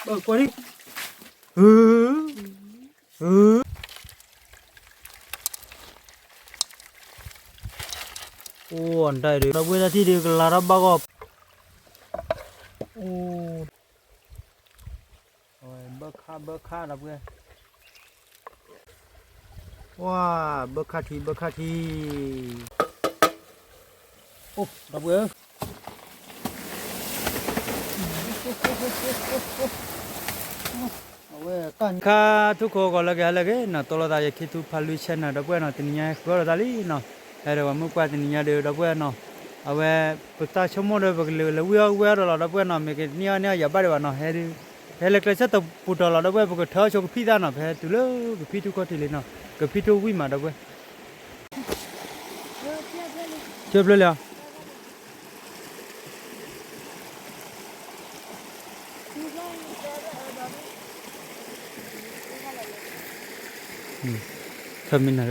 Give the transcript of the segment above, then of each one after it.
ကွၢ်ဒံး, အိၣ်ဒၣ်ဒီး ဒီပုၢ်ဝဲၢ်တၢ်ထံၣ်ဒီးကလၤထီၣ်ဘၣ်ဂီၢ်, အိၣ်, ဘၢခါဘၢခါဒီပုၢ်ဝဲၢ်, ပှၤဘၢခါထံဘၢခါထံ, အိၣ်ဒီပုၢ်ဝဲၢ် ခါထူၣ်ခိၣ်ဂီၤလၢကဟဲလၢက့ၤနီၤ တိလိာ်သးယခံထူၣ်ဖးလွံၢ် channel ဒီပုၢ်ဝဲၢ်နီၤ တနံၤညါဟဲဃုအီၣ်ဒီးသးလံနီၤ, ဟဲဒီးပှၤမုၣ်ပှၢ်တနံၤညါဒီး ဒီပုၢ်ဝဲၢ်နီၤ, အဝဲ ပသးဆိကမိၣ်ဒီး ပကလဲၤလဲၤဝံၣ်အီၣ်ဝဲအီၣ်ဒီးလီၤ ဒီပုၢ်ဝဲၢ်နီၤ မ့ၢ်ကန့ၢ်အီၣ်န့ၢ်အီၣ်ယၤဘၣ်ဒံးဘၣ်နီၤ ဟဲ ဟဲလၢကျဲဆၢတပူၤတီၤလီၤ ဒီပုၢ်ဝဲၢ် ပကထၢဆိကဖံၣ်သၣ်နီၤ ပဟဲတုၤလၢကဖံထူၣ်ခီၣ်ထံးလံနီၤ ကဖံထူၣ်ဝံၣ်မး ဒီပုၢ်ဝဲၢ် ဆၢဖျၢၣ်လံဧါ ထၢမံနၤ ပ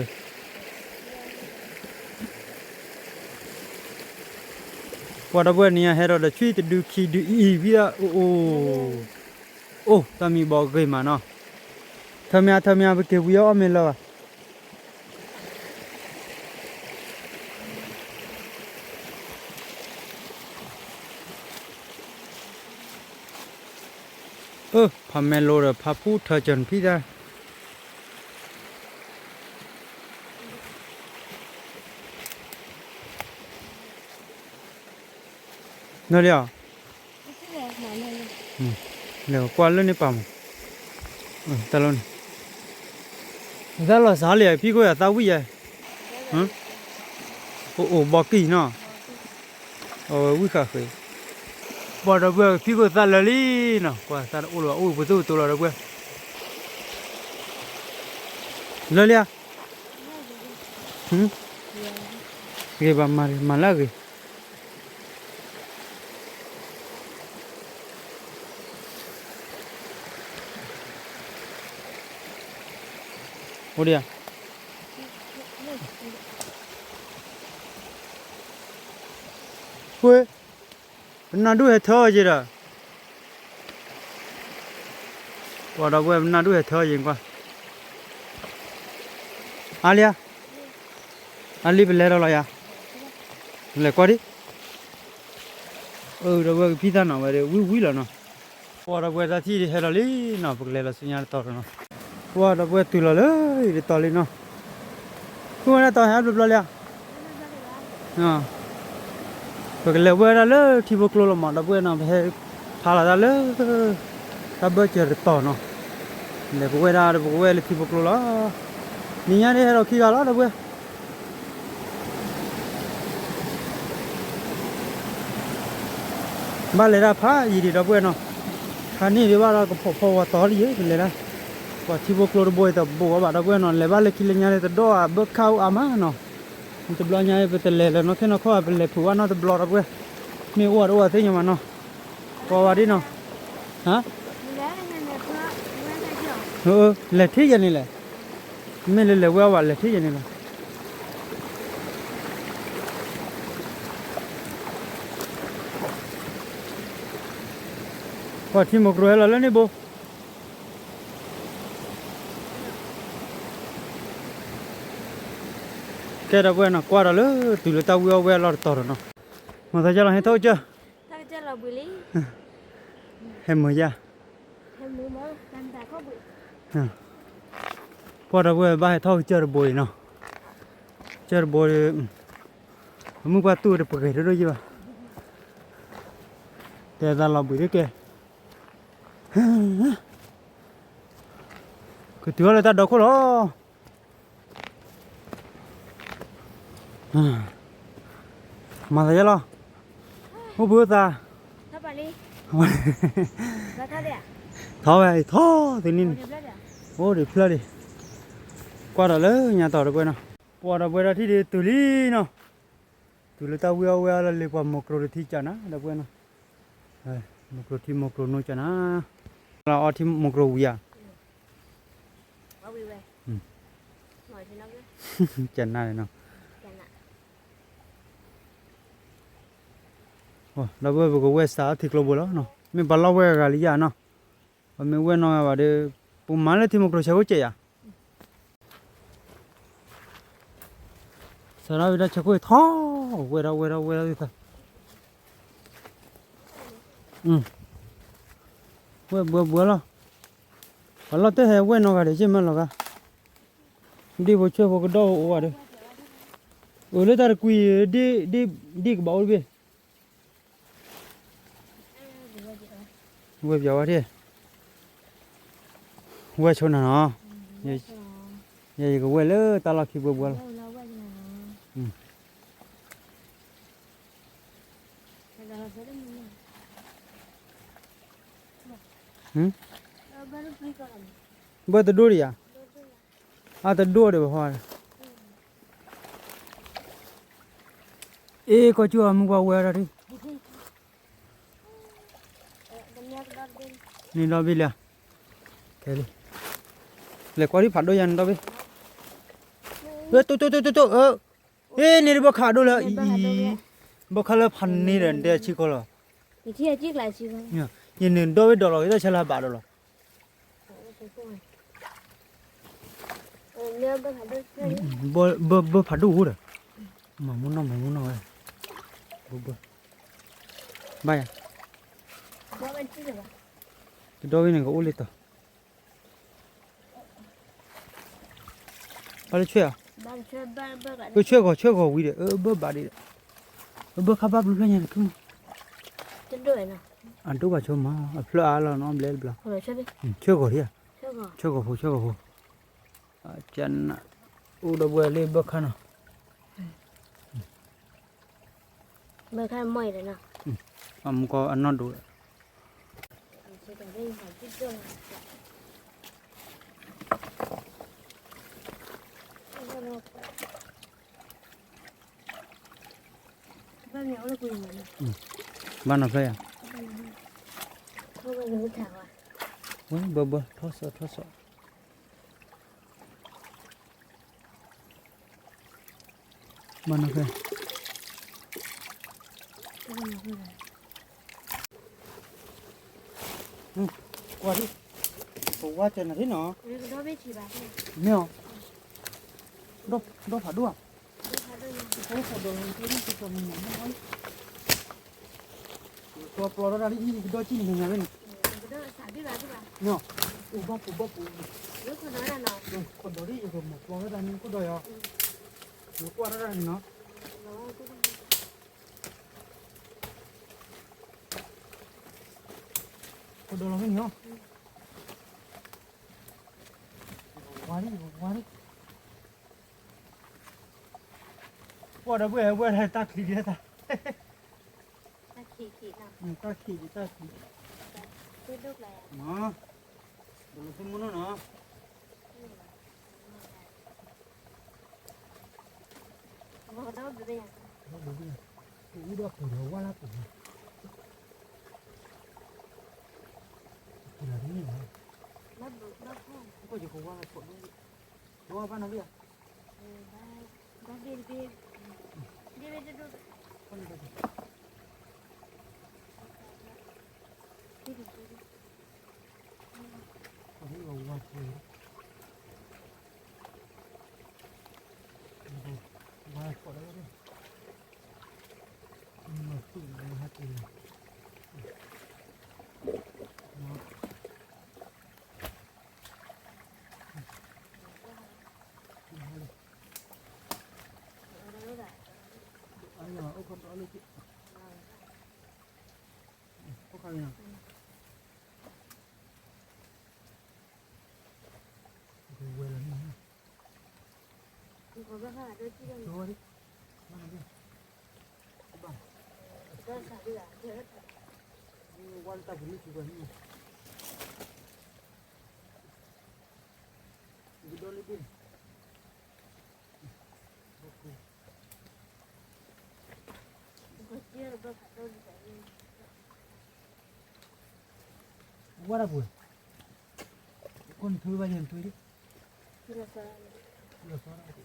ှၤဒီပုၢ်ဝဲၢ်န့ၣ် ဟဲဒီးဒီးဆွံတဒုခံဒုအံၤဝံၤဒၣ် အိၣ်အိၣ် အိၣ်တၢ်မံဘီဂ့ၤမးနီၤ, ထၢမံထၢမံ ပက့ၤဝံၤအီၣ်မ့ၤလၢၤဘၣ် အၢ ဖးမဲလိဒီးဖးဖူထၢကၢၤနဖံသၣ် နၢၤလံဧါ, လဲၤကွၢ်လၢန့ၣ်ပာ်မး, တၢ်လီၤန့ၣ်, တၢ်လီၤစးလံဧါ ဖံခိၣ်ယၤသးဝံၣ်ယဲ, အိၣ်အိၣ်ဘီကံၢ်နီၤ, အဝဲဝံၣ်ဃာ်ဃ့, ပှၤဒီပုၢ်ဝဲၢ်ဖံခိၣ်သးလၢာ်လံနီၤ, ကွၢ်သးတအိၣ်လၢၤဘၣ် အိၣ်ပသိၣ်ပသိးလီၤဒီပုၢ်ဝဲၢ်, လၢာ်လံဧါ, ဂ့ၤဘၣ်မၤမၤလၢအဂ့ၤ အိၣ်ဒံးဧါ, ပှ့ၤ, ပနၢ်ဒိၣ်ဟဲထၢအီၤက့ၤဒီး, ပှၤဒီပုၢ်ဝဲၢ်ပနၢ်ဒိၣ်ဟဲထၢအီၤက့ၤကွၢ်, အါလံဧါ, အါလံပလဲၤဒီးလီၤယၤ, လဲၤကွၢ်ဒံး, အၢ ဒီပုၢ်ဝဲၢ်ကဖံသၣ်နီၤ ဝဲဒၣ်ဝံၣ်ဝံၣ်လီၤနီၤ, ပှၤဒီပုၢ်ဝဲၢ်တၢ်ထံၣ်ဒ်ဟဲလီၤလံနီၤ ပကလဲၤလီၤဆူညါတတီၤလီၤနီၤ, ပှၤဒီပုၢ်ဝဲၢ်တုၤလီၤလၢ တတီၤလံနီၤ, ဃုဝဲဒၣ်တီၤဟဲဘျီဘျီလံဧါ ပကလဲၤဝဲဒၣ်လၢထံဖိကျိလီၤမး ဒီပုၢ်ဝဲၢ်နီၤ ပဟဲဖးလီၤတၢ်လၢ တၢ်ဘၢၣ်စၢၤတတီၤနီၤ, လဲၤပဝဲဒၣ်ဒီးပကဝဲလၢထံဖိကျိလီၤ, နံၤညါဒ်ဟဲဒီးခံဂၤလီၤ ဒီပုၢ်ဝဲၢ် ဘၣ်လဲၤဒၣ်ဖးယံာ်ဒံး ဒီပုၢ်ဝဲၢ်နီၤ, ခါန့ၣ်ဒံးဘၣ်ဒီးကဖီၣ်ဖီၣ်ဝဲတီၤလံယဲ ပလဲၤဒၣ်, ပှၤထံဖိကျိတဘိအံၤတဘိးဝဲဘၣ် ဒီပုၢ်ဝဲၢ်နီၤ လဲၤဘၣ်လၢခံလၢညါန့ၣ် တဒိၣ်အဘၢၣ်ခၣ်အိၣ်အါမးနီၤ, တဘျီညါအံၤ ပတလဲၤလၢၤနီၢ်သ့ၣ်နီၢ်ခီၣ် ပလဲၤဖုးဘၣ်နီတဘျီ ဒီပုၢ်ဝဲၢ်, မ့ၢ်အိၣ်အတအိၣ်အသ့ၣ်ညါမးနီၤ, ကွၢ်ဝဲဒ်နီၤ, ဟါ လဲၤထံၣ်ယဲန့ၣ်လဲၣ်, မ့ၢ်လၢလဲၤဝဲအီၤဘၣ် လဲၤထံၣ်ယဲန့ၣ်လီၤ, ပှၤထံမိၢ်ကျိဟဲလီၤလၢန့ၣ်ဘိ ကဲ ဒီပုၢ်ဝဲၢ်နီၤ ကွၢ်ဒီးလၢတုၤလၢတၢ်ဝံၣ်အီၣ်ဝဲအလီၢ်တတီၤဒီးနီၤ, မၤသးယါလီၤ ဟဲထီၣ်ကစၢၢ်, ဟဲမုာ်ယါ, ပှၤဒီပုၢ်ဝဲၢ်ဘၣ်ဟဲထီၣ်ကစၢၢ်တဘိအံၤနီၤ, ကစၢၢ်တဘိ, မုၢ်ပှၢ်တူၢ်တပဂဲၤဒိၣ်ဒိၣ်ယံၤဘၣ်, တဲသးလီၤဘှံးတကဲ, ကတုၤအီၤလၢတၢ်ဒီခိၣ်လီၤ. မၤသးယါလီၤ, အိၣ်ဘှံးအိၣ်သး, ထီၣ်ဝဲထီၣ်သ့န့ၣ်, အိၣ်ဒံးဖျၢၣ်ဒံး, ကွၢ်ဒီးလၢညါတီၤဒီပုၢ်ဝဲၢ်နီၤ, ပှၤဒီပုၢ်ဝဲၢ်ဒီးထံၣ်ဒံးတုၤလံနီၤ, တုၤလၢတၢ်ဝံၣ်အီၣ်ဝဲအလီၢ်လံ ပှၤမိၢ်ကျိတထံၣ်ကနၤ ဒီပုၢ်ဝဲၢ်နီၤ, မိၢ်ကျိထံမိၢ်ကျိနိကနၤ, လၢအီထံမိၢ်ကျိဝံၤဧါ ကနၤန့ၣ်နီၤ, ဒီပုၢ်ဝဲၢ်ပကဝဲၢ်စးအီထံကျိဘိလီၤနီၤ, မ့ၢ်ပှၤလီၢ်ဝဲအဂၤလံယါနီၤ, ပမ့ၢ်ဝဲၢ်နီၢ်ဂၤဘၣ်ဒီး ပမၤလၢထံမိၢ်ကျိၤဆဲးခိၣ်ကဲးယၤ, စးထီၣ်ဝဲဒၣ်ဆဲးခိၣ်အံၤထီၣ်, ဝဲၢ်ထီၣ် ဝဲၢ်ထီၣ် ဝဲၢ်ထီၣ်သ့ၣ်သၣ်, ဝဲၢ်ဘှီဘှီလီၤ, ပှၤလီၢ်တၢၢ်ဟဲဝဲၢ်နီၢ်ဂၤဒီး ယ့ၢ်မၢလီၤဂာ်, ဒ့ၣ်ဖိဆွဲၣ်ဖိကဒီၣ်အိၣ်ဝဲဒီး, အိၣ်လၢတၢ်တကွံ, ဒ့ၣ်ကဘၣ်အိၣ်တဘ့ၣ် ဝဲၢ်ပျီဝဲဒၣ်, ဝဲၢ်ဆိနၤနီၤ, ယဲယကဝဲၢ်လၢတၢ်လီၢ်ခံဘှီဘှီလီၤ. ဘၢတဒိၣ်ဒံးဧါ, အတဒိၣ်ဒံးဘၣ်ဟီ, အ့ၣ် ကီၢ်ကၠူၣ်အမုၢ်ပှၢ်ဝဲဒၣ်ဒံး, န့ၣ်ဒီဘ့ၣ်လံ, ကဲလံ, လဲၤကွၢ်ဒံးဖးဒိၣ်ယၤန့ၣ်ဒီဘ့ၣ်, တိၢ်တိၢ်တိၢ်တိၢ်တိၢ်, အ့ၣ် န့ၣ်ဒံးဘၢခးဒိၣ်လၢအံၤ, ဘၢခးလၢဖးန့ၣ်ဒီး နတဲဆံကီၢ်လီၤ, ယန့ၣ်ဒီဘ့ၣ်ဒီးလီၤ ယတၢ်ဆါလၢဘၣ်ဒီးလီၤ. ဘၢဖးဒိၣ်အိၣ်ဒီး, မၤမူနီၢ် မၤမူနီၢ်ဝဲ, ဘၢ, ဘၣ်ယၤ, တဒီဘ့ၣ်န့ၣ်ကအိၣ်လၢတီၤ, ဘၣ်လၢဆွဲၣ်ဧါ, ပဆွဲၣ်ဂီၤ ဆွဲၣ်ဂီၤဝံၤဒီး အဘၢဘၣ်ဒံးဒီး, အဘၢခါဘၣ်ဘျုးဖျၢၣ်ညါတထူၣ်မး, အဒိၣ်ဘၣ်ဆိမး အဖျၢၣ်အါလီၤနီၤ ဘျဲၣ်တဘျီ, ဆွဲၣ်ဂီၤထံဧါ, ဆွဲၣ်ဂီၤဖိ ဆွဲၣ်ဂီၤဖိ, ကနၣ်, အိၣ်ဒီပုၢ်ဝဲၢ်လၢဘၢခါနီၤ, ဘၢခါမီၢ်အံၤဒီးနီၤ, အမူကီအနီၢ်ဒိးဒီး ဘၣ်နီၤဖျၢၣ်ယၤ, ဝဲဘၢဘၢ ထီၣ်စီၣ်ထီၣ်စီၣ်, ဘၣ်နီၤဖျၢၣ်, ကွၢ်ဒံး, ပဝါကနၤဒ်နီၤ, မ့ၢ်အီၤ, ဒီဖးဒိၣ်ဧါ, ပျီပျီထီၣ်တၢ်လံ ယကဒီးကံၣ်န့ၣ်ညါဝဲန့ၣ်, အိၣ်ဘၣ်ပူၤဘၣ်ပူၤ, ခိၣ်ဒီးဒ်ယကမၤပျီထီၣ်တၢ်န့ၣ် ခိၣ်ဒီးယၤ, ယကွၢ်ထီၣ်တၢ်န့ၣ်နီၤ, ခိၣ်ဒီးလီၤဖဲန့ၣ်နီၤ, ဝါလံ ဝါလံ, ကွၢ်ဒီးဘၣ်ဝဲတၢ်ချံဒ်တၢ် တၢ်ခံးခံးနီၤ, တၢ်ခံးခံးတၢ်ခံး, မ့ၢ်, ဘၣ်လီၤသ့ၣ်မူနီၢ်နီၤ, ဒီးပူၤဒီးဝါလၢပူၤ, ပူၤလၢန့ၣ်, ကယကဝါလၢဖီၣ်ဒိၣ်, ဝါဘၣ်နီၤဘၣ်ဧါ ဝါဒၣ်ပူၤ, ခိၣ်နထူဘၣ်ယဲၢ်နထူဒံး, လီၤဆီဒၣ်တက့ၢ်.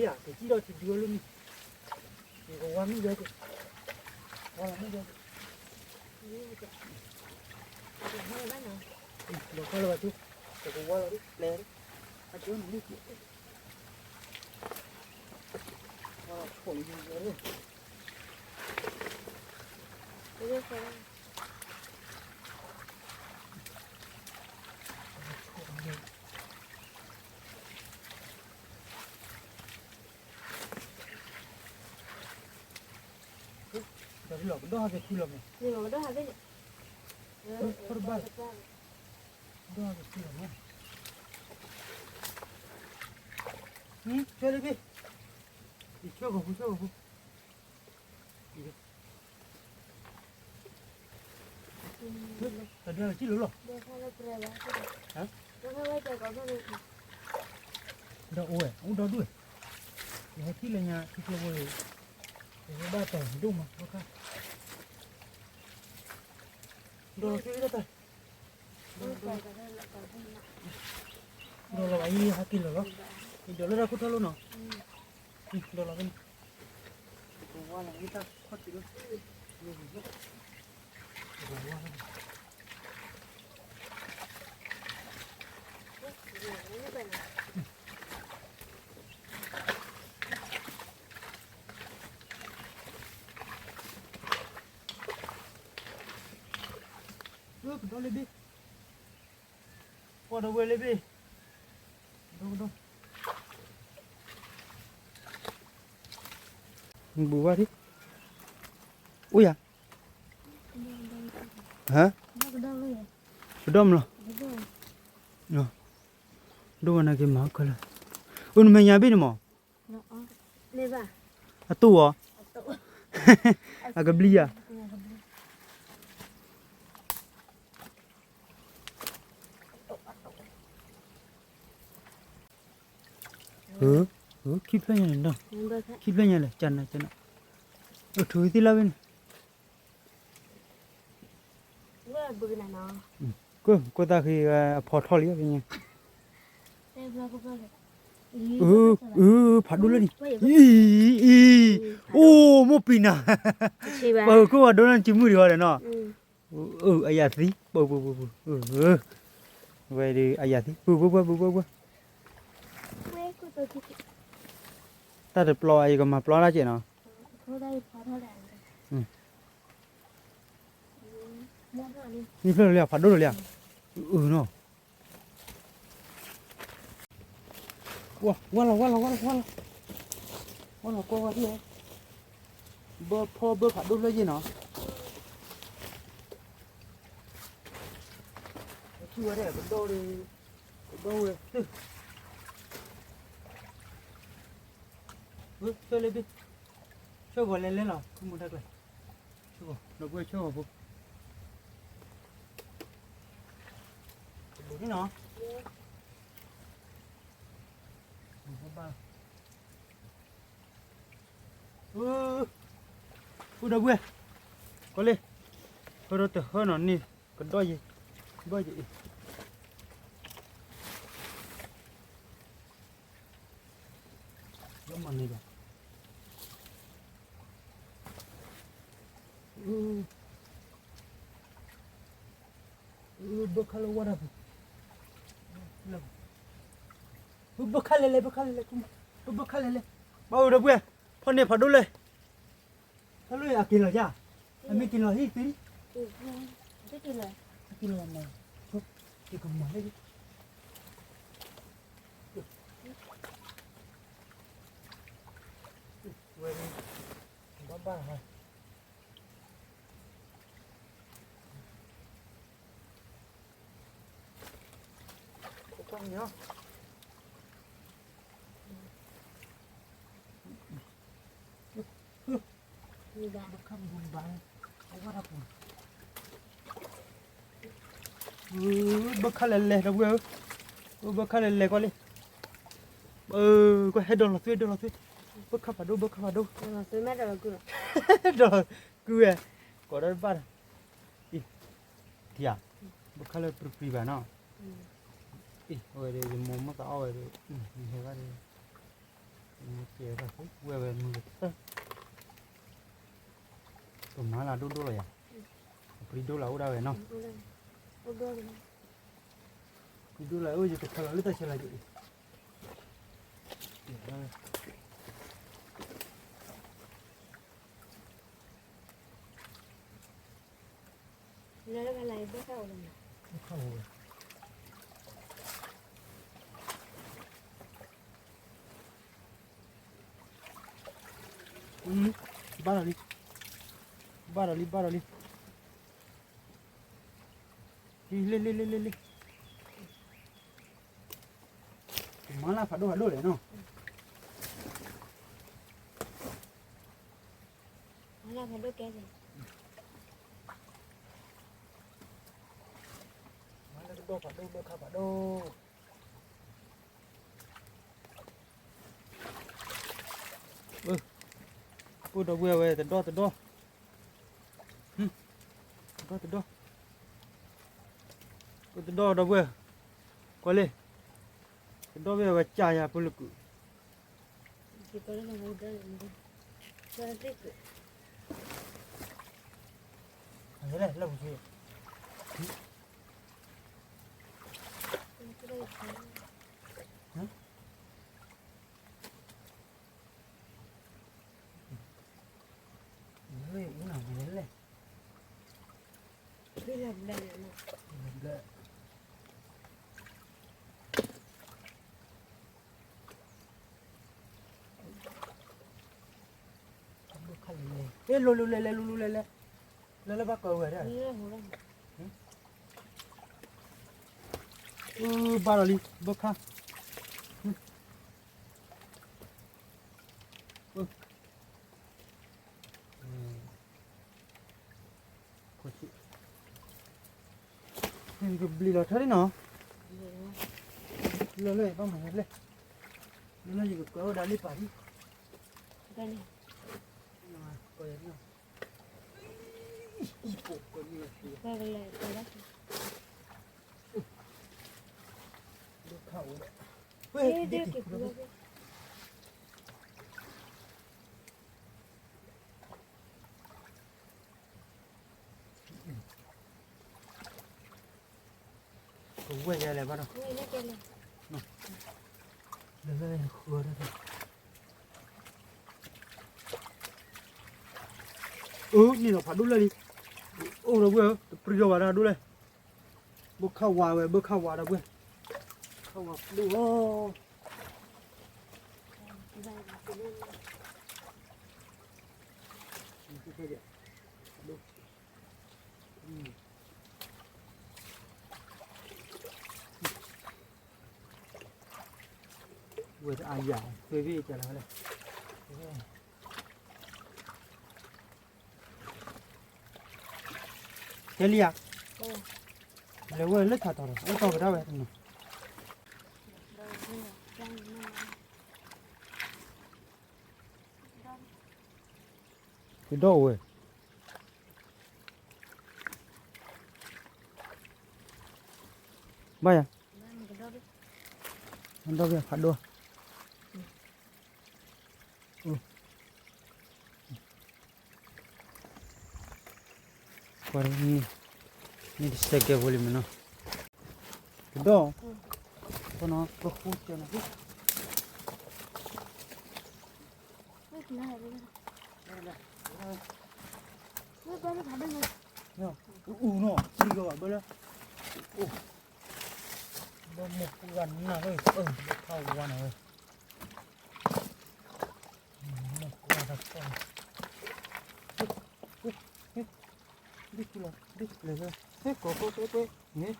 ကဲထံၣ်ဧါ, ကစံၣ်ထီၣ်ထံဒုအလိၣ်မံ, ယကဝါမ့ၢ်ယဲက့ၤ, ဝါလီၤမ့ၢ်ယဲက့ၤ, လီၤခါလၢၤဘၣ်ထူ, ယကဝါလီၤဒ်ပျဲၢ်, အကၠိနံၣ်, ဝါလီၤခိၣ်လံယဲ, ဒီးလီၤကဒီးဟးက့ၤခုလီၤမး, ဒီးဟးက့ၤ, ဒီးဟးက့ၤခုလီၤမး, ဆွဲလၢဘ့ၣ်, ယဆွဲကီၢ်ဖိ ဆွဲကီၢ်ဖိ, တၢ်ဒုးကစံၣ်လိၤလီၤ, ဒီးအိၣ်ဝဲ အိၣ်ဒီဒူၣ်ဝဲ, ယဟဲထံၣ်လၢညါထံကျိဖိအံၤ, ယဟဲဘၣ်တၢ်ဒိၣ်မး ဘၣ်ခါ, ဒီးလီၤသ့ၣ်တၢ်, ဒီးလီၤဘၣ်အံၤ ဟဲက့ၤလီၤလီၤ, ယဒီးလၢတၢ်ခိၣ်ထီၣ်လိၣ်နီၤ, ဒီးလီၤဖဲန့ၣ်, ကဝါလီၤဝဲတၢ်ခီၣ်ထံးလီၤ, ကဝါလီၤ ပဒီလၢဘ့ၣ်, ပှၤဒီးဝဲလၢဘ့ၣ်, ဒီကဒီး, ဘူးဝါဒံး, အိၣ်ယၤ, ဟါ, ပဒီမလီၤ, ဒိၣ်ဝဲနာ်က့ၤမၤခဲလၢာ်, အိၣ်နမဲာ်ညါဘ့ၣ်န့ၣ်မး, အတူၢ်အီၤ, အကဘျံးယၤ, အတူၢ် အၢ, ခံဖျၢၣ်ညါန့ၣ်နီၤ, ခံဖျၢၣ်ညါလဲၣ်, ကနၤကနၤ, အထုးသ့လၢဝဲန့ၣ်, ကၢ်ကိၢ်သးဃံ အဖီထီၣ်လံ, အ, ဖးဒိၣ်လၢန့ၣ်, အ, အံၤ, အံၤ, အိၣ်မိၢ်ပံၤနၤ, ပှၤကိၢ်ပှၤဒိၣ်လၢနစုမုၢ်ဒံးဝဲဒီးနီၤ, အ, အယၤသံ, ပှၤ, ပှၤ, ပှၤ, ပှၤ, ဝဲဒၣ်အယၤသံ, ပှၤ, ပှၤ, ပှၤ, ပှၤ, ပှၤ, တၢ်တပျီအံၤကမၤပျီတၢ်ကဲနီၤ, နံၣ်ဖျၢၣ်လီၤလံ, ဖးဒိၣ်လီၤလံ, အနီၤ, ဝါလီၤ, ဝါလီၤ, ဝါလီၤ, ဝါလီၤ, ဝါလီၤကွၢ်ဝဲဒၣ်, ဘၢဖီဘၢဖးဒိၣ်လၢယ့ၢ်နီၤ, ထံၣ်ဝဲဒၣ်ကဒီၣ်, ကဒီၣ်ဝဲ, ဆၢလၢဘ့ၣ်, ဆၢဂီၤလဲၤလဲၤလီၤ မူတၢ်ကျဲ, ဆၢဂီၤ, ဒီပုၢ်ဝဲၢ်ဆၢဂီၤဖိ, တဘိးန့ၣ်နီၤ, ဘၣ်, အိၣ်ဒီပုၢ်ဝဲၢ်, ကွၢ်လံ, ဟၢဒီးတဟၢနီၤန့ၣ်, ကဒီၣ်ယဲ, ဘၣ်ယဲအံၤ လၢမၤန့ၣ်ဒီး, ဘၢခါလၢဝါဒၢ်ပူၤ, ဘၢခါလဲၤလဲၤ ဘၢခါလဲၤလဲၤ, ဘၢခါလဲၤလဲၤ, ဘၣ်အိၣ်ဒီပုၢ်ဝဲၢ်, ဖီၣ်န့ၢ်ဖးဒိၣ်လဲၣ်, ဖီၣ်လၢအက့ၤလီၤယါ, အမ့ၢ်က့ၤလီၤဟံၣ်သ့, က့ၤလီၤမၤ, က့ၤကမၤလၢ ဝဲ, ဘၣ်ဘၣ်, ခိၣ်ကွၢ်န့ၣ်, ဘၢခါလဲၤလဲၤ ဒီပုၢ်ဝဲၢ်ဧၢ, ဘၢခါလဲၤလဲၤကွၢ်လံ, ကွၢ်ဟဲဒီးလီၤသွံၣ် ဒီးလီၤသွံၣ်, ဘၢခါဖးဒိၣ် ဘၢခါဖးဒိၣ်, ဒီးလီၤကုဝဲ, ကိးဒီးတဘၣ်ဒီး, အံၤ, ထံဧါ, ဘၢခါလၢပြံပြံဘၣ်နီၤ, အံၤ အဝဲဒီး ယမိၢ်မ့ၢ်သးအီၣ်ဝဲဒီး, ယဟဲဘၣ်ဒီး, ယမိၢ်ကဲဘၣ် ဝဲဝဲမုၢ်ကတၢၢ် ပမၤလၢဒိၣ်ဒိၣ်လီၤယၤ, အပြံဒိၣ်လၢအိၣ်ဒၣ်ဝဲနီၤ, ပြံဒိၣ်လၢအိၣ်ယတခါလီၤလၢတၢ်ဆဲးလီၤယၤအံၤ, ဘၣ်ဒီးလံ, ဘၣ်ဒီးလံ ဘၣ်ဒီးလံ, လံ လံ လံ လံ လံ, မၤလၢဖးဒိၣ်ဖးဒိၣ်လဲၣ်နီၤ, မၤလၢဖးဒိၣ်ကဲန့ၣ်, မၤလၢကဒီၣ်ဖးဒိၣ် ဘၢခါဖးဒိၣ် အိၣ်ဒီပုၢ်ဝဲၢ် တဒီၣ်တဒီၣ်, တဒီၣ်တဒီၣ်, တဒီၣ်ဒီပုၢ်ဝဲၢ်, ကွၢ်လံ, တဒီၣ်ဝဲဝဲကၢ်ယၤဖိလၢကုၢ်, လဲၣ်, လိၤလိၤလဲၤလဲၤ လိၤလိၤလဲၤလဲၤ, လၢလၢဘၣ်ကီဝဲဒၣ်, ဘၣ်ဒီးလံ ဘၣ်ခါ, ကဘျံးလီၤထၢလံနီၤ, လၢလၢဘၣ်မၤလဲၣ် နယကကွဲးဝဲဒၣ်လံပာ်ဒံး, ကဲလံ, ကဲလံ, ကဲလံ, ဒုက္ခဝဲဒၣ်, ဝဲဒုက္ခဝဲဒၣ် ကဝဲၢ်ယလဲၤဘၣ်ဒီး, လဲၤလဲၤဃုာ်ဒီး, အၢ န့ၣ်ဒီးဖးဒိၣ်လၢလံ, အိၣ်ဒီးဝဲၢ်ဧၢ တပြံကီၤဘၣ်ဒီးဒိၣ်လဲၣ်, ဘၣ်ခးဝးဝဲ ဘၣ်ခးဝးဒီးဝဲၢ်, ခးဝးဒိၣ်လီၤ. ဝဲတအါယၤ သွေးဘီကလၢလဲၣ်, ကဲလံဧါ, လဲၤဝဲလၢထးတီၤဒီး အိၣ်တီၢ်ကဒါဝဲတနီၤ, ကဒီးဝဲ ဘၣ်ယၤ, ဒီးဖးဒိၣ်, ကွၢ်, မ့ၢ်တစဲးကဲဖိလံမ့ၢ်နီၤ, ကဒီး, ကဃူကဲနီၤ, အူနီၤ ပျံၤကီၤဘၣ်ဘၣ်လၢ, ဘၣ်မိၢ်ပှၢ်နၤလၢ, ဘၣ်ခးဝးနၤဝဲ, မိၢ်ပှၢ်တၢ်ကီၢ်, ဒ်ကူလီၤ ဒ်လဲၤဝဲ, ဟဲကိးကွဲကွဲကွဲ, န့ၣ်,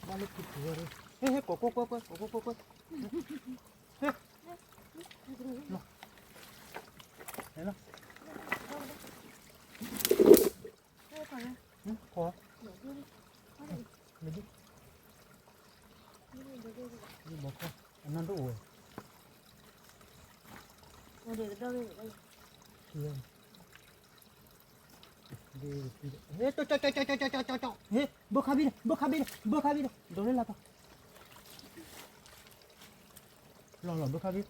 ဘၣ်လၢပျံၤကီၤဝဲ, ဟဲဟဲကိးကွဲကွဲကွဲ ကိးကွဲကွဲကွဲ, ဟဲ, လီၤ, ဟဲလီၤ, ကိး, မ့ၢ်ဒ်, ဒ်ဘီခီ, အနၢ်ဒိၣ်ဝဲ, ဟဲ, ဘၣ်ခးဘံၣ်, ဘၣ်ခးဘံၣ်, ဒီးလၢလၢ်ပၢ်, လီၤလီၤ ဘၣ်ခးဘံၣ်,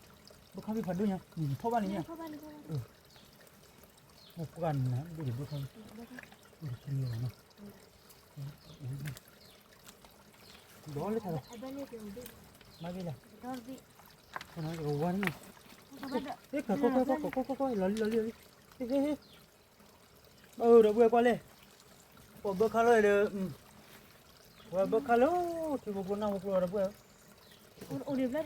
ဘၣ်ခးဘံၣ်ဖးဒိၣ်ညါ, ထီၣ်ဘၣ်န့ၣ်ညါ, မိၢ်ပှၢ်နၤ ဒ်ဘၣ်ခးဘံၣ်, ဒီးလၢထးလီၤ, မၤဘံၣ်လီၤ, ဝါန့ၣ်, ကိးကွဲကွဲကွဲ ကိးကွဲကွဲကွဲ လီၤလံ လီၤလံ လီၤလံ, ဟဲဟဲဟဲ အၢ ဒီပုၢ်ဝဲၢ်ကွၢ်လဲၣ်, ပှၤဘၢခါလီၤဒီး, ပှၤဘၢခါလီၤ, ထံဖိကျိနၢ်ဖိကျိဒီပုၢ်ဝဲၢ်, အိၣ်ဒီးဖျၢၣ်ဒီး, အိၣ်ဒီးက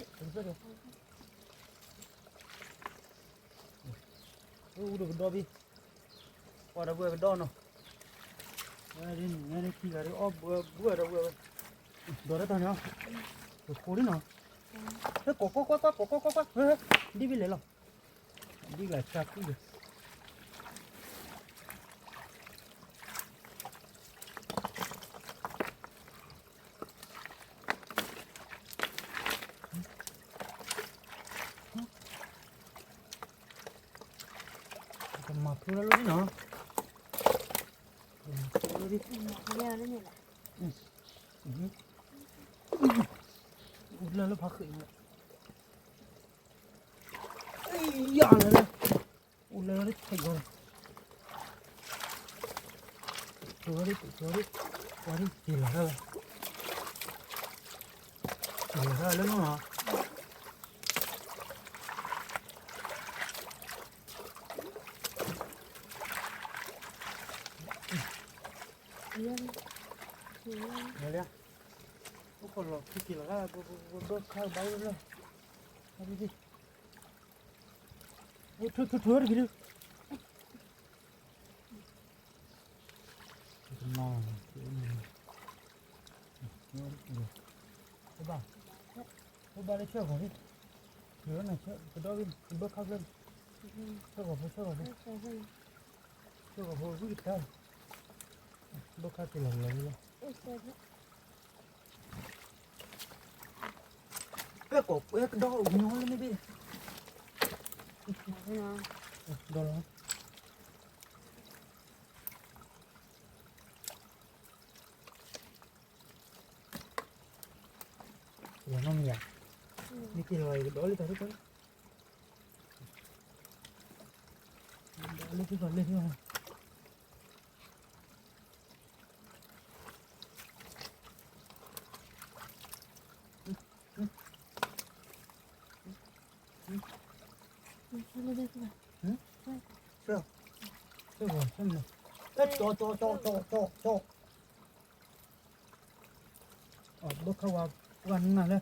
ဒီးဘံၣ်, ပှၤဒီပုၢ်ဝဲၢ်ကဒီးနီၤ, ဝဲဒ်န့ၣ် ခံဂၤဒီး အီၣ်ဘှဲဘှဲဒီပုၢ်ဝဲၢ်ဝဲ, ဒီးတၢ်တၢ်န့ၣ်, ကဃိလံနီၤ, ဟဲ ကိးကွၢ်ကွၢ်ကွၢ် ကိးကွၢ်ကွၢ်ကွၢ်, ဒ်ဘံၣ်လဲၣ်လီၤ ဒ်လဲၣ်ဆါကွံာ်ဒီး, ကမၤဖျိလၢလီၤနီၤ, ကမၤဖျိလၢလီၤ, လၢလၢဖးဃ့ၢ်န့ၣ်, ယၤလၢလၢ, အိၣ်လၢလၢထံဂီၤလီၤ, ကဝဲဒၣ် ကဝဲဒၣ်, ကဝဲဒၣ်က့ၤလီၤဒၣ်ဝဲ, က့ၤလီၤဒၣ်ဝဲလၢနီၤနီၤ, လၢလၢ, အိၣ်ခိးလီၤ က့ၤလီၤဒၣ်, ဘၣ်ခါဘၣ်လၢလၢ, ထူထူထူတက့ၢ်, ဘၣ်, ဘၣ်လၢဆၢဂီၤလံ, ကဒီးဘၣ်, ဘၣ်ခါဖျၢၣ်, ဆၢဂီၤဖိ ဆၢဂီၤဖိ, ဆၢဂီၤဖိဝံၣ်တၢ်, ဘၣ်ခါက့ၤလီၤလီၤလံလီၤ. ပှဲၤကိးပှဲၤကဒီးအိၣ်ညီလၢမ့ၢ်ဘ့ၣ်, ဒီးလီၤ ယနီၢ်မယၤ မ့ၢ်က့ၤလီၤ ယကဒီးလၢတၢ်တကီလၢ ဒီးလၢတကီလၢ ကၠီကၠီကၠီကၠီကၠီ ဘၢခါဝါ ပှၤနၢ်လၢ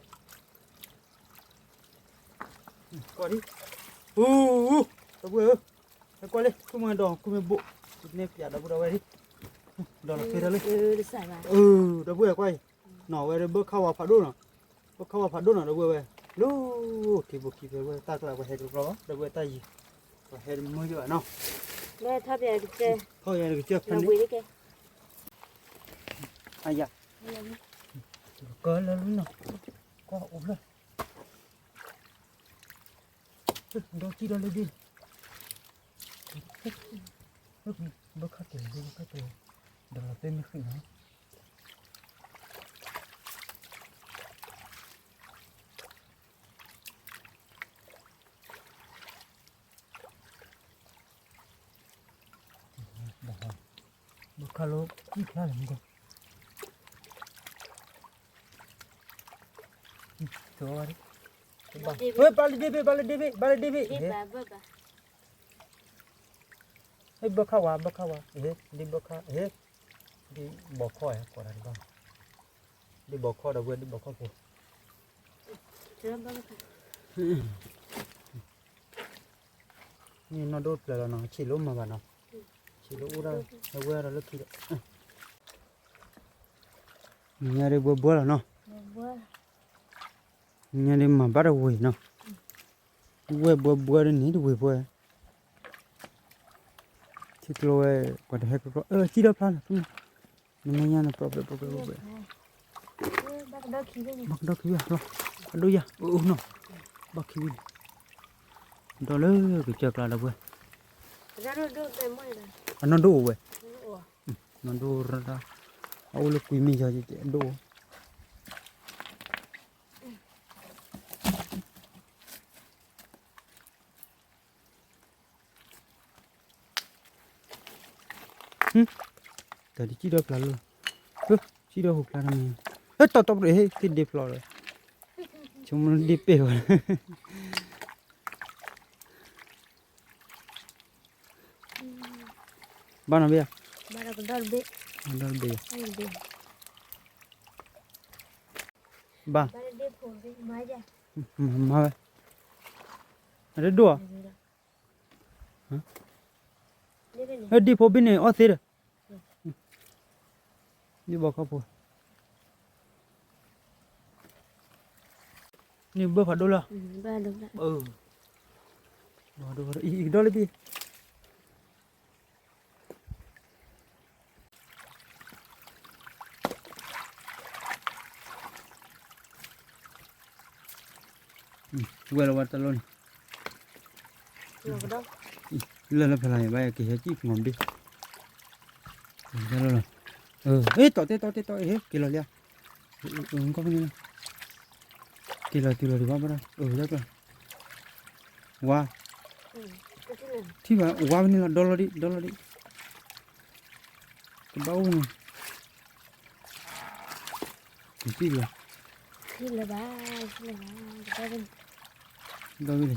ကွၢ်ဒံ အူ တဘှ့ၣ်ဧၢ ဟဲကွၢ်လံ ခူၣ်မ့ၢ်ဒီး ခူၣ်မ့ၢ်ဘိၣ် နဲၣ်ပၠးဒီပုၢ်ဒီဝဲၢ်ဒံ ဒီးလီၤဖဲတၢ်လံ ဒီပုၢ်ဝဲၢ်ကွၢ်အံၤ နီၢ်ဝဲဒၣ်ဘၢခါဝါဖးဒိၣ်နီၤ ဘၢခါဝါဖးဒိၣ်နီၤ ဒီပုၢ်ဝဲၢ် လၢ ထံဖိကီၢ်ဖိဝဲတၢ်ကျါ ပှၤဟဲတကျီလီၤ ဒီပုၢ်ဝဲၢ်တၢ်ယံၤ ပှၤဟဲတမုာ်ယဘၣ်နီၤ ထီၣ်ယၤတကစၢၢ် ထီၣ်ယၤတကစၢၢ်ဖဲန့ၣ် အယၤ ကလၢလီၤနီၤ ကွၢ်အိၣ်ဖျၢၣ် ဒီးကံဒီးလၢဒ့ ဘၢခါကဲၤ ဘၢခါကဲၤ ဒီးလီၤတဲမ့ၢ်ဃံနီၤ ဘၢခါလီၤ ကံဖျါလီၤမ့ၢ်ကီး ဘၣ်လၢဒ့ဘ့ၣ် ဘၣ်လၢဒ့ဘ့ၣ် ဘၣ်လၢဒ့ဘ့ၣ် ဟဲ ဟဲဘၢခါဝါ ဘၢခါဝါ ဟဲ ဒ့ဘၢခါ ဟဲ ဒ့ဘီခီ ဟဲကိးတၢ်တဘၣ် ဒ့ဘီခီဒီးဝဲ ဒ့ဘီခီဖိ န့ၣ်နီၢ်ဒိၣ်ပျၢၤလီၤနီၤ ဆံးလိမၤဘၣ်နီၤ ဆံးလိအိၣ်ဒၣ် အဝဲဒီးလၢခံဒီး ညါဒ့ဘှဲဘှဲလီၤနီၤ ညါဒ့မၤဘၣ်တဝ့ၤနီၤ ဝဲဘှဲဘှဲဒ်န့ၣ်တဝ့ၤဘှဲ ထံကျိဝဲ ပှၤတဟဲကျိကျိ အစံၣ်ဒီဖျါလီၤ နမ့ၢ်ညါန့ၣ် ပျီပျဲပျီပျဲပျီပျဲ ဘၣ်ကဒီခံဘၣ်လီၤ အဒိယၤ အနီၤ ဘၣ်ခံဘၣ်န့ၣ် ဒီးလၢကစၢၢ်ကျါဒီးဝဲ အနီၢ်ဒိၣ်အိၣ်ဝဲ နီၢ်ဒိၣ်ရၣ် အအိၣ်လၢကွံမ့ၢ်ယီၤ အဒိၣ် တၢ်ဒ်စံၣ်ဒီဖျါလီၤ စံၣ်ဒီဟူးဖျါန့ၣ် ဟဲတီတီပရ့ၣ်ဟဲသ့ဒ့ဖျိးလီၤ ဆိကမိၣ်ဒ့ပ့ၢ်ဝဲ ဘၣ်နီၤဘ့ၣ်ယၤ ဒီတဘ့ၣ်ယၤ ဘၣ် မၤဝဲ အတဒိၣ်ဧါ ဒ့ဖိဘ့ၣ်န့ၣ်အီၣ်သ့ဒီး ဒ့ဘီခီဖိ န့ၣ်ဘၢဖးဒိၣ်လီၤ ဘၣ်ဒိၣ်ဘၣ်ဒိၣ် အံၤကဒီးလၢဘ့ၣ် ဝဲလီၤဝဲတၢ်လီၢ်န့ၣ် လၢလၢဖဲလၢ်န့ၣ် ဘၣ်က့ၤဟဲစံၣ်မီၤဘ့ၣ် တၢ်လီၢ်လီၤ အ့ တီၢ်တဲတီၢ်တဲတီၢ် အ့ က့ၤလီၤလံ ကီၢ်ဖဲန့ၣ်လီၤ က့ၤလီၤတုၤလီၤဒံးဘၣ်ဘၣ်ဒီး အၢ တၢ်ကျါ ဝါ ထံၣ်ဘၣ် ဝါဖဲန့ၣ်လီၤ ဒီလီၤဒံး ဒီလီၤဒံး ကဘၣ်အိၣ်န့ၣ် တစံၣ်လီၤ ဒီဝဲတစံၣ်လီၤ ဘၣ်ယၤ လၢလၢ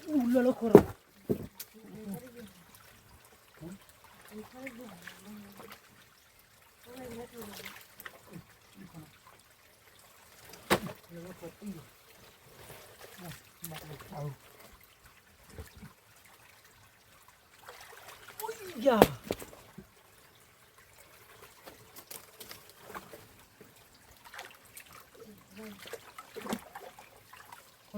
ခိၣ်ရၣ် ယၤ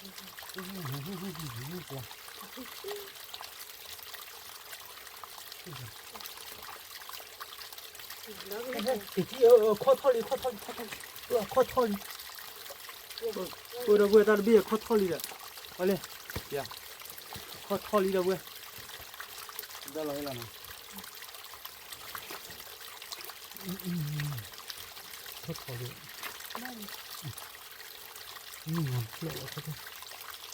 တထံၣ်, ခီၣ်ထီၣ်လံ, ခီၣ်ထီၣ်လံ, ခီၣ်ထီၣ်လံ, ခီၣ်ထီၣ်လံ, ပှဲၤဒီပုၢ်ဝဲၢ် တၢ်တဘ့ၣ်ခီၣ်ထီၣ်လံဒီး, ပှၤလ့, ခီၣ်ထီၣ်လံဒီပုၢ်ဝဲၢ်, ဒီးလီၤဟဲလီၤနီၤ, ခီၣ်ထီၣ်လံ, နံၣ်ဖျၢၣ်လီၤခီၣ်ထီၣ်, ယ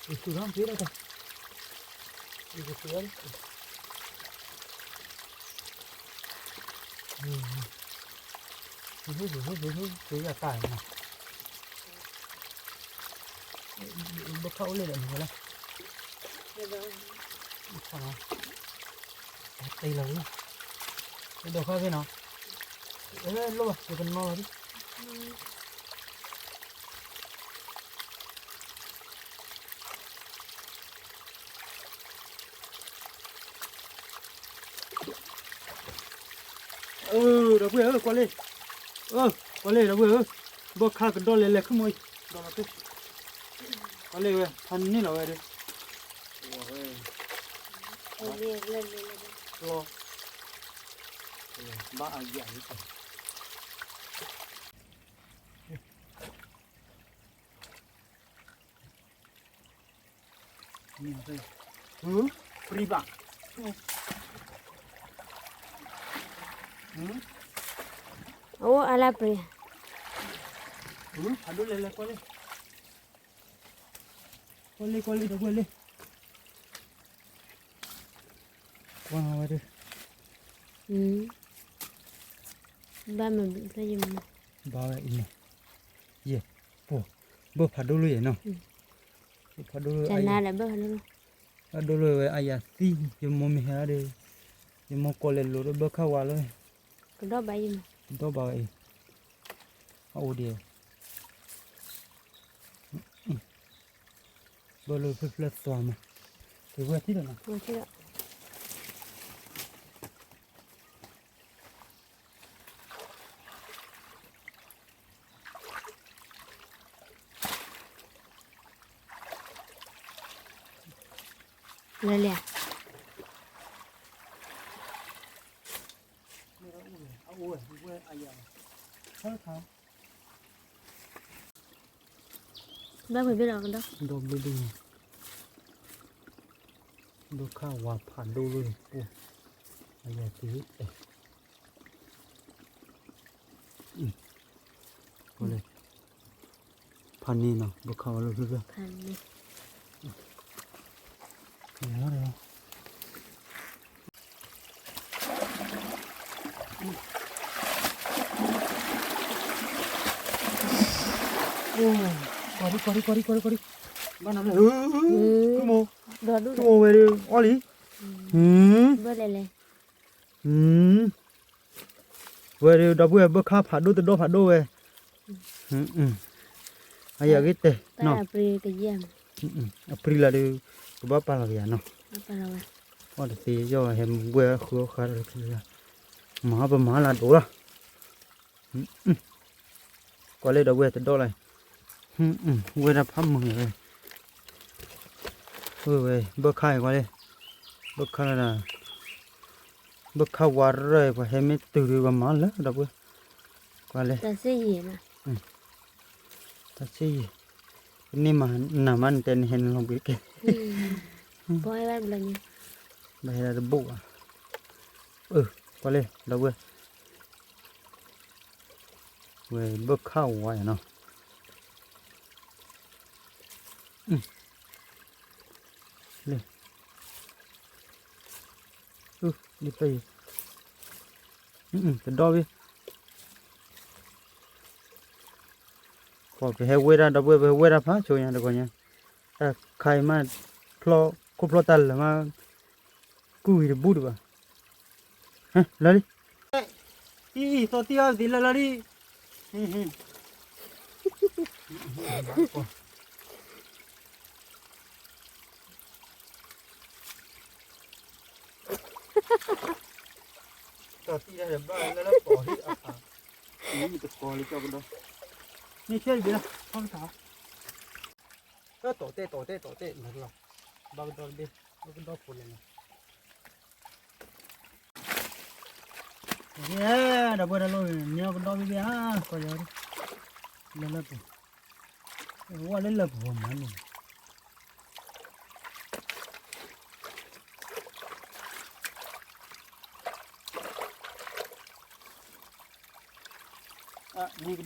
သူၣ်ထီၣ်ဖဲဒၣ်တၢ်, ယကသူၣ်ထီၣ်လံ ဟ့ၣ်ဟ့ၣ်ဟ့ၣ်ဟ့ၣ်ဟ့ၣ်ဟ့ၣ် က့ၤယတၢ်နီၤ, ဘၣ်ခါအိၣ်လၢဒီးမ့ၢ်ဝဲလဲၣ်, တ့လီၤဝဲ, ဒီးခါဖဲနီၤ, အဲ လိၣ်ဘၣ် ယကနီၤလီၤဒံး အၢ ဒီပုၢ်ဝဲၢ်ဧၢ ကွၢ်လံ, အၢ ကွၢ်လံ ဒီပုၢ်ဝဲၢ်ဧၢ, ဘီခါကဒီးလဲၤလဲၤ ခုၣ်မီၤအံၤ, ဒီးလီၤတ့ၢ်, ကွၢ်လံဝဲ ဖးန့ၢ်လီၤဝဲဒီး, ဘၣ်အယၤလံ free ဘၣ်, အအိၣ်အါလၢပှဲၤ, ဖးဒိၣ်လဲၤလဲၤ ကွၢ်လံ, ကွၢ်လံ ကွၢ်လံ ဒီပုၢ်ဝဲၢ်လံ အၢ ကွၢ်ဝဲဒၣ်, ဘၣ်မ, ဘၣ်ဝဲအံၤနီၤ, ယဲၢ်, ပှၤ, ဘၢၣ်ဖးဒိၣ်လၢယဲၢ်နီၤ, ဘၢၣ်ဖးဒိၣ်လၢ, ဘၢၣ်ဖးဒိၣ်လၢဝဲအယၤသံ, ယမိၢ်မ့ၢ်ဟဲဒီး, ယမိၢ်ကိးလဲၤလိာ်ဒီးဘၢၣ်ခၣ်ဝါလၢ, ကဒီးဘၣ်အံၤမး, ကဒီးဘၣ်အံၤ, အအိၣ်ဒံး ဘၣ်လၢဖျၢၣ်ဖျၢၣ်သွါမး, ကဝဲၢ်ထံၣ်ဒီးနီၤ, လဲၤလဲၤ, ဘၣ်ဖဲဘ့ၣ်လီၤကဒီး, ဒီဘ့ၣ်ဒိၣ်, ဘၢၣ်ခၣ်ဝါဖးဒိၣ်လၢယပူၤ, အယၤသံ, ဖးန့ၢ်နီၤ, ဘၢၣ်ခၣ်ဝါလၢဖျၢၣ်ဖျၢၣ်, ကွၢ်ဒံး, ကွၢ်ဒံး, ကွၢ်ဒံး, ကွၢ်ဒံး, ကွၢ်ဒံး, ဘၣ်နၤလဲၣ်, ဆိကမိၣ်, ဆိကမိၣ်ဝဲဒၣ်အီၣ်လံ, ဝဲဒၣ်ဒီပုၢ်ဝဲၢ်ဘၢၣ်ခၣ်ဖးဒိၣ်တဒီဖးဒိၣ်ဝဲ, အယၤဂ့ၤတဲာ်, အပြံလၢ်ဒီး, ကဘၣ်ပာ်လီၤကယၤနီၤ, အီၣ်တသ့ယီၢ်ဟဲမုၢ်ဘှဲၣ်ဃုအီၣ်ဃါတခါလၢ်, မၤပမၤလၢဒိၣ်လီၤ ကွၢ်လၢဒီပုၢ်ဝဲၢ်တဒီလီၤ, ဝဲဒၣ်ဖးမုၢ်ဝဲ, ဝဲဝဲ ဘၢၣ်ခၣ်အံၤကွၢ်လၢ, ဘၢၣ်ခၣ်လၢဒၣ်, ဘၢၣ်ခၣ်ဝါရၢၢ်အံၤ ပှၤဟဲမ့ၢ်တုၤဒီးပှၤမၤလၢဒီပုၢ်ဝဲၢ်, ကွၢ်လၢ, တၢ်ဆံၣ်ယံၤ, ကန့ၢ်မၤနၤမးနတဲနဟဲနလီၤဘှံးတက့ၢ်, ဘၣ်ဟဲဒၣ်တဘူၣ်ဘၣ်, ကွၢ်လၢဒီပုၢ်ဝဲၢ်, ဝဲဘၢၣ်ခၣ်ဝါနီၤ, လၢ, ဒ်ဖဲအံၤ, တဒီဘၣ်, ပဟဲဝဲဒၣ်ဒီပုၢ်ဝဲၢ် ပဟဲဝဲဒၣ်ဖးဆိညါတဂီၤညါ, တၢ်ခါအံၤမး, ဖျီ, ခိၣ်ဖျီတၢ်လၢာ်မး, ကူၣ်ဝံၤတဘူၣ်ဒံးဘၣ်, လၢလံ တံၢ်အံၤ သီတံၢ်အီၤသံလၢလၢလံ, သီတံၢ်တၢ်ဘၣ်လၢလၢပီၤဟံၣ်အဖး, မ့ၢ်တကီလၢကၠီကဒီး, န့ၢ်ဆဲးတဘ့ၣ်လီၤ ဖီကထါ, ကတီၤတဲာ်တီၤတဲာ်တီၤတဲာ်နၤလီၤ, ဘၣ်ကဒီးတဘ့ၣ်, ဘၣ်ကဒီးဖိလဲၣ်နၤ ဒီပုၢ်ဝဲၢ်တၢ်လိၣ်န့ၣ် မ့ၢ်ကဒီးဘ့ၣ်ဘ့ၣ်ဧါ, ကီယီၤ, လၢလၢပူၤ, ဝဲလၢလၢပူၤမၤန့ၣ်, န့ၣ်ကဘ့ၣ်, န့ၣ်တ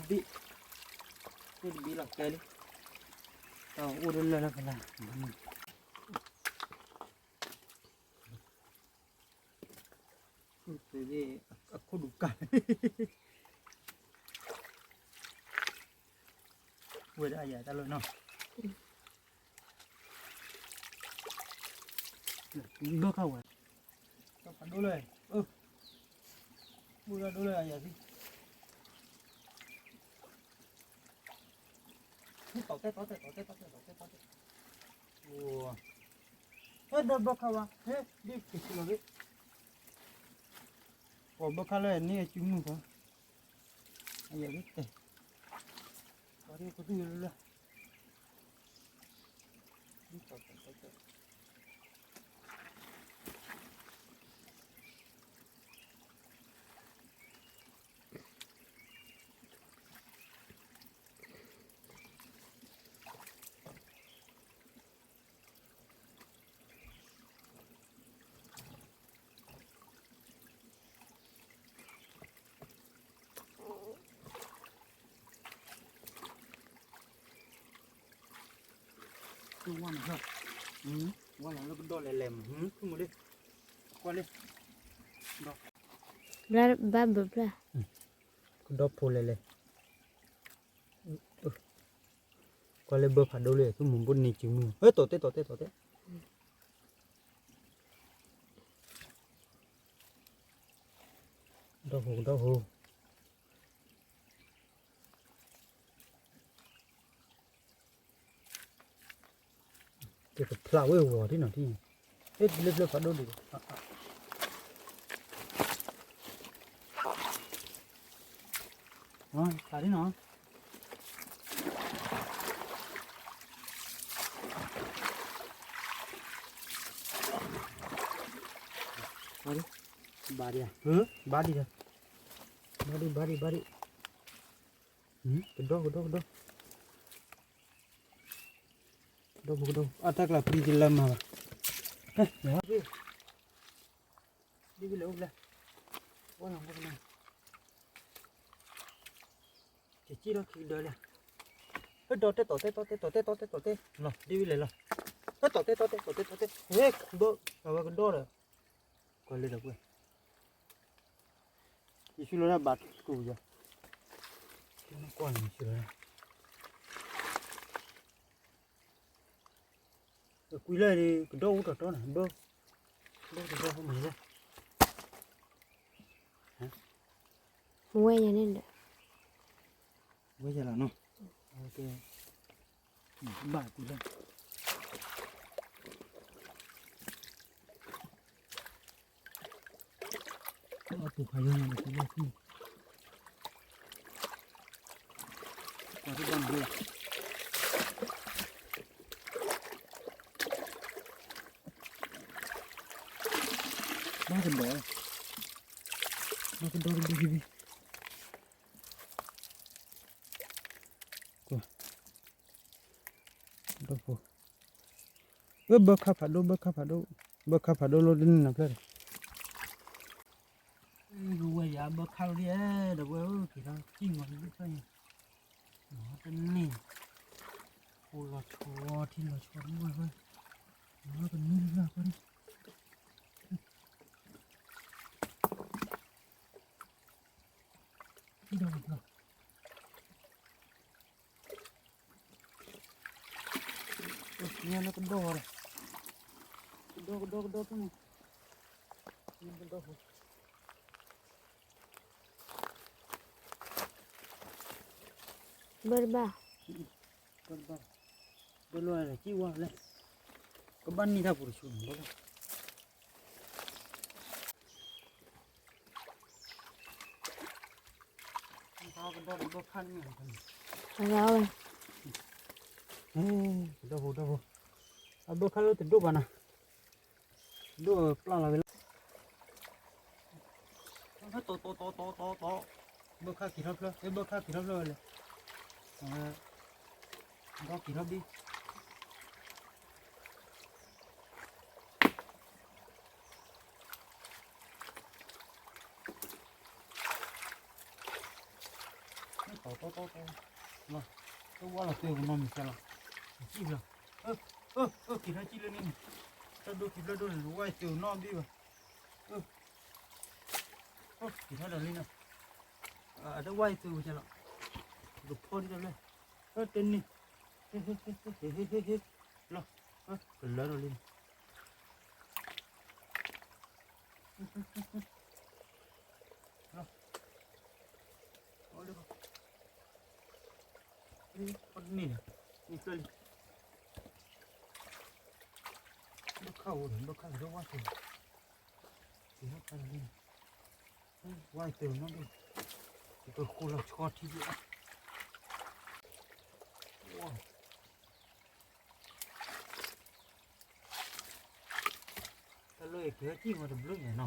ဘ့ၣ်လီၤကဲလံ, တၢ်အိၣ်ဒၣ်လၢလၢပူၤလၢ်, အခိၣ်ဒူးကၢ်, ဝဲဒၣ်အယၤတၢ်လီၢ်နီၤ, ဘၢၣ်ခၣ်ဝါ, တၢ်ဖးဒိၣ်လၢ, ဘၣ်ဒိၣ်လၢအယၤသံ ဟဲဒီးဘၢၣ်ခၣ်ဝါ, ဟဲ, ဒ်က့ၤလီၤ, ပှၤဘၢၣ်ခၣ်လၢန့ၣ်အစုမုၢ်ဃီ, အယၤဒ်တဲာ်, ပှၤဒ်ကသူၣ်လၢလၢ ဝါလီၤလၢပဒီၣ်လဲၤလဲၤမး, မုၢ်လံ, ကွၢ် ဘျါဘၣ်ဘၣ်ဘျါ, ကဒီဖိလဲၣ်လဲၣ်, ကွၢ်လၢဘၢဖးဒိၣ်လၢသူၣ်မူဘိၣ်န့ၢ်စုမုၢ်, ဟဲ တီၢ်တဲတီၢ်တဲတီၢ်တဲ, ဒီဖိကဒီဖိ, ကဖျါဝဲဝီၤထံနီၤထံ, ဟဲလၢဘျၢဖးဒိၣ်ဒံး, ဖျါထံနီၤ, ဘၣ်ဒံး, ဘၣ်ဒံး, ဘၣ်ဒံး, ဘၣ်ဒံး, ကဒီကဒီကဒီ, ကဒီကဒီ, အတၢ်ကျးပျံၤတလၢမၤဘၣ်, ဒ်ဝံၤလဲၤအိၣ်ဖျဲၣ်, ဝဲလီၤဝဲလီၤ, ကစံၣ်ထီၣ်ခံကဒၢလံ, ဟဲဒီးတဲတီၢ်တဲတီၢ်တဲတီၢ်တဲတီၢ်တဲတီၢ်တဲ, လီၤဒ်ဝံၤလဲၤလီၤ, ဟဲတီၢ်တဲတီၢ်တဲတီၢ်တဲတီၢ်တဲ, ဟဲဘၢ, အဝဲကဒီဒီး, ကွၢ်လၢတၢ်ကွဲ, ယဆူလီၤဒၣ်ဘၣ်ကူယၤ, ကွၢ်န့ၣ်ဆူလီၤဒၣ် ကွံာ်လၢန့ၣ် ကဒီအိၣ်တတီၤန့ၣ် ဘၢ, ဘၢတတီၤဖိမ့ၢ်လၢ, ဝဲယၤန့ၣ်ဒီး, ဝဲယၤလီၤနီၤ, ဘၣ်ကွံာ်လၢ အပူၤဖးယိာ်ညါန့ၣ် ကဘၣ်ဆူၣ်, ပှၤတဘၣ်မၤလၢ, ဘၣ်ကဒီး, ဘၣ်ကဒီတဘ့ၣ်တဘ့ၣ်, ကွၢ် ဒီဖိ, အၢ ဘၢခါဖးဒိၣ် ဘၢခါဖးဒိၣ်, ဘၢခါဖးဒိၣ်လီၤတန့ၢ်နီတဖျၢၣ်ဒီး, ဝဲယၤဘၢခါလီၤဒ်အဲၣ် ဒီးဝဲဧၢ က့ၤထီၣ်ကံၣ်မီၤတဖျၢၣ်ညါ, တန့ၢ်, အိၣ်လီၤဆီထံလီၤဆီတမုၢ်ဝဲ, ကနုၢ်လၢ်ဖီဒံး, ထံဒီးကဘျီ ညါလၢကဒီဝဲဒီး, ကဒီကဒီကဒီဖိန့ၣ်, ကဒီဖိ, ဘၢတဘၣ်, ဘၢတဘၣ်, ဘၢလီၤလဲၣ် ကံၣ်ဝါလဲၣ်, ကဘၣ်နံၣ်တၢ်ပူၤတဆူန့ၣ် ဘၢလီၤ ကဒီတဘၢခါန့ၣ်, အဝဲ, ကဒီဖိ ကဒီဖိ, အဘၢခါလၢတဒိၣ်ဘၣ်နၤ, ဒိၣ်ပျၢ်လီၤဝဲလၢ တီတီတီတီတီတီ, ဘၢခါက့ၤထီၣ်ဖျၢၣ်, ဘၢခါက့ၤထီၣ်ဖျၢၣ်ဝဲလဲၣ်, အဝဲ, ဒီက့ၤထီၣ်ဘံၣ် တီတီတီတီ, လီၤ, တဝါလီၤတဲာ်ပနီၢ်မုၢ်ကဲလီၤ, ကံၣ်ဖျၢၣ်, အၢ အၢ က့ၤထီၣ်ကံၣ်လၢန့ၣ်, တၢ်ဒိၣ်ကံၣ်ဖျၢၣ်ဒိၣ်န့ၣ် တဝါအံၤတဲာ်ပနီၢ်ဘံၣ်ဘၣ်, အၢ က့ၤထီၣ်ဒီးလံနီၤ, အတဝါအံၤတဲာ်ပကဲလီၤ, ကဖီဒ်တၢ်လၢ, အၢ တန့ၢ်, ဟ့ ဟ့ ဟ့ လီၤ, ကလၢထီၣ်လံန့ၣ် လီၤ, အီၣ်လၢ, အၢ န့ၣ်, န့ၣ်ဖျၢၣ်လံ, ဘၢခါအိၣ်ဒီး ဘၢခါလၢဝါတဲာ်, က့ၤထီၣ်ဖျၢၣ်လံန့ၣ်, ဝါတဲာ်နီၣ်ဒိၣ်, ကဃိလီၤဆီထံဒံး, ဝါ တၢ်လၢယကဟဲကံၣ်မီၤတဘျုးညါနီၤ,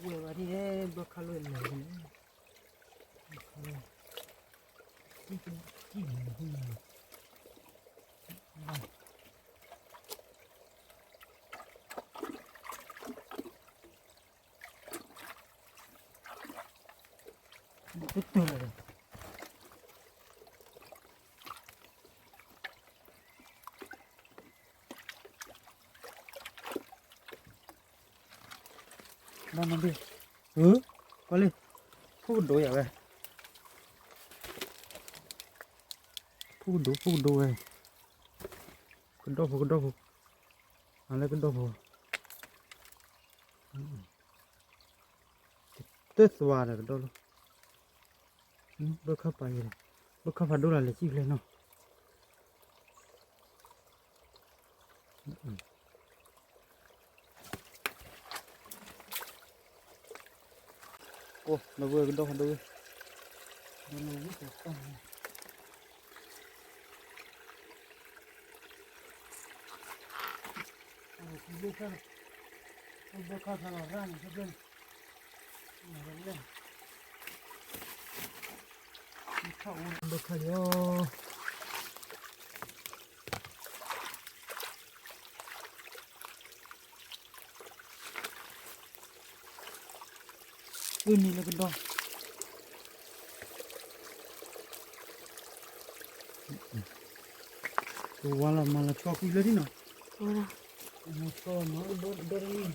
ဝဲဘၣ်ဒ်ဘၢခါလိၣ်လဲၣ်န့ၣ်, ဘၣ်နဘ့ၣ်, ကွၢ်လံ, ဖိကဒိၣ်ယၤဝဲ, ဖိကဒိၣ် ဖိကဒိၣ်ဝဲ, ကဒီၣ်ဖိ ကဒီၣ်ဖိ, အလၢကဒီၣ်ဖိ, တသွါဒီးကဒီၣ်လီၤ, ဘၢခါပာ်ယဲ, ဘၢခါဖးဒိၣ်လၢလဲၤစံၣ်ဖျဲၣ်နီၤ. အိၣ် ဒီပုၢ်ဝဲၢ်ကဒီၣ်ဖးဒိၣ်ဝဲ, ဘၢခါလီၤ, အၢနံၤလၢကဒီၣ်, ကဝါလီၤမၤလီၤဆီကွံာ်လၢဒ်နီၤ, ဆီမၤဒိၣ်ဒိၣ်,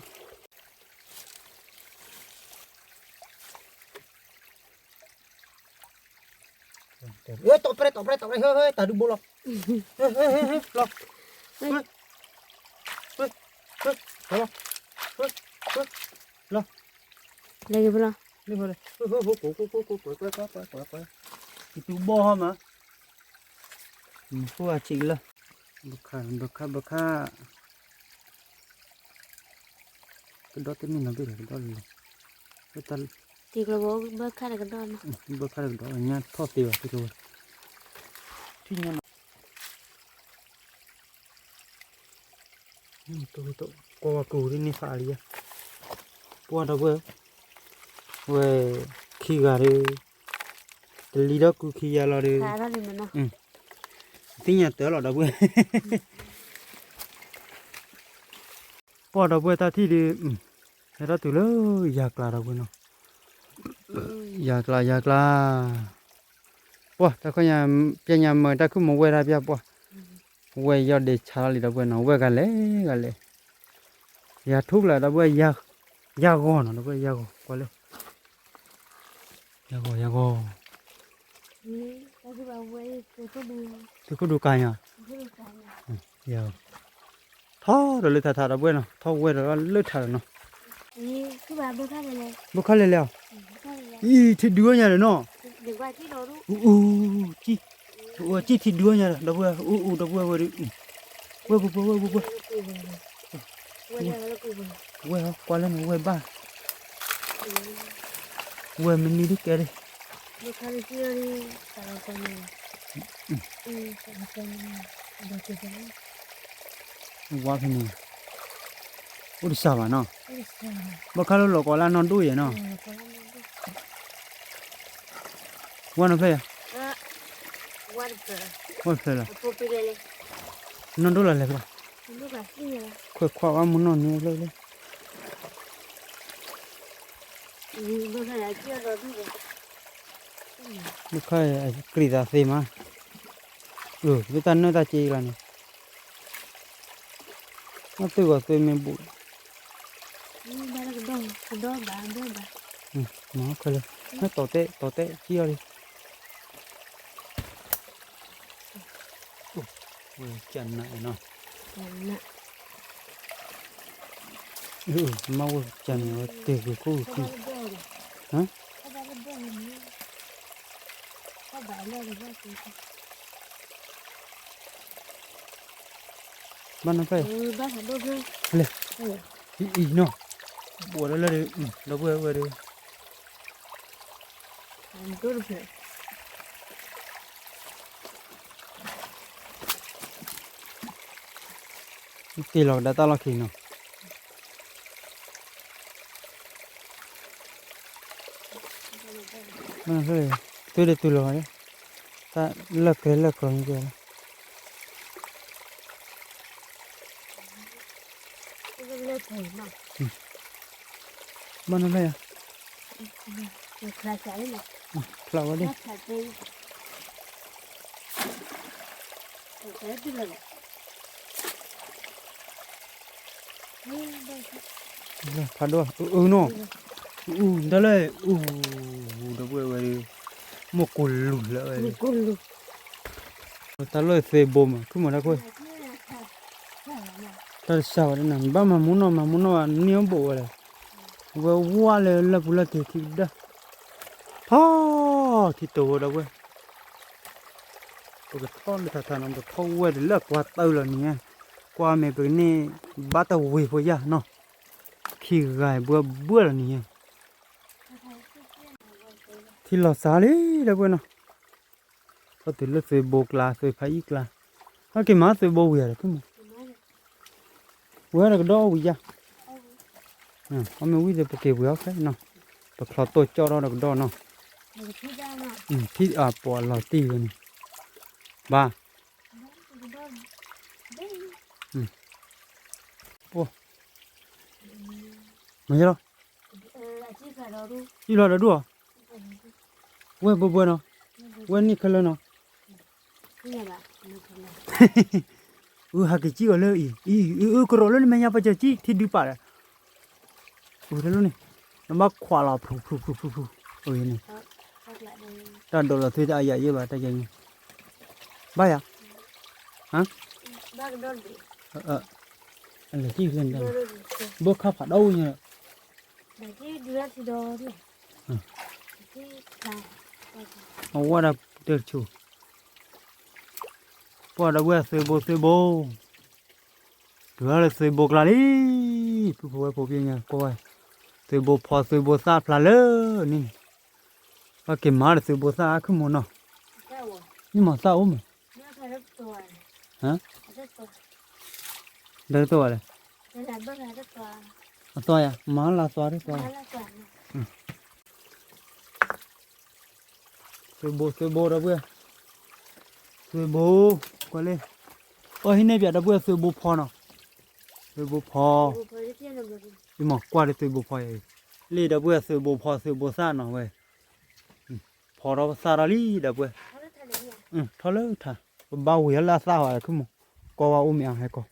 တီၢ်ပြဲ တီၢ်ပြဲ တီၢ်ပြဲ ဟဲ ဟဲ တၢ်ဒုးဘိလီၤ, ဟဲ ဟဲ ဟဲ လီၤ, ဟဲ ဟဲ ဟဲ လီၤ, ဟဲ ဟဲ လီၤ, လဲၤက့ၤဖဲလီၤ, ဟဲ ဟဲ ဟဲ ဟဲ ကွၢ် ကွၢ် ကွၢ် ကွၢ် ကွၢ် ကွၢ် ကွၢ် ကွၢ် ကွၢ် ကွၢ် ကတူၢ်ဘီၣ်ဟီမး, မ့ၢ်ဃိအဆံးလၢ ဘၢခါ ဘၢခါ ဘၢခါ ကဒီၣ်တန့ၢ်နီၤဘ့ၣ်ဒီး ကဒီၣ်လၢလီၤ, တံၤကျိၤဘိ ဘၢခါတကဒီၣ်နီၤ, ဘၢခါတကဒီၣ် ညါထီၣ်သ့ဘၣ် တံၤကျိၤဘိ, ထံၣ်ညါနီၤ, ကွၢ်ဝဲကိၤဒ်န့ၣ်ဖးအါလံ, ပှၢ်ဒီပုၢ်ဝဲၢ်, ဝဲ ခံဂၤဒီး တလံၤဒီးကူခံယၤလီၤဒီး, သ့ၣ်ညါတၢ်လီၤဒီပုၢ်ဝဲၢ်, ပှၢ်ဒီပုၢ်ဝဲၢ်တၢ်ထံၣ်ဒီး, ဟဲထီၣ်တုၤလၢယၤကျါဒီပုၢ်ဝဲၢ်နီၤ, ယၤကျါ ယၤကျါ, ပှၢ် တၢ်ခီညါ ပျဲညါမၢတၢ်ခုၣ်မဝဲၢ်တၢ်ပျၢ်ပှၢ်, ဝဲၢ်ယီၢ်ဒ့ဆါလီၤလံဒီပုၢ်ဝဲၢ်နီၤ, ဝဲၢ်ဂၤလဲၤဂၤလဲၤ, ယၤထူၣ်ကျါဒီပုၢ်ဝဲၢ်, ယၤဂီၤနီၤ ဒီပုၢ်ဝဲၢ် ယၤဂီၤ ကွၢ်လၢ ယၤဂီၤ ယၤဂီၤ, သုခိၣ်ဒူကၤညါ, ယၤဂီၤ, ထီၣ်ဒီးလၢထးထးဒီပုၢ်ဝဲၢ်နီၤ, ထီၣ်ဝဲဒီးလၢထးဒီးနီၤ, ဘၢခါလဲၤလဲၣ်, အံၤ ထံဒုးဝဲညါဒီးနီၤ, အူ အူ ကံၣ်ထံဒုးဝဲညါဒီး ဒီပုၢ်ဝဲၢ် အူ အူ ဒီပုၢ်ဝဲၢ်ဝဲဒီး, ဝဲၢ်ပူၤပူၤ ဝဲၢ်ပူၤပူၤ, ဝဲၢ်ဟီ ကွၢ်လၢန့ၣ် ဝဲၢ်ဘၣ်, ဝဲၢ်မနုၤဒ်ကဲဒ်, ဝါဖဲန့ၣ်, အိၣ်တစှၤဘၣ်နီၤ, ဘၣ်ခါလၢလီၤကီးလၢအနီၢ်ဒိၣ်ယဲၢ်နီၤ, ဝါနီၤဖျၢၣ်ယၤ, ဝါတဖျၢၣ်လီၤ, နီၢ်ဒိၣ်လီၤလဲၤဖဲလီၤ, ခွဲးခွါဝဲမုၢ်နီၢ်န့ၣ်လၢလၢ ဘၣ်ခါအကရံၣ်သးသ့မး, အၢ လၢတၢ်နၢတၢ်စ့ကျါန့ၣ်, နၢ်သုဂီၤသွ့မ့ၢ်ဘူး, မၤခဲလၢာ်, နတီၤတဲာ် တီၤတဲာ် စံၣ်အီၤလံ, ဝဲကနၣ်နီၤ, မ့ၢ်ဝဲကနၣ်ဝဲတ့ၢ်ဂ့ၤခိၣ်ဂ့ၤခံ, ဘၣ်နီၤဖဲ, လဲၤ, အံၤအံၤနီၤ, ဘိးလၢလၢဒီး ဒီပုၢ်ဝဲၢ်ဒီး တ့ၢ်လီၤကဒါတၢ်လီၢ်ခံနီၤ, သုဒီးတုၤလီၤဘၣ်, တၢ်လၢၢ်ကျဲလၢၢ်ကျီန့ၣ်ကဲလီၤ. ဘၣ်နီၢ်ဖျၢၣ်ယၤ, ဖျးဝဲဒၣ်, ဖးဒိၣ်, အၢနီၤ, အူ, တၢ်လၢအူ, ဒီပုၢ်ဝဲၢ်, မိၢ်ကိၢ်လူၤလၢဝဲ, တၢ်လၢသုးဘိမး ဖုမၤတၢ်ခိၣ်, တၢ်တစှၤဝဲဒၣ်နၤ နဘၣ်မၤမူနီၢ် မၤမူနီၢ်ဘၣ် နံၣ်အိၣ်ဘိးဝဲလဲၣ်, ဝဲဝါလၢလၢပူၤလၢက့ၤထံကဒါ, ထီၣ်ထံတိၤဝဲဒီပုၢ်ဝဲၢ် ပကထီၣ်လၢထးထးနီၤ ပကထီၣ်ဝဲတလၢကွၢ်တၢ်လီၤနံၤညါ, ကွၢ်မ့ၢ်ပကန့ၢ်ဘၣ်တဝ့ၤဖိယၢ်နီၤ, ခံဂၤဘှဲဘှဲလီၤနံၤညါ, ထံလီၤစှၤလံ ဒီပုၢ်ဝဲၢ်နီၤ, ထီၣ်တုၤလၢသုးဘိကျါ သုးဖးအံၣ်ကျါ, ဟဲက့ၤမၤသုးဘိဝံၤဧါဒီးဖုမး ဝဲဒီးကဒီးအီၣ်ဝံၤယါ, အီၣ်မ့ၢ်ဝံၤဒီးပက့ၤဝံၤအီၣ်ခဲနီၤ, ပချီတိၢ်ကၠီၣ်ထီၣ်ဒီးကဒီးနီၤ, ထံအပီးအလီၤတံၢ်ဝဲန့ၣ်, ဘၣ်, ပှၤ, မ့ၢ်ယလီၤ, ယလီၤဒီးဒူၣ်အီၤ, ဝဲဘိဘိနီၤ, ဝဲန့ၣ်ခဲလၢာ်နီၤ အဟးက့ၤကံၣ်အီၤလၢအံၤ, အံၤ, အကရီးလၢနမဲာ်ညါပကကံၣ်ထံဒုပာ်ဒီး, အတလိၣ်န့ၣ်, နဘၣ်ခွးလီၤဖျူဖျူဖျူဖျူဖျူ, အန့ၣ်, တၢ်ဒိးလီၤသွ့တၢ်အယၤယဲၢ်ဘၣ်တၢ်ယၤညါ, ဘၣ်ယၤ, ဟါ, အလဲၤကံၣ်လဲၤ, ဘၣ်ခါဖးဒိၣ်ညါ အဝဲဒၣ်တၢ်တဆူၣ်, ပှၤဒီပုၢ်ဝဲၢ်သုးဘိသုးဘိ, တုၤလၢသုးဘိကျါလံ, ပုၢ်ဖိဝဲၢ်ဖိပညါကိးဝဲ, သုးဘိဖီသုးဘိသၣ်ဖျါလၢန့ၣ်, ဘၣ်က့ၤမၤဒီးသုးဘိသၣ်အါခုမ့ၢ်နီၤ, မ့ၢ်မၤသၣ်အိၣ်မး ဒီးတဝဲလဲၣ်, အသွါယၤ မၤလၢသွါတသွါ, သုးဘိသုးဘိဒီပုၢ်ဝဲၢ်, သုးဘိ, ကွၢ်လံ, အဟံးန့ၢ်ပၠးဒီပုၢ်ဝဲၢ်သုးဘိဖီနီၤ, သုးဘိဖီ, ယမၤကွၢ်ဒီးသုးဘိဖီအံၤ, လံဒီပုၢ်ဝဲၢ်သုးဘိဖီသုးဘိသၣ်နီၤဝဲ, ဖီထီၣ်ပသၣ်ထီၣ်လံဒီပုၢ်ဝဲၢ်, ထီၣ်လၢထါ, ပဘၣ်ဝံၤလၢအသၣ်ဟီခုမး, ကိးဝဲအိၣ်မ့ၢ်အဟဲကီး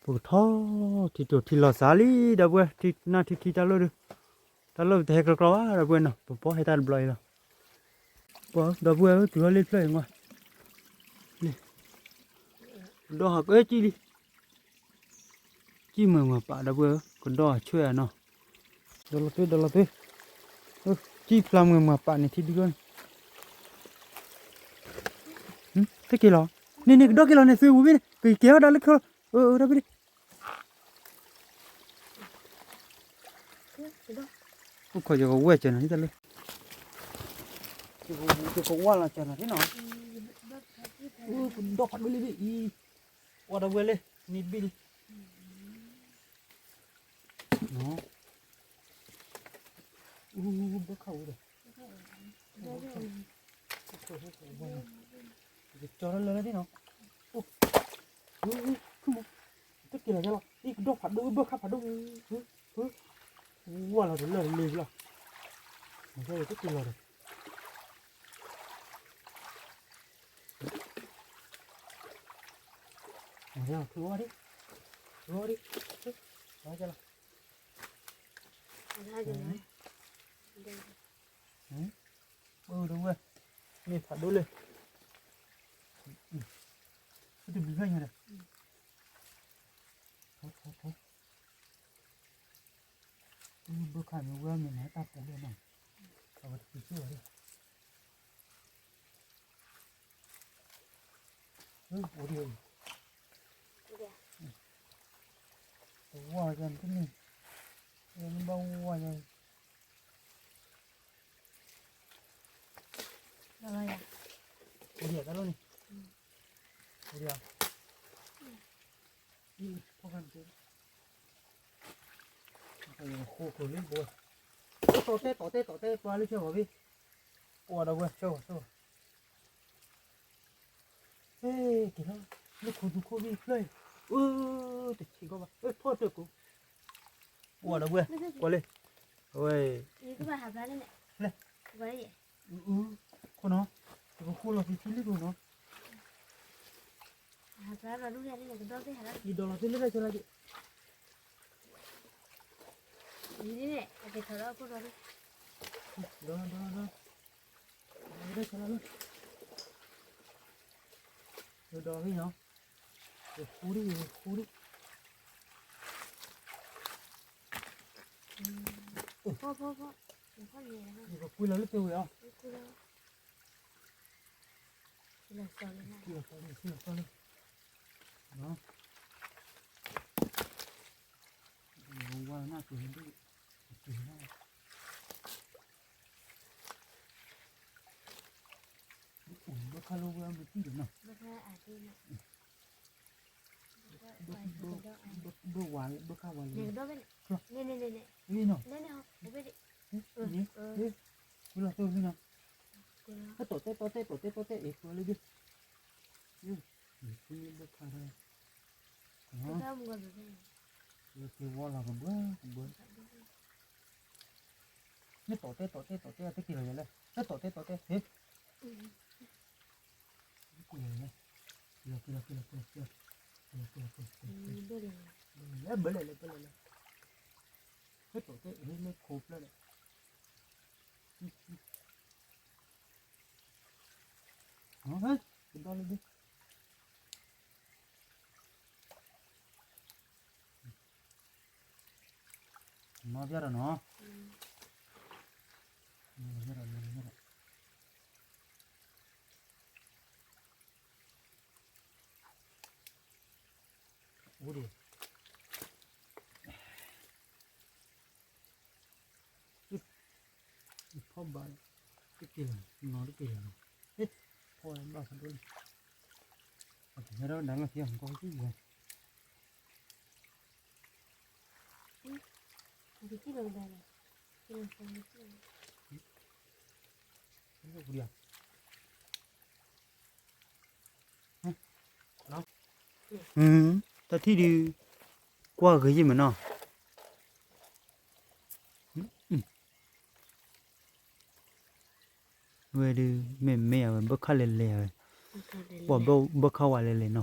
ပကထီၣ်ထံတိၤထံလီၤစှၤလံ ဒီပုၢ်ဝဲၢ်, ထံနၢ်ထံခံတၢ်လီၢ်ဒီး, တၢ်လီၢ်ပတဟဲကျီကျီဘၣ် ဒီပုၢ်ဝဲၢ်နီၤ, ပပီၢ်ဟဲတၢ်တဘျီအံၤလီၤ. ပှၤ ဒီပုၢ်ဝဲၢ် တုၤထီၣ်လံဖျၢၣ်အံၤမး, လံ, ဒီးဟးကဲကံၣ်လံ, ကံၣ်မုာ်မၤပာ် ဒီပုၢ်ဝဲၢ် ကဒီးဆှၢဧါနီၤ, ဒီးလီၤသွ့ ဒီးလီၤသွ့, ကံၣ်ဖျါမုာ်မၤပာ်န့ၣ်ထံဒုလီၤန့ၣ် တက့ၤလီၤ, န့ၣ်န့ၣ် ကဒီးက့ၤလီၤန့ၣ် သွ့ဝံၤဘ့ၣ်န့ၣ် ကကဲထီၣ်ဒၣ်လၢခီ, အၢ ဒီပုၢ်ဝဲၢ်, အိၣ်ခိးယကဝဲၢ်စၢၤနၤ တၢ်လၢ, ယကဝဲၢ်လီၤစၢၤနၤနီၤ, ကဒီးဖးဒိၣ်လံဘ့ၣ်အံၤ, ပှၤဒီပုၢ်ဝဲၢ်လၢ န့ၣ်တဘ့ၣ်လံ ဘၣ်ခးဝဲဒီး, ကကၠီထီၣ်လၢလၢန့ၣ်နီၤ, အိၣ်, တက့ၤလီၤလီၤ, အံၤကဒီးဖးဒိၣ် ဘၣ်ခးဖးဒိၣ်, ဝါလီၤတလၢာ်လၢာ်လီၤ, တက့ၤလီၤဒီး ထုးဝါဒံး, ထုးဝါဒံး, လီၤ, အိၣ်ဒီးဝဲ, မ့ၢ်ဖးဒိၣ်လၢ, တဘျုးဖျၢၣ်ညါဒီး, ထီထီထီ, ဘၣ်ခးမ့ၢ်ဝဲမ့ၢ်နတၢ်ပူၤလၢနီၤ, အဝဲတပူၤဆိၣ်ဝဲဒၣ် အိၣ်ဒံး, အိၣ်ဒံး, ဝါယၤန့ၣ်တမ့ၢ်, နဘၣ်ဝါယၤ, အိၣ်ဒံးတၢ်လီၢ်န့ၣ်, အိၣ်ဒံး, ဖီၣ်ခါန့ၣ်, ဃိခိၣ်လံဘိ, တီတဲတီတဲတီတဲပှၤလၢဆၢဂီၤဘ့ၣ်, အိၣ်ဒီးဝဲဆၢဂီၤဆၢဂီၤ ဟဲက့ၤလီၤ, လၢခိၣ်သူခိၣ်ဘ့ၣ်ဖျၢၣ်အံၤ, အၢ, တဆံးကီးဘၣ်, ဖီၣ်တၢၢ်ကိး, အိၣ်ဒီးဝဲ, ကွၢ်လံ, အဝဲ, လဲၣ်, ခိၣ်နီၤ, တကဃိလီၤသံဆူလံခိၣ်နီၤ, ယဒီးလီၤသ့လၢတၢ်ဆၢလၢက့ၤ, ဒီး, ဒီး, ဒီး, ဒီး, ဒီး, ဒီး, ဒီး, ဒီး, ဒီး, ဖီၣ်, ဖီၣ်, ဖီၣ်, ယကကွံာ်လီၤလၢသ့ဝဲအီၤ, ကွံာ်လီၤသ့လၢ, ကွံာ်လီၤသ့လၢ, ဝါနၢ်က့ၤဒိၣ်, က့ၤလီၤ ဘၣ်ခါလၢဝဲမ့ၢ်တံၢ်ဒီးနီၤ, ဘၣ်ဝၤလၢ, ဘၣ်ခါဝၤလၢ, န့ၣ်, န့ၣ်, န့ၣ်, န့ၣ်, ကွံာ်လီၤသ့ဝဲနီၤ, ဟဲတီတဲတီတဲတီတဲတီတဲ အ့ၣ်ကွံာ်လၢဒၣ်, ဖုန့ၣ်ဘၣ်ခါဒီး, ကဲဝီလီၤကဘၢကဘၢ, မ့ၢ်တီတဲတီတဲတီတဲတက့ၤလီၤယၤလဲၣ်, မ့ၢ်တီတဲတီတဲ, ဟဲ, က့ၤလီၤ, က့ၤလီၤ, က့ၤလီၤ, က့ၤလီၤ, က့ၤလီၤ, က့ၤလီၤ, ဘၢလဲၣ်, ဘၢလဲၣ်, ဘၢလဲၣ်, မ့ၢ်တီတဲ, မ့ၢ်ခိၣ်ဖျၢၣ်လဲၣ်, ကဒီလၢဒၣ် နီၢ်ပျၢ်ဒီးနီၤ, နီၢ်ပျၢ်ဒီး, နီၢ်ပျၢ်ဒီး, အိၣ်ဒံး, ဖီၣ်ဘၣ်, တက့ၤလီၤ, နီၤတက့ၤလီၤနီၤ, ဖီၣ်ဘၣ်ဖးဒိၣ်လံ, ဟဲဒီးဒၣ်လီၢ်ခံအကီၢ်ကံၢ်ယၤ တၢ်ထံၣ်ဒုး ကွၢ်ဂ့ၤယံၤမးနီၤ, ဝဲဒုး မ့ၢ်မ့ၢ်အဝဲ ဘၣ်ခၣ်လဲၤလဲၤအဝဲ, ပှၤဘၣ်ခၣ်ဝဲလဲၤလဲၤနီၤ,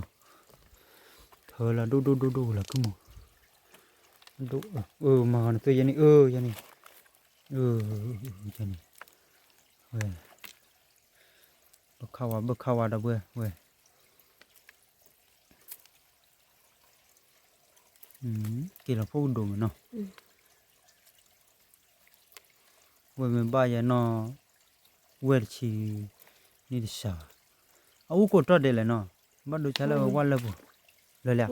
ထၢလီၤဒိၣ်ဒိၣ်ဒိၣ်ဒိၣ်လီၤကုမူ, ဒိၣ်, အၢ မၤဂီၤနသုယဲန့ၣ် အၢ ယဲန့ၣ်, အၢ ယဲန့ၣ်, ဝဲ, ဘၣ်ခၣ်ဝဲ ဘၣ်ခၣ်ဝဲဒီပုၢ်ဝဲၢ်, ဝဲ က့ၤလီၤဖှိၣ်ကဒိၣ်မးနီၤ, ဝဲမ့ၢ်ဘၣ်ယဲနီၤ, ဝဲၢ်တဆံ, န့ၣ်တစှၤဘၣ်, အအိၣ်ကိးတီၢ်ဒဲးလဲၣ်နီၤ, ဘၣ်ဒိဆါလၢဝဲဝၣ်လၢပူၤ, လၢလဲၣ်,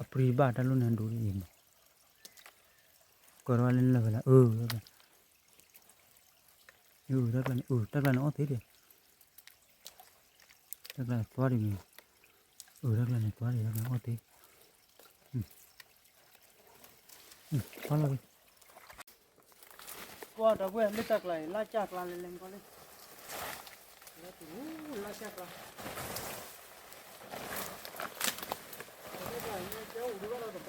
အပြံဘၣ်တၢ်လိၣ်န့ၣ်ဒိၣ်အံၤမး, ကၢၤထီၣ်လၢလၢာ်ဝဲလၢ အၢ တၢ်ကျါန့ၣ် အၢ တၢ်ကျါန့ၣ်အီၣ်သ့ဒံး, တၢ်ကျါန့ၣ်သွါဒံးမ့ၢ်, အၢ တၢ်ကျါန့ၣ်သွါဒံး တၢ်ကျါန့ၣ်အီၣ်သ့, ကွၢ်လီၤဝံၤ, ကွၢ်ဒီပုၢ်ဝဲၢ်လၢတၢ်ကျါအံၤ လၢ်ကၢ်ကျါလဲၤလဲၤမ့ၢ်ကီလံ, လၢ်ကၢ်ကျါ တၢ်ကျါန့ၣ် ကဲအိၣ်ဒံးဘၣ်ဒီးတဘၣ် က့ၤ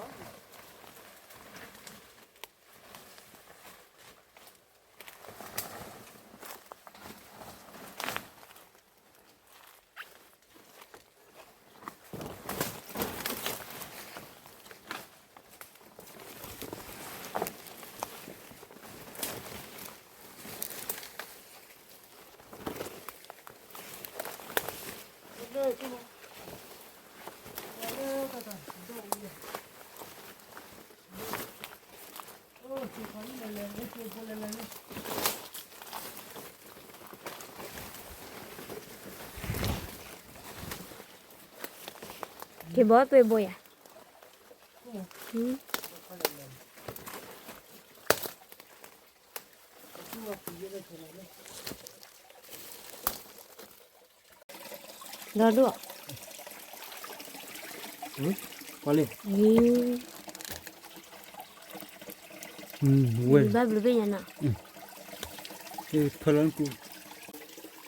ဘီသွဲဘိယၤ, ဒီဒိၣ်, ကွၢ်လံ, ဝဲ, ဘၣ်ဘျုးဘ့ၣ်ညါနီၤ, ဖၢလီၤနကူ,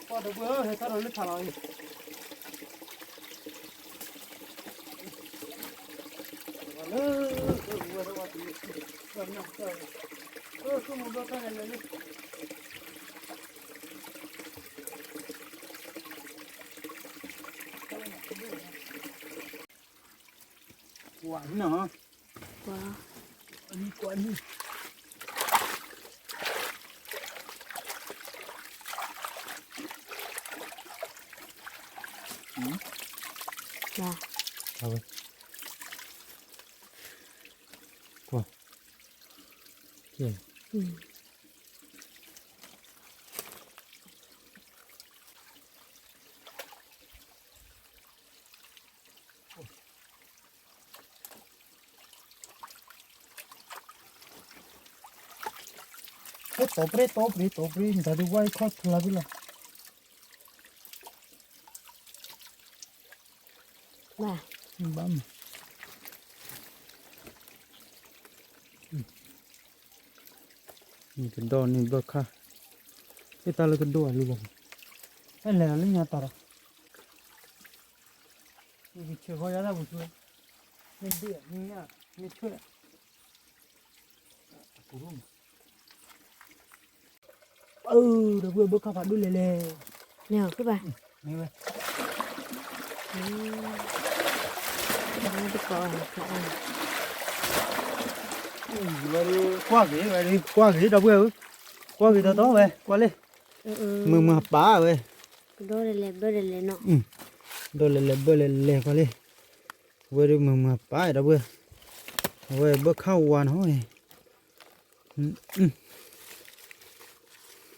ကွၢ်တဘၣ်ဟဲထီၣ်ဒီးလၢထးလီၤအံၤ ကွၢ်နီၤ, ကွၢ်, ကွၢ်လံ, ကွၢ်, ကွၢ်, ကဲ ဟဲတီပရ့တီပရ့တီပရ့ နတၢ်ဒုးဝါခီၣ်ဖျါဖဲလီၤ, ဘၣ်, ဘၣ်မး, နကဒီန့ၣ်ဘၣ်ခါ, ဟဲတၢ်လၢကဒိၣ်အလံလီၤ, ဟဲလဲၤလီၤလၢညါတၢ်ဒီး ယကဆဲးဃီယါတၢ်ပူၤဆူ, မ့ၢ်ဒ့ၣ်မ့ၢ်ညၣ်မ့ၢ်ထွဲၣ်, အၢ ဒီပုၢ်ဝဲၢ်ဘၣ်ခါဖးဒိၣ်လဲၣ်လဲၣ်, မ့ၢ်အီၤဖဲဘၣ်, မ့ၢ်ဝဲ, ကွၢ်ဂ့ၤဝဲဒၣ် ကွၢ်ဂ့ၤ ဒီပုၢ်ဝဲၢ်ဧၢ, ကွၢ်ဂ့ၤတီတီဝဲ ကွၢ်လံ, မုာ်မုာ်ပာ်ဝဲ, ဒီလဲၤလဲၤဘၢလဲၤလဲၤနီၤ, ဒီလဲၤလဲၤဘၢလဲၤလဲၤကွၢ်လံ, ဝဲဒၣ်မုာ်မုာ်ပာ်ဒီပုၢ်ဝဲၢ်, အဝဲဘၣ်ခါဝါနီၤ,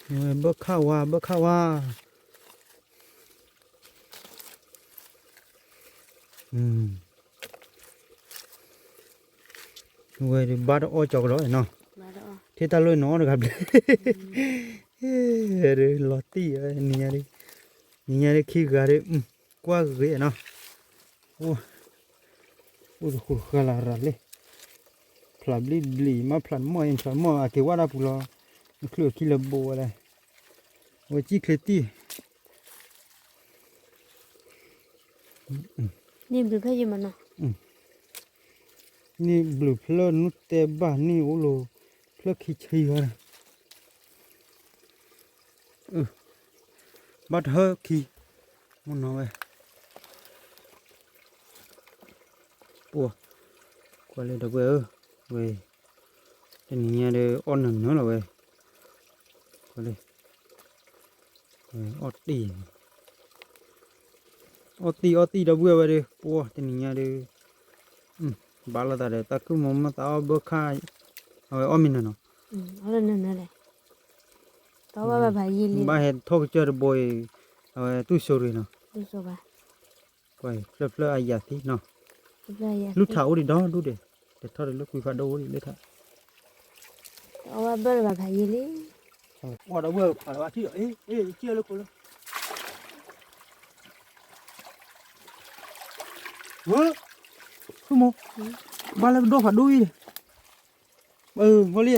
ဝဲဘၣ်ခါဝါ ဘၣ်ခါဝါ, ဝဲဒၣ်ဘၣ်တအီၣ်ကၠီကဒီးနီၤ, ထဲတၢ်လီၢ်နီတဂၤဘျဲၣ်, လီၤတံၢ်ဝဲနံၤညါဒ်, နံၤညါဒ်ခံဂၤဒ်, ကွၢ်ဂ့ၤနီၤ, အိၣ်တဃိးဃာ်လၢရၤလံ, ဖျါဘျံးဘျံး မ့ၢ်ဖျါတမီၢ်အံၤ ဖျါတမီၢ် အက့ၤဝဲဒၣ်ပူၤလီၤ, နချုးအခံလၢဘိဝဲလဲၣ်, ဝဲကံၣ်ချ့တံၢ် န့ၣ်ဘျုးဖဲယမနီၤ, န့ၣ်ဘျုးဖျၢၣ်နုၢ်တဲဘၣ်န့ၣ်အိၣ်လီၤ, ဖျၢၣ်ခံဆံဂၤ, ဘၣ်တဟၢခံ, မုၢ်နီၤဝဲ, ပှၤ, ကွၢ်လၢဒီပုၢ်ဝဲၢ်ဧၢ, ဝဲ, တနံၤညါဒီးအီၣ်နၢၤနၢၤလီၤဝဲ, ကွၢ်လၢ အီၣ်တံၢ်, အီၣ်တံၢ်အီၣ်တံၢ်ဒီပုၢ်ဝဲၢ်ဒီး ပှၤတနံၤညါဒီး, ဘၣ်လိာ်သးဒီးတၢ်ကုၢ်မီမ့ၢ်သးအီၣ်ဘၢခါ, အဝဲအီၣ်မ့ၢ်နၢၤနီၤ, ဘၣ်ဟဲထီၣ်ကစၢၢ်တဘိအံၤ, အဝဲတူၢ်စိရ့ၤနီၤ, ကွၢ်ဖျၢၣ်ဖျၢၣ်အယၤသ့နီၤ, လူၢ်ထးအိၣ်ဒံးဒီဒူၣ်ဒဲး, တထီၣ်ဒီးလၢကွံဖးဒိၣ်အိၣ်ဒံးလၢထး, အဝဲဘၢလၢဘၣ်ဖးယံာ်လံ, ပှၤဒီပုၢ်ဝဲၢ်ဖးလီၤဘၣ်ထံၣ်ဒီး, အ့ အ့ ကံၣ်လၢခိလၢ, ဝဲ, ဃုမိၢ်, ဘၣ်လၢကဒီဖးဒိၣ်အံၤ, အၢ မ့ၢ်လံ,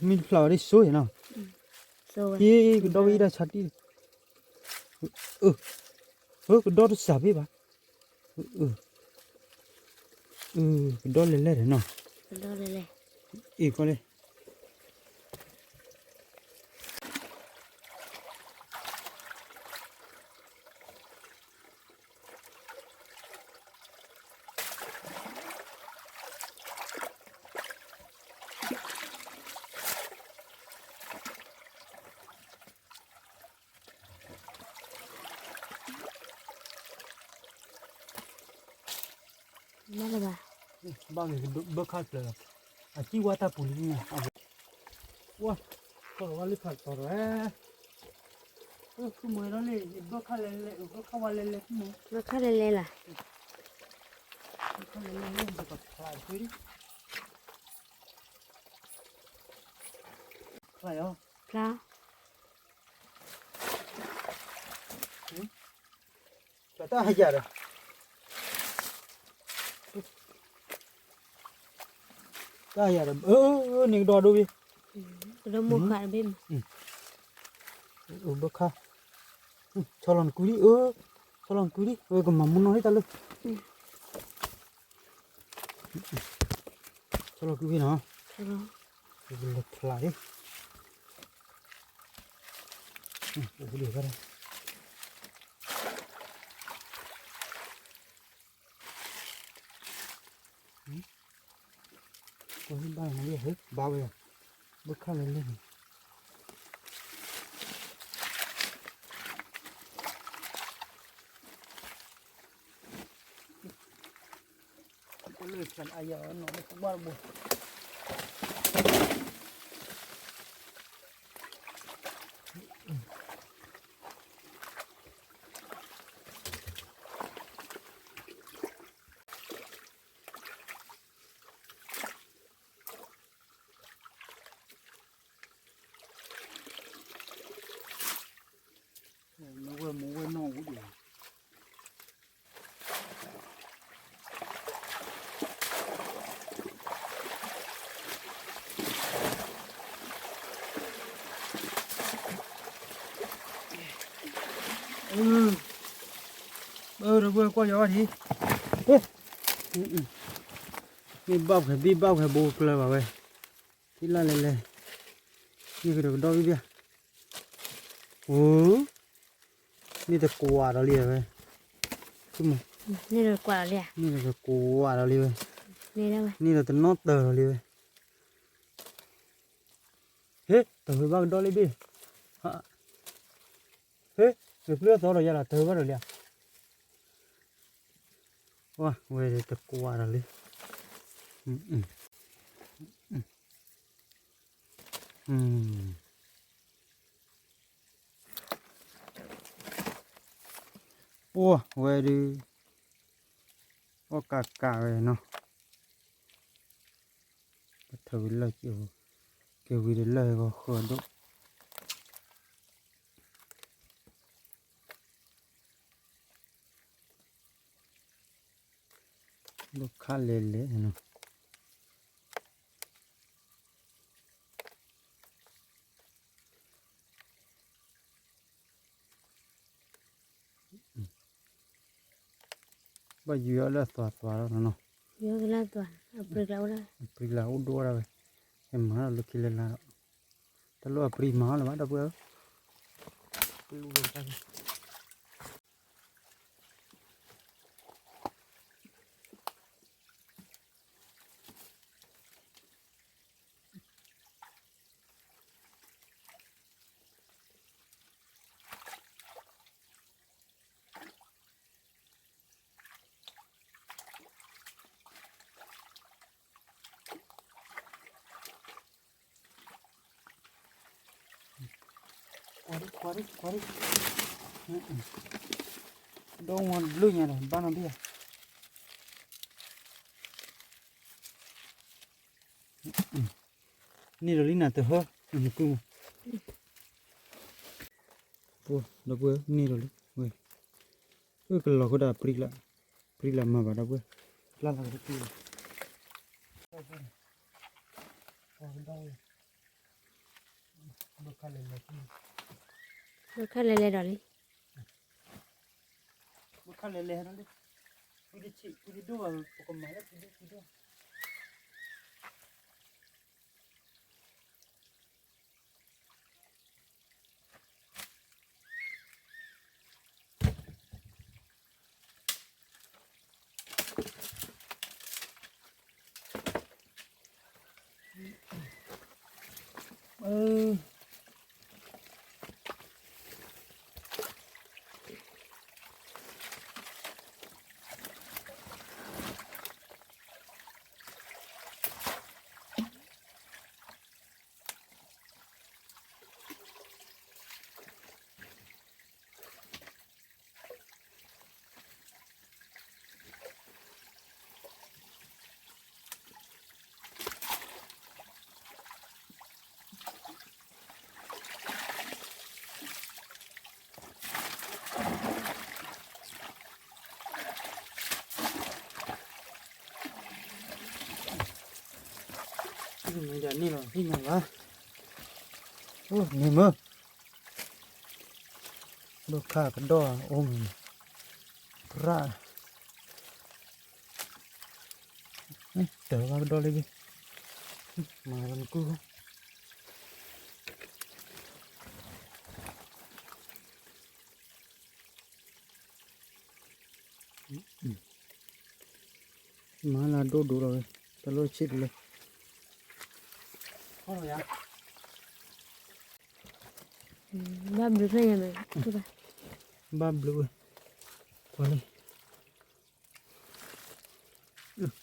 မ့ၢ်တဖျါဝဲဒ်စိနီၤ, က့ ကဒီဝဲအံၤတၢ်ဆါတံၢ်, အၢ, ကဒီတစၢ်ဘ့ၣ်ဘၣ်, ကဒီလဲၤလဲၤဒီးနီၤ, အ့ ကွၢ်လၢ ဘၣ်ဂ့ၤ ဘၢခါတဖျၢၣ်လီၤ, အစံၣ်ဝါတၢ်ပူၤလံ, ဝါ, ကီၢ်လီၤဝါလၢဖးတီၤဝဲ, မ့ၢ်ဒီးန့ၣ် ဘၢခါလဲၤလဲၤ ဘၢခါဝါလဲၤလဲၤ, ဘၢခါလဲၤလဲၤလီၤ, ဖျါလီၤ, ဖျါလီၤ, ဖျါတၢ်ယၤဒီး, တၢ်ယၤဒီး, အၢန့ၣ်ကဒီဒိၣ်ဘ့ၣ်, ကဒီမိၢ်ဃာ်တဘ့ၣ်မး, ဘၣ်ခါ, ဆီလီၤနကုလံ, ဆီလီၤနကုလံ, ဝဲကမၤမူနီၢ်လံတၢ်လၢ ဆီလီၤကွံာ်ဖဲနီၤ, လဲၤဖျါလံ, အိၣ်ဒံးဖဲဒၣ်, ကွၢ်ဘၣ်နၤလံ, ဘါဝဲယၤ, ဘၣ်ခါလဲၤလဲၤန့ၣ် လၢဖျါအယၤနီၤ လၢပဘၣ်တဘိ မ့ၢ်ဝဲမ့ၢ်ဝဲနီၢ်ဝဲဒၣ် အၢ ဒီပုၢ်ဝဲၢ်ကွၢ်ယၤဘၣ်ဒံး မ့ၢ်ဘၣ်ဖဲဘံၣ်ဘၣ်ဖဲဘိကျၢၤဘၣ်ဝဲ ထံၣ်လၢ်လဲၤလဲၤ န့ၣ်ကဒီးကဒီးဘံၣ်ဘၣ် အိ န့ၣ်တကွၢ်ဒီးလံဝဲ န့ၣ်တကွၢ်ဒီးလံ န့ၣ်တကွၢ်ဒီးလံဝဲ န့ၣ်ဒီးတနီၣ်တၢၤဒီးလံဝဲ ဟ့ၣ် တၢ်ဝဲဘၣ်ကဒီးလံဘ့ၣ် ဟ့ၣ် နပျုၢ်သီဒီးယၤဒီးတၢ်ဝဲဘၣ်ဒီးလံ ဝဲတကွၢ်ဒီးလံ ပှၤဝဲဒုး အီၣ်ကးကးဝဲနီၤ ပထဝံၤလၢ ကဲဝံၤဒီးလၢဂီၤဃၢၤဒိၣ် ဘၣ်ခါလဲၤလဲၤနီၤ ဘၣ်ယုၤအီၤလၢအသွၤသွၤလီၤနီၤ အပြံလၢအိၣ်ဒိၣ်ဝဲဒၣ်ဝဲ ဟဲမၤဒီးလၢခံလၢလာ်ဒီး တလိၣ်အပြံမၤအီၤလၢၤဘၣ်ဒီပုၢ်ဝဲၢ် ကွၢ်ရံၣ် ကွၢ်ရံၣ် ကွၢ်ရံၣ် ဒီးဝံၤဘျုးညါဒီး ဘၣ်နီၢ်ဘ့ၣ်ဧါ န့ၢ်ဒီးလံနၤတဟၢ နကုၢ်မး ဒီပုၢ်ဝဲၢ်န့ၢ်ဒီးလံ ဝဲ အၢကလီၤဃိဒၣ်ပြံလး ပြံလးမၤဘၣ်ဒီပုၢ်ဝဲၢ် လၢလီၤကတၢၢ် ဘၣ်ခါလဲၤလဲၤဒီးလံ ဘၣ်ခါလဲၤလဲၤဒီးလံ ကွံတဆံး ကွံတဒိၣ်ဘၣ် ပကမၤလၢကွံဒိၣ်ကွံဒိၣ် အၢ မ့ၢ်ဒၣ်န့ၣ်လီၤ ဟံၣ်ညါဘၣ်, အိၣ်န့ၣ်မ့ၢ် ဒိၣ်ခါကဒီၣ်အိၣ်မ့ၢ် ပြၣ်, တၢ်ဘၣ်ကဒီၣ်လၢယ့ၣ်, မၤလၢနကုၢ် မၤလၢဒိၣ်ဒိၣ်လီၤဝဲ, တၢ်လီၢ်ဆံးတလၢ, ဘၣ်ဘျုးဖဲညါမ့ၢ်, ဘၣ်ဘျုးဝဲ, ကွၢ်လံ,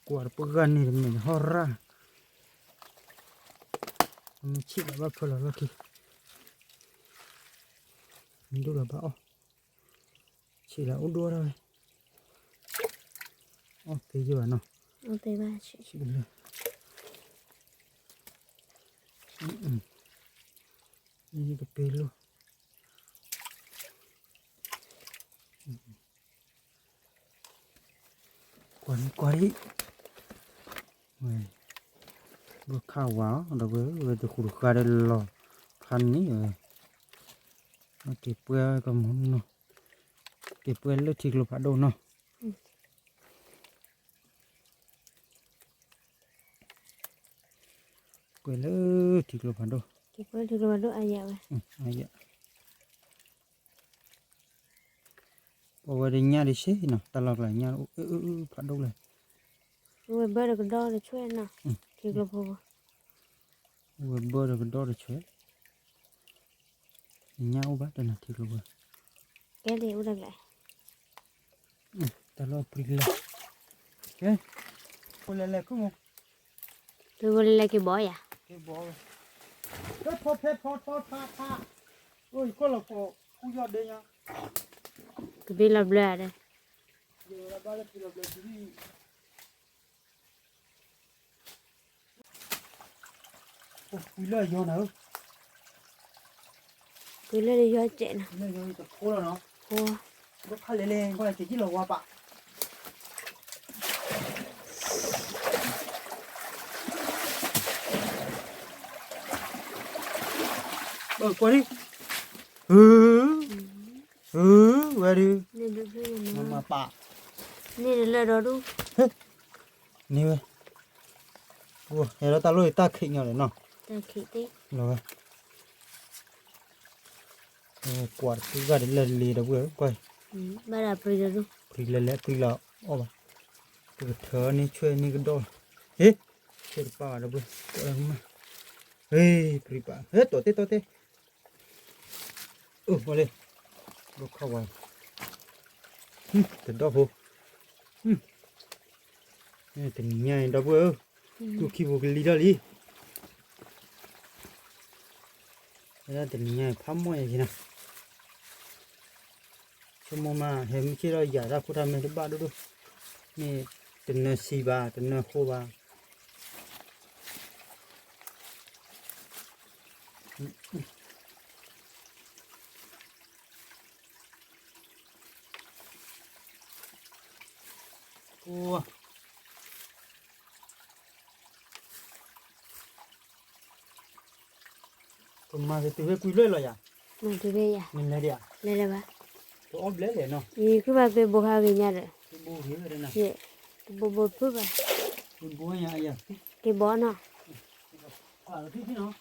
ကွၢ်တပှၢ်ဂၤန့ၣ်တမ့ၢ်ဟီၣ်ရၣ်, မ့ၢ်ဆံးလီၤဘၣ်ဖၢလီၤလီၢ်ခံ, မ့ၢ်ဒိၣ်လီၤဘၣ်အီၣ်, ဆံးလီၤအိၣ်ဒိၣ်ထီၣ်ဝဲ, အီၣ်သ့ယဘၣ်နီၤ, အီၣ်သ့ဘၣ်ဆံး, ကပ့ၤလိၣ် ကွၢ်ဒံကွၢ်ဒံ, ဝဲ, ဘၣ်ခးဝါအီၤ ဒီပုၢ်ဝဲၢ် ဝဲတဃူတဃါဒီးလီၤ, ခါန့ၣ်ဝဲ, က့ၤပှဲကမီၤနီၤ, က့ၤပှဲလၢထံကျိဖးဒိၣ်နီၤ, ပှဲလၢထံကျိဖးဒိၣ်, ထံကျိဖးဒိၣ်အယၤဝဲ, အယၤ ပဝဲဒၣ်ညၣ်ဒံးဆ့နီၤ တၢ်လီၢ်ကျါညၣ်အိၣ်အၢအၢအၢဖးဒိၣ်လဲၣ်, ဝဲဘၢဒီးကဒီတဆွဲနီၤ, ထံကျိဖိ, ဝဲဘၢဒီးကဒီတဆွဲ, ညၣ်အိၣ်ဘၣ်တနီၤထံကျိဖိ, ကဲလံအိၣ်တၢ်ကျါ, တၢ်လီၢ်ပြံလဲၣ်, ကဲ, ဖိလဲၤလဲၤခိၣ်မး ဖဲဝဲလဲၤလဲၤက့ၤဘီယၤ, က့ၤဘီဝဲ, ဖဲဖီဖဲဖီထီထါထါ, အိၣ်ယခီၣ်လီၤဖီ, ဃူယီၢ်ဒ့ညါ, ကဘ့ၣ်လီၤဘျၢဒီး, ယဝဲဒၣ်ဘၣ်လၢဖံလီၤဘျၢဖံ, အိၣ်ကွံလၢယီၤနၤဧၢ, ကွံလၢယီၤစဲးနီၤ, လၢယီၤတဖိလီၤနီၤ, ဖိ, ဘၣ်ဖးလဲၤလဲၤ ကွၢ်က့ၤက့ၤလီၤဝါပာ် ကွၢ်ဒံ, ဝဲဒု, မၤပာ်, န့ၣ်လၢဒီဒူၣ်, န့ၣ်ဝဲ, ဟဲလီၤတၢ်လီၢ်အံၤတၢ်ခံးညီလီၤနီၤ, လီၤဝဲ, ကွၢ်တကူဂၤတလၢလ့ဒီပုၢ်ဝဲၢ်, ကွၢ်, ဘၣ်ဒၣ်ပြံဒီဒူၣ်, ပြံလဲၤလဲၤပြံလီၤအီၣ်ဘၣ်, ပကထၢန့ၢ်ဆွဲန့ၢ်ကဒီး, ဟ့, ဆွဲတပာ်ဘၣ်ဒီပုၢ်ဝဲၢ်, ကွၢ်လၢမး, ဟ့, ပြံပာ်, ဟဲ တီၢ်တဲတီၢ်တဲ အိၣ်ဝဲလံ, ဒိၣ်ခီၣ်ဝါ, တဒီၣ်ဖိ, တနံၤညါအံၤ ဒီပုၢ်ဝဲၢ်ဧၢ, သူၣ်ခံပူၤကလံၤထီၣ်လံ, ဝဲဒၣ်တနံၤညါအံၤ ဖးမီၢ်ယၤက့ၤနီၤ, ဆိကမိၣ်မး ဟဲမုၢ်ဆ့ၣ်ထီၣ်ယၤတၢ်ခိၣ်တၢ်မဲာ်တဘၣ်ဒိၣ်ဒိၣ်, မ့ၢ်တနၢၤဆံးဘၣ် တနၢၤဃိဘၣ် ပမၤက့ၤတုၤဖဲကွံာ်လွဲၢ်လီၤယၤ, မၤတုၤဖဲယၤ, နလဲၤဒံးဧါ, လဲၤလၢၤဘၣ်, တအီၣ်ဘျဲလဲၣ်နီၤ, ယကဘၣ်က့ၤဘိးခါဂ့ၤညါဒီး, ကဘိးဂ့ၤဝဲဒၣ်, ကဘိးဘိးဖုဘၣ်, ကဘိးညါအယၤ, က့ၤဘီနီၤ,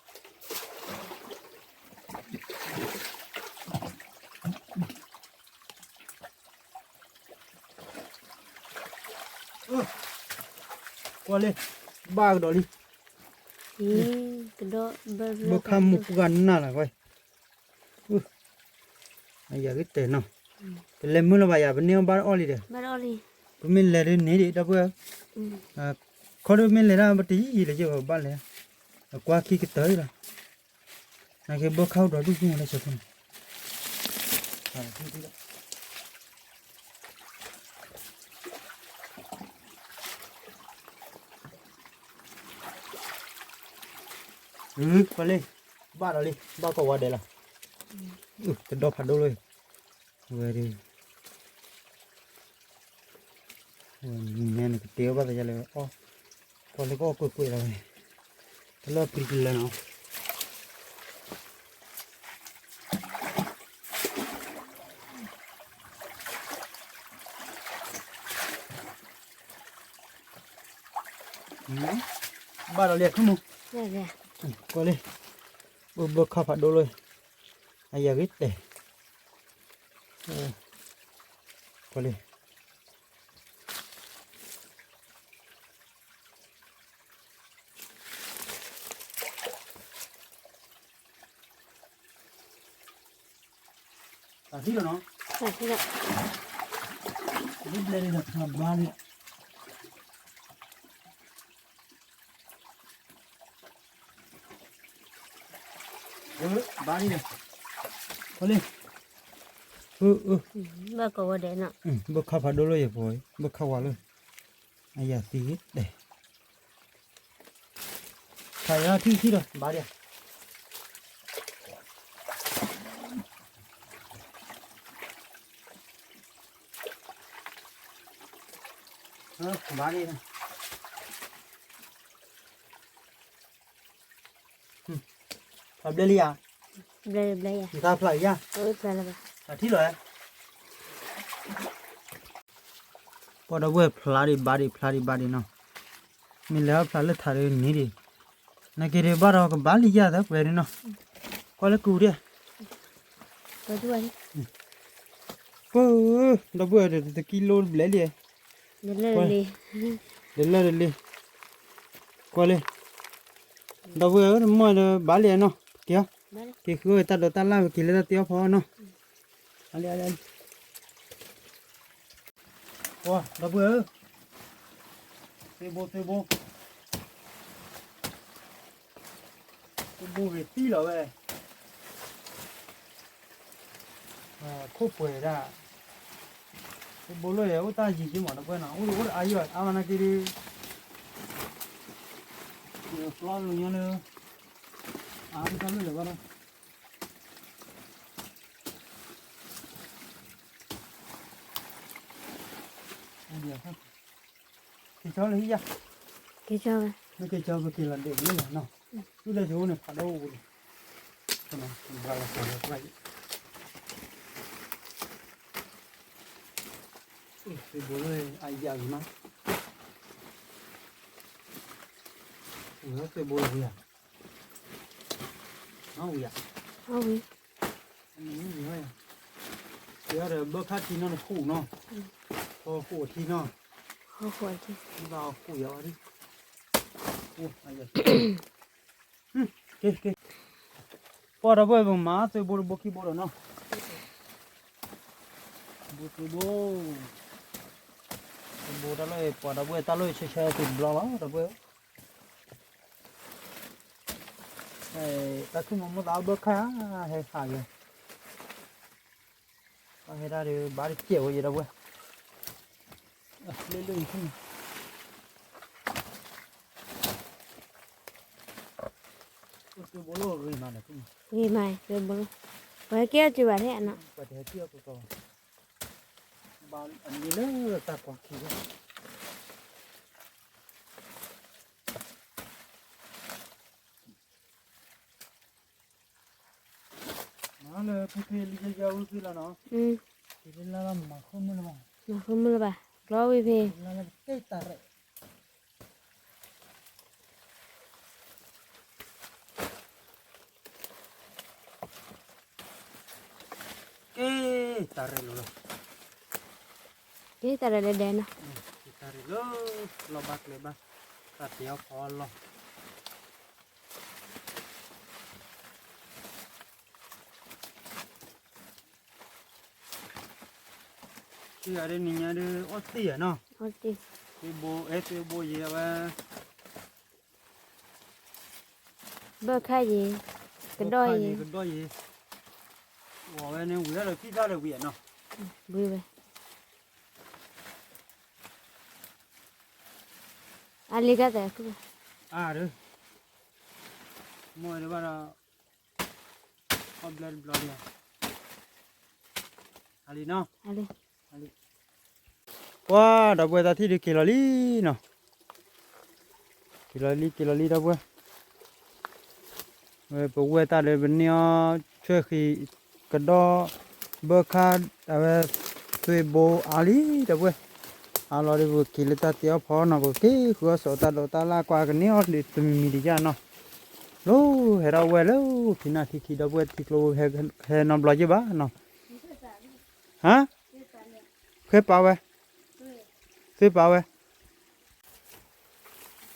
ကွၢ်လံ, ဘၣ်ကဒီးလံ, ဘၣ်ခါမုၢ်ပှၢ်နၢ်လၢကွၢ်, အယၤကတဲာ်နီၤ, ပလဲၤမုၢ်လီၤဘၣ်ယၤ ပန့ၢ်အီၣ်ဘၣ်အီၣ်လံဒီး, ပမ့ၢ်လဲၤဒ်န့ၣ်ဒံး ဒီပုၢ်ဝဲၢ်, ခီဒ်မ့ၢ်လဲၤဒၣ်ပတယံာ်ယံာ်လၢယဂီၢ်ဘၣ်လဲၣ်, အကွၢ်ခံကတၢၢ်လီၤ, နက့ၤဘၢခါအိၣ်ဒီးဒူၣ်ဒူၣ်လၢဆၢဖိန့ၣ် ကွၢ်လံ, ဘၣ်ဒီးလံ, ဘၣ်ကီးဝါဒဲးလီၤ, တဒီဖးဒိၣ်လီၤ, ဝဲဒၣ်, ဝဲန့ၣ်နကတဲဘၣ်သးယလဲၣ်, ကွၢ်လၢကအီၣ်ကွ့ၢ်ကွ့ၢ်လီၤဝဲ, တလၢပျံၤတလၢနီၤ. ဘၣ်ဒီးလံခုမူ, ကွၢ်လံ, ဘၣ်ဘၣ်ခါဖးဒိၣ်လီၤ, အယၤဂ့ၤတဲာ်, ကွၢ်လံ. သးထံၣ်လီၤနီၤ, သးထံၣ်လီၤ, ဘျဲၣ်ဒ်ဒီးဘါလံ, ဘါလံ, ခီလံ, ဘၣ်ကဝီၤဒဲးနီၤ, ဘၣ်ခါဖးဒိၣ်လၢယဖိ, ဘၣ်ခါဝါလၢ, အယၤသံတဲာ် ခးယါထံထံဒီး ဘၣ်ဒံး, ဘၣ်ဒံး, ဖျါဘျဲၣ်လံယါ, ဘျဲၣ်လံ, နတၢ်ဖျါယါ, ဖျါလၢဘၣ်, အထံၣ်လီၤ, ပှၤဒီပုၢ်ဝဲၢ်ဖျါဒံးဘၣ်ဒံး ဖျါဒံးဘၣ်ဒံးနီၤ, မ့ၢ်လဲၤအီၣ်ဖျါလၢထးဒ်န့ၣ်ဒံး, နက့ၤဒံးဘၣ်ဒီးကဘၣ်လံယါသပှဲၤဒံးနီၤ, ကွၢ်လၢကူဒံး, ပှၤ, ဒီပုၢ်ဝဲၢ်တကံလိတဘျဲၣ်လံ, တလၢတလံ, ကွၢ်လံ, ဒီပုၢ်ဝဲၢ်ဧၢ တမီၢ်ဒီးဘၣ်လံနီၤ, က့ၤ, က့ၤဃုအီၣ်တၢ်ဒိးတၢ်လၢ်ဝဲက့ၤလၢတၢ်တ့အီၣ်ဖီအီၣ်နီၤ, အလံ, အလံ, ပှၤဒီပုၢ်ဝဲၢ်ဧၢ, သုးဘိသုးဘိ, သုးဘိဂ့ၤသံလီၤဝဲ, ခိၣ်ပှဲၤဒၣ်, သုးဘိလၢယအိၣ်တၢ်ယံၤက့ၤမး ဒီပုၢ်ဝဲၢ်နီၤ, အိၣ်ဒီးအိၣ်ဒီးအါယံၤဘၣ် အါမးနာ်က့ဒုး, ကျီလူၤညီလၢ, အါတၢ်လၢလၢၤဘၣ်နီၤ က့ၤကၠီလၢဟံၣ်ယါ, က့ၤကၠီဝဲ, မ့ၢ်က့ၤကၠီပက့ၤလီၤဒဲးလံနီၤ, ဒ်လဲၣ်ဆိန့ၣ်ဖးဒိၣ်အိၣ်လံ, ဘၣ်လီၤကၠီလီၤပှၢ်အံၤ, သုးဘိလၢအယၤလံမး, ဝံၤသုးဘိလီၤဝံၤဧါ, ဝံၤဧါ, ဝံၤ ယၤဒီးဘၢခါထံနီၤတဃူနီၤ, ဟီဃူအထံနီၤ, ဟီဃူအထံ, ဘၣ်ဟီဃူယၤဝဲဒၣ်, က့ၤက့ၤ, ပှၤဒီပုၢ်ဝဲၢ်ပမၤသုးဘိတဘိခံဘိဒီးနီၤ, ဘိသုးဘိ, သုးဘိတၢ်လီၢ်အံၤ ပှၤဒီပုၢ်ဝဲၢ်တၢ်လီၢ်အံၤဆၢဆၢသုးဘျီလီၤ ဒီပုၢ်ဝဲၢ် တၢ်ခုၣ်မူမိၢ်သးအဘၢခါ, ဟဲဟးဂ့ၤ, ပှၤဟဲဒၣ်ဒီး ဘၣ်တစဲးဝဲယဲဒီပုၢ်ဝဲၢ်, လၢလၢအံၤ, သုးဘိလီၤဂ့ၤမး, ဂ့ၤမးသုးဘိလီၤ, ပှၤဟဲက့ၤအီၣ်စၢၤဘၣ်ထဲနီၤ, ပှၤတဟဲက့ၤအီၣ်ကကီ, ဘၣ်အမံၤလၢတၢ်ကွၢ်ခံလီၤ. မၤလၢဖဲဖဲလံယယဝံသ့ၣ်လီၤနီၤ, မၤဃုမုၢ်လၢၤဘၣ်, ကျီဝံၤဖဲ, က့ၤတၢ်ရဲၣ်လီၤ, က့ၤတၢ်ရဲၣ်လီၤဒဲးဒဲးနီၤ, က့ၤတၢ်ရဲၣ်လီၤ, လီၤဘၣ်ကျဲၤဘၣ်, တၢ်တ့အီၣ်ဖီအီၣ်လီၤ. သုဂၤဒ်နံၤညါဒ်အီၣ်တ့ၢ်ဧါနီၤ, သုဘိအဲၣ်သုဘိယဲဝဲ, ဘၢခါယံၤ, ကဒီၣ်ယံၤ, ကဒီၣ်ယံၤ, ဝဲန့ၣ်ဝံၤဒီးခံဖျါဒီးဝံၤဧါနီၤ, ဝံၤဝဲ, အလံကတၢၢ်, အါဒၢ, မ့ၢ်ဝဲဒၣ်ဘၣ်ဒီး, အီၣ်ဘျဲတဘျီလံ, အလံနီၤ, ပှၤဒီပုၢ်ဝဲၢ်တၢ်ထံၣ်ဒုးက့ၤလီၤလံနီၤ, က့ၤလီၤလံ က့ၤလီၤလံဒီပုၢ်ဝဲၢ်, ဝဲပဝဲၢ်တၢ်ဒီးပန့ၢ်အီၤ ဆွဲၣ်ဃံၤကဒီး ဘၢခါ အဝဲ သွ့ဘိအါလံ ဒီပုၢ်ဝဲၢ်, အါလီၤဒီးပက့ၤလၢတၢ်တ့အီၣ်ဖီနီၤ, ပက့ၤဃုအီၣ်စီၤတၢ်ဒီးတၢ်လၢ်ကွၢ်ကန့ၢ်အီၤဒီးတမံၤမံၤတယၢ်နီၤ, လီၤဟဲထီၣ်ဝဲလၢခံနၢ်ထံခံ ဒီပုၢ်ဝဲၢ် ထံကျိဟဲနီတဘျီက့ၤဘၣ်နီၤ, ဟါ, ဃဲပာ်ဝဲ, သွ့ပာ်ဝဲ အ့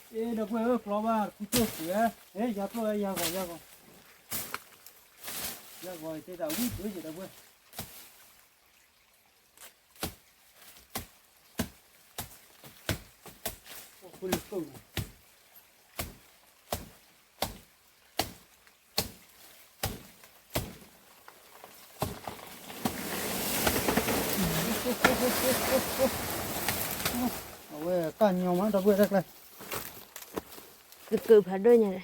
ဒီပုၢ်ဝဲၢ် ကျီဘၣ် တခူကၠိၣ်စံးဝဲ, ဟဲ ယၤကျိၣ်ဝဲ ယၤဂီၤ ယၤဂီၤ, ယၤဂီၤ ယတဲတၢ်ဝံၤ ပၢၢ်ယၤ ဒီပုၢ်ဝဲၢ်, အိၣ်ဃုလၢကျိၣ်န့ၣ် အဝဲကၢ်ညီမး ဒီပုၢ်ဝဲၢ်တၢ်ကျါ, ကကဖးဒိၣ်ညါ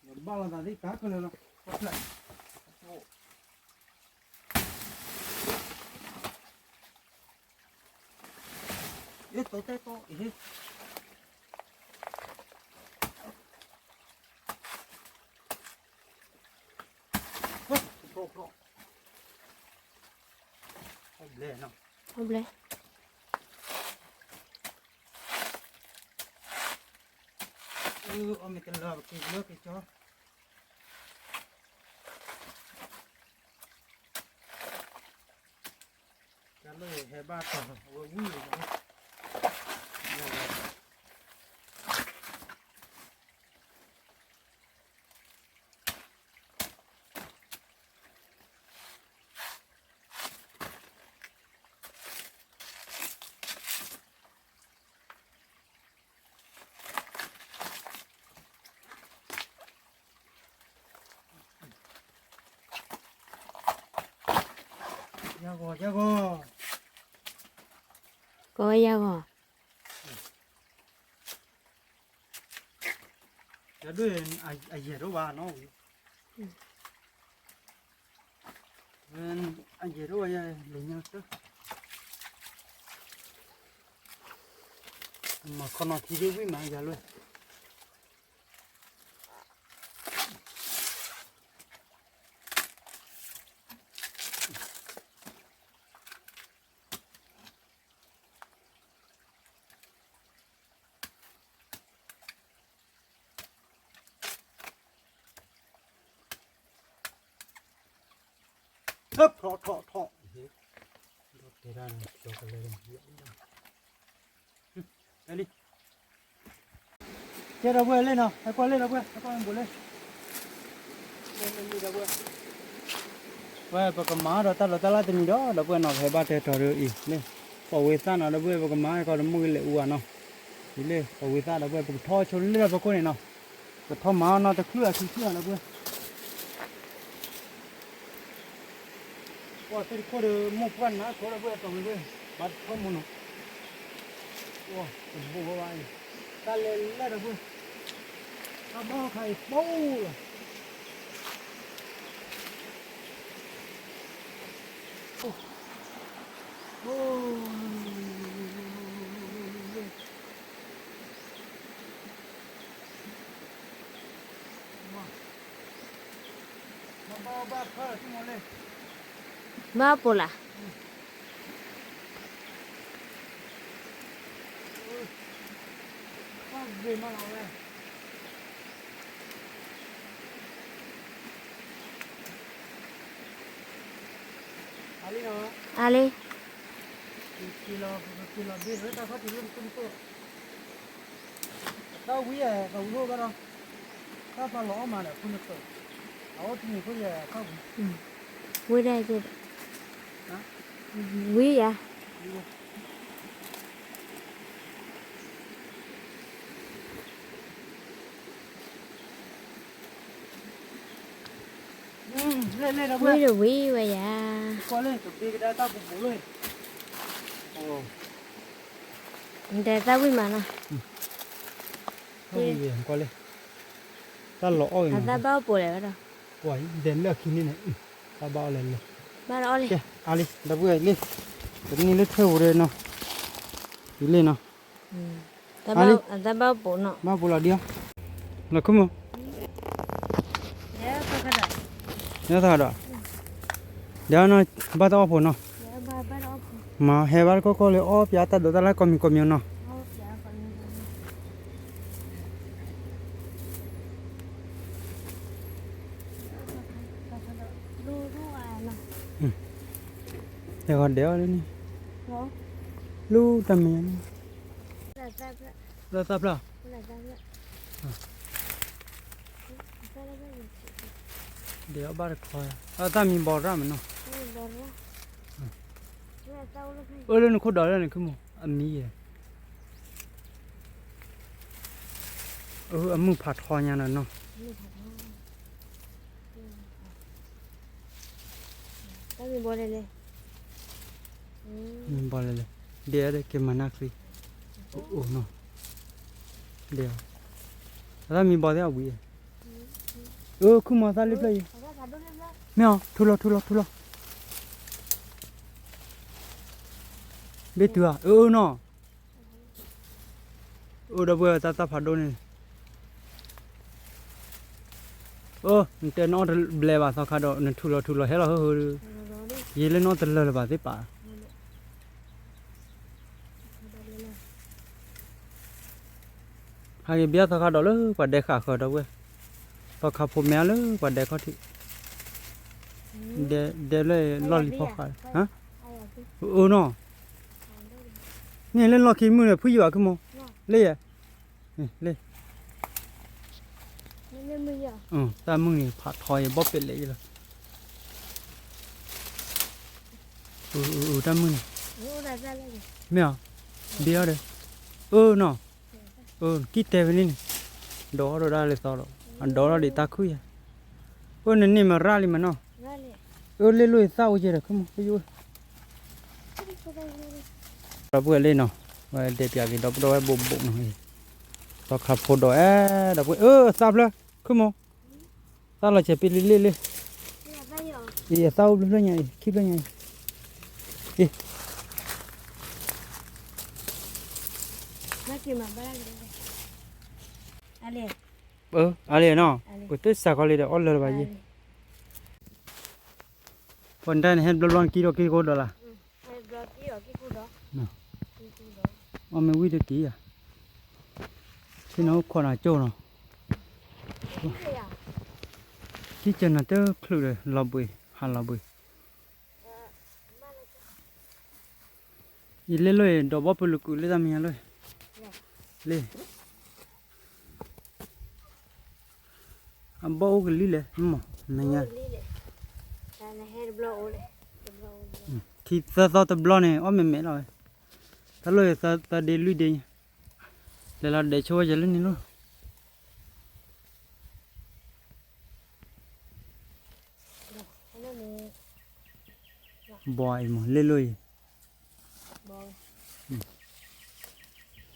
ဒီး, ဘၣ်လီၤသးသ့ၣ်ကါကလၢာ်လီၤ, အ့ တိတဲတိအ့ ဘျဲၣ်နီၤ, ဘျဲၣ်, အမ့ၢ်တလၢ ပက့ၤလၢက့ၤကၠီ တၢ်လၢဟဲဘၣ်တီၤ အဝဲဝံၤလီၤ, ယၤဂီၤ ယၤဂီၤ, ကိးဝဲယၤဂီၤ, ယဒွဲၣ် အယဲၢ်တအိၣ်ဘၣ်နီၤ, အယဲၢ်တအိၣ်ဘၣ် ယလဲၤညါတၢ်, မၤခီနီၤထံဒ်ဝံၣ်မး ယၤလွဲၢ် ထီၣ်ထီၣ်ထီၣ်, တဲဒၣ်န့ၣ် ကၠီကလဲၤ, လံ ကဲဒီပုၢ်ဝဲၢ်လ့ၣ်နီၤ, ဟဲကွၢ်လ့ၣ်ဒီပုၢ်ဝဲၢ် ဟဲကွၢ်မ့ၢ်ဘူးလ့ၣ်, လ့ၣ်လ့ၣ်လ့ၣ်ဒီပုၢ်ဝဲၢ်, ဝဲပကမၤဒီးတၢ်လီၤတၢ်လၢတနံၤဒီး ဒီပုၢ်ဝဲၢ်နီၤ ပဟဲဘၣ်တဲထီၣ်ဒီးအံၤလ့ၣ်, ပိာ်ဝဲသၣ်နီၤ ဒီပုၢ်ဝဲၢ် ပကမၤကီးဒီးမုၢ်ကလဲၤအူဘၣ်နီၤ, အံၤလ့ၣ် ပိာ်ဝဲသၣ်ဒီပုၢ်ဝဲၢ် ပကထီၣ်ဆိလၢလၢပကိၢ်န့ၣ်နီၤ, ပထီၣ်မၤအီၤနီၤ တချုးအခံချုးအီၤဒီပုၢ်ဝဲၢ် ပှၤသ့ၣ်တခိၣ်ဒီး မိၢ်ပှၢ်နါခိဒီပုၢ်ဝဲၢ် တီၢ်ဝဲၢ် ဘၣ်တထီၣ်မူနီၤ, ပှၤတဘိဘၣ်ဘၣ်အံၤ, တၢ်လဲၤလၢဒီပုၢ်ဝဲၢ်, တၢ်ဘၣ်ခါအံၤပိၢ်လီၤ, ဘၣ်ပိာ်လၢ်, အါလံ, တၢ်ဝံၤယၤ တၢ်ဝံၤအိၣ်ဘၣ်ဒီး, တၢ်ပာ်လီၤအီၣ်မးဒီး ဖိနသုး, အအိၣ်တနံၤဖိယၤ တၢ်ဝံၤ, ဝံၤဒၣ်က့ၤ, ဝံၤယၤ ဝံၤတဝံၤဝဲယၤ, နတဲသၣ်ဝံၣ်မးနီၤ, တၢ်လီၤအီၣ်ဂ့ၤမး, အသၣ်ဘၣ်အိၣ်ပိာ်လဲၣ်ဝဲဒီး, ပှၤဒဲလၢခံန့ၣ်န့ၣ်, တၢ်ဘၣ်အီၣ်လဲၣ်လဲၣ်, ဘၣ်အီၣ်လဲၣ်, အါလံ ဒီပုၢ်ဝဲၢ်လ့ၣ်, ပန့ၢ်လၢထွဲပူၤဒီးနီၤ, အံၤလ့ၣ်နီၤ, အသၣ်ဘၣ်အိၣ်ပိာ်နီၤ, ဘၣ်ပိာ်လီၤဒံးအီၤ, လီၤခူမး, နီၢ်သးဒီး, ဒီးနီၢ်, ဘၣ်တၢ်အီၣ်ဖိနီၤ, မၤဟဲဘၣ်တကီၢ်ကီၢ်လၢအီၣ်ပၠးတၢ်ဒိးတၢ်လၢ်ကိးမံၤကိးမံၤနီၤ, တဲဂီၤဒဲးအီၤလၢန့ၣ်, လူတၢ်မဲာ်ညါန့ၣ်, လၢသၣ်ဖျၢၣ်, ဒဲးအီၤဘၣ်တခီ, အသၣ်မံဘီရၣ်မးနီၤ, အၢလၢနခိၣ်ဒီးလၢနခိၣ်မး အမံယဲၢ် အမုၢ်ဖးထီညါနီၤနီၤ, မံဘီလဲၤလဲၤ, ဒဲးက့ၤမၤနၢ်ချံ, အိၣ်နီၤ, ဒဲး, အသၣ်မံဘီသ့ၣ်အဝံၤ, အၢ ခုၣ်မီၤသၣ်လၢဖျၢၣ်အံၤ, မ့ၢ်အီၤ ထူလီၤထူလီၤထူလီၤ, ဘ့ၣ်တုၤဧါ အၢနီၤ အိၣ်ဒီပုၢ်ဝဲၢ် တၢ်သၣ်ဖးဒိၣ်န့ၣ်, အိၣ် နတဲနအီၣ်တဘျဲဘၣ်သီခါဒီး နထူလီၤထူလီၤဟဲလီၤဟၢဟၢဒီး, ယဲလၢနအီၣ်တလၢာ်လၢၤဘၣ်သ့ၣ်ပာ်, ဟးက့ၤဘၣ်သီခါဒီးလၢပှၤဒဲဃာ်ဃၢၤဒီပုၢ်ဝဲၢ်, သီခါဖိမဲအါလၢပှၤဒဲခီၣ်ထံး, ဒဲလၢလီၢ်လံၤဖီဃာ်, အၢနီၤ န့ၣ်လၢလီၢ်ခံမုၢ်န့ၣ် ဖုယံၤဘၣ်ခုမီၤ, လၢယဲ, လၢ, တၢ်မုၢ်န့ၣ် ဖးထီယဘီၣ်ပဲာ်လဲၣ်ယလီၤ, တၢ်မုၢ်န့ၣ်, မ့ၢ်အီၤ, ဘ့ၣ်အီၤဒီး, အၢနီၤ, အၢ ကံၢ်တဲဝဲန့ၣ်န့ၣ်, ဒီးအီၣ်ဒီးဒၣ်လၢသီဒီး, အဒီးထီၣ်ဒံးတၢ်ခုၣ်ယဲၢ်, အၢနန့ၣ်မၤရၣ်လံမးနီၤ, အၢလ့ၣ်လိၣ်ယသၣ်အိၣ်ယဲၢ်ဒီး ခုမီၤ ဒီပုၢ်ဝဲၢ်လ့ၣ်နီၤ, ဝဲဒဲးပၠးက့ၤဒီပုၢ်ဒီဝဲၢ်ဘိးဘိးနီၤ, သီခါဖိဒီးအဲၣ်ဒီပုၢ်ဝဲၢ် အၢ သၣ်ဖျၢၣ် ခုမီၤ, သၣ်လီၤစဲးပ့လ့လ့လ့, အံၤအသၣ်အိၣ်ဘျုးဖျၢၣ်ညါအံၤ ခံဖျၢၣ်ညါအံၤ, အံၤ အါလံနီၤ, ပတစးခီလံဒီးအီၣ်လၢာ်လၢၤဘၣ်ယဲၢ် ပှၤနတၢ်န့ၣ်ဟဲတဘျီဘျီန့ၣ် ကံၢ်ဒီးက့ၢ်ကိဒီးလၢ်, အီၣ်မ့ၢ်ဝံၣ်တက့ၢ်ဧါ, ဆ့ၣ်နီၤအိၣ်ခိးနၤကၠိၣ်နီၤ, ကံၢ်ကၢနၤတချုးဒီး လီၤဘှံး ဟးလီၤဘှံး, ယလ့ၣ်လိၣ်အံၤ ဒီးဘီၣ်ပလုာ်ကုာ်လၢတၢ်မဲာ်ညါလိၣ်, လ့ၣ် အဘီၣ်အိၣ်ကလံၤလဲၣ် မ့ၢ် မဲာ်ညါ, ခံသၢသီတဘျီန့ၣ် အီၣ်မဲာ်မဲာ်လီၤဝဲ, တၢ်လိၣ်အံၤသၢဒ့လွံၢ်ဒ့ညါ, လဲၤလီၤဒဲးဆိဝဲယဲၢ်လၢန့ၣ်လိၣ် ဘီအံၤမ့ၢ် လ့ၣ်လိၣ်အံ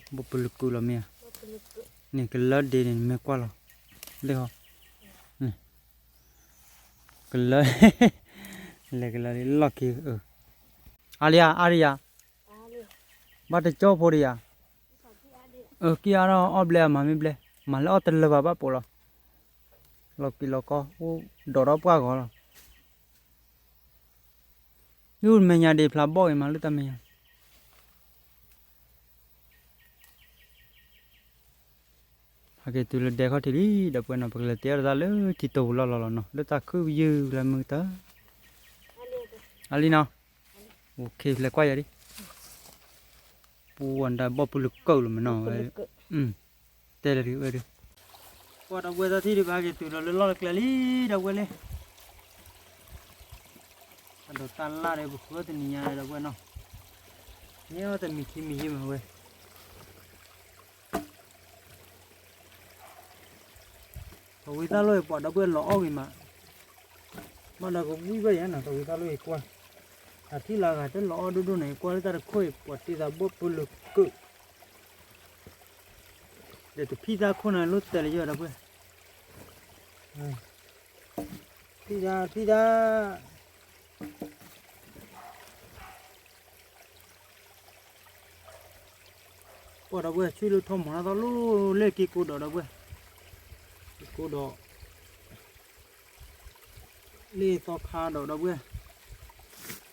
ၤ, ဘီပလုာ်ကုာ်လီၤမ့ၢ်ဧါ, န့ၣ်ကလၢဒ့န့ၣ် နမ့ၢ်ကွၢ်လီၤ, လ့ၣ်ဟီ, ကလၢ, လဲၤကလၢလီၢ်ခံ, အါလံဧါ အါလံဧါ, ဘၣ်တကၠီၣ်ဖိဒံးဧါ, ကံၢ်အါထီၣ်အီၣ်ဘျဲအမၤမ့ၢ်ဘျဲ, မၤလၢအီၣ်တလၢာ်ဘၣ်ဘၣ်ပိာ်လီၤ, လီၤက့ၤလီၤကီ အိၣ်ဒီးထီၣ်ပှၢ်ဂီၤလီၤ, ဒုးမဲာ်ညါဒံးဖျါဘီၣ်ဂ့ၤမးလၢတၢ်မဲာ်ညါ, ဟဲက့ၤတုၤလၢဒဲခီၣ်ထံးလံ ဒီပုၢ်ဝဲၢ်နီၤ ပကလဲၤတဲအီၣ်တၢ်လၢထံတိာ်ပူၤလီၢ်လီၢ်လီၤနီၤ လၢတၢ်ခုၣ်ယုၢ်လၢမုၢ်တၢ်, အါလံနီၤ, လဲၤကွၢ်ယၤဒ်, ပူဝဲဒၣ်ဘီၣ်ပလုာ်ကုာ်လီၤမ့ၢ်နီၤ, တဲလၢဒ်ဝဲဒၣ်, ကွၢ်ဒီပုၢ်ဝဲၢ်တၢ်ထံၣ်ဒံး ပဟဲက့ၤတုၤဒီးလၢလီၢ်တကျဲလံ ဒီပုၢ်ဝဲၢ်လံ အဒိးတၢ်လၢ်ဒီးပဃုအီၣ်တနံၤညါဒီပုၢ်ဝဲၢ်နီၤ, န့ၢ်အီၣ်တမံၤခံမံၤယံာ်မးဝဲ, သဝံသၣ်လိၣ်အံၤပှၤဒီပုၢ်ဝဲၢ်လီၤအီၣ်ဂ့ၤမး, ဘၣ်ဒီးကဝံၣ်ဘၣ်ယၤနီၤ သဝံသၣ်လိၣ်အံၤကွၢ်, အထံၣ်လၢအဂၤတလီၤအီၣ်ဒိၣ်ဒိၣ်န့ၣ် ကွၢ်လၢတၢ်တခိၣ်အံၤ ပှၤတ့သးဘီၣ်ပလုာ်ကုာ် ဒီးတဖံးတၢ်ခိၣ်န့ၣ်လိၣ်တဲာ်လၢယွၤဒီပုၢ်ဝဲၢ်, ဖံးတၢ်ဖံးတၢ်, ပှၤဒီပုၢ်ဝဲၢ် ဆွံလိထီမီၤတၢ်သီလိၣ်လၢက့ၤကိဒီးဒီပုၢ်ဝဲၢ်, က့ၤကိဒီး, လ့ၣ်သီခါဒီး ဒီပုၢ်ဝဲၢ်,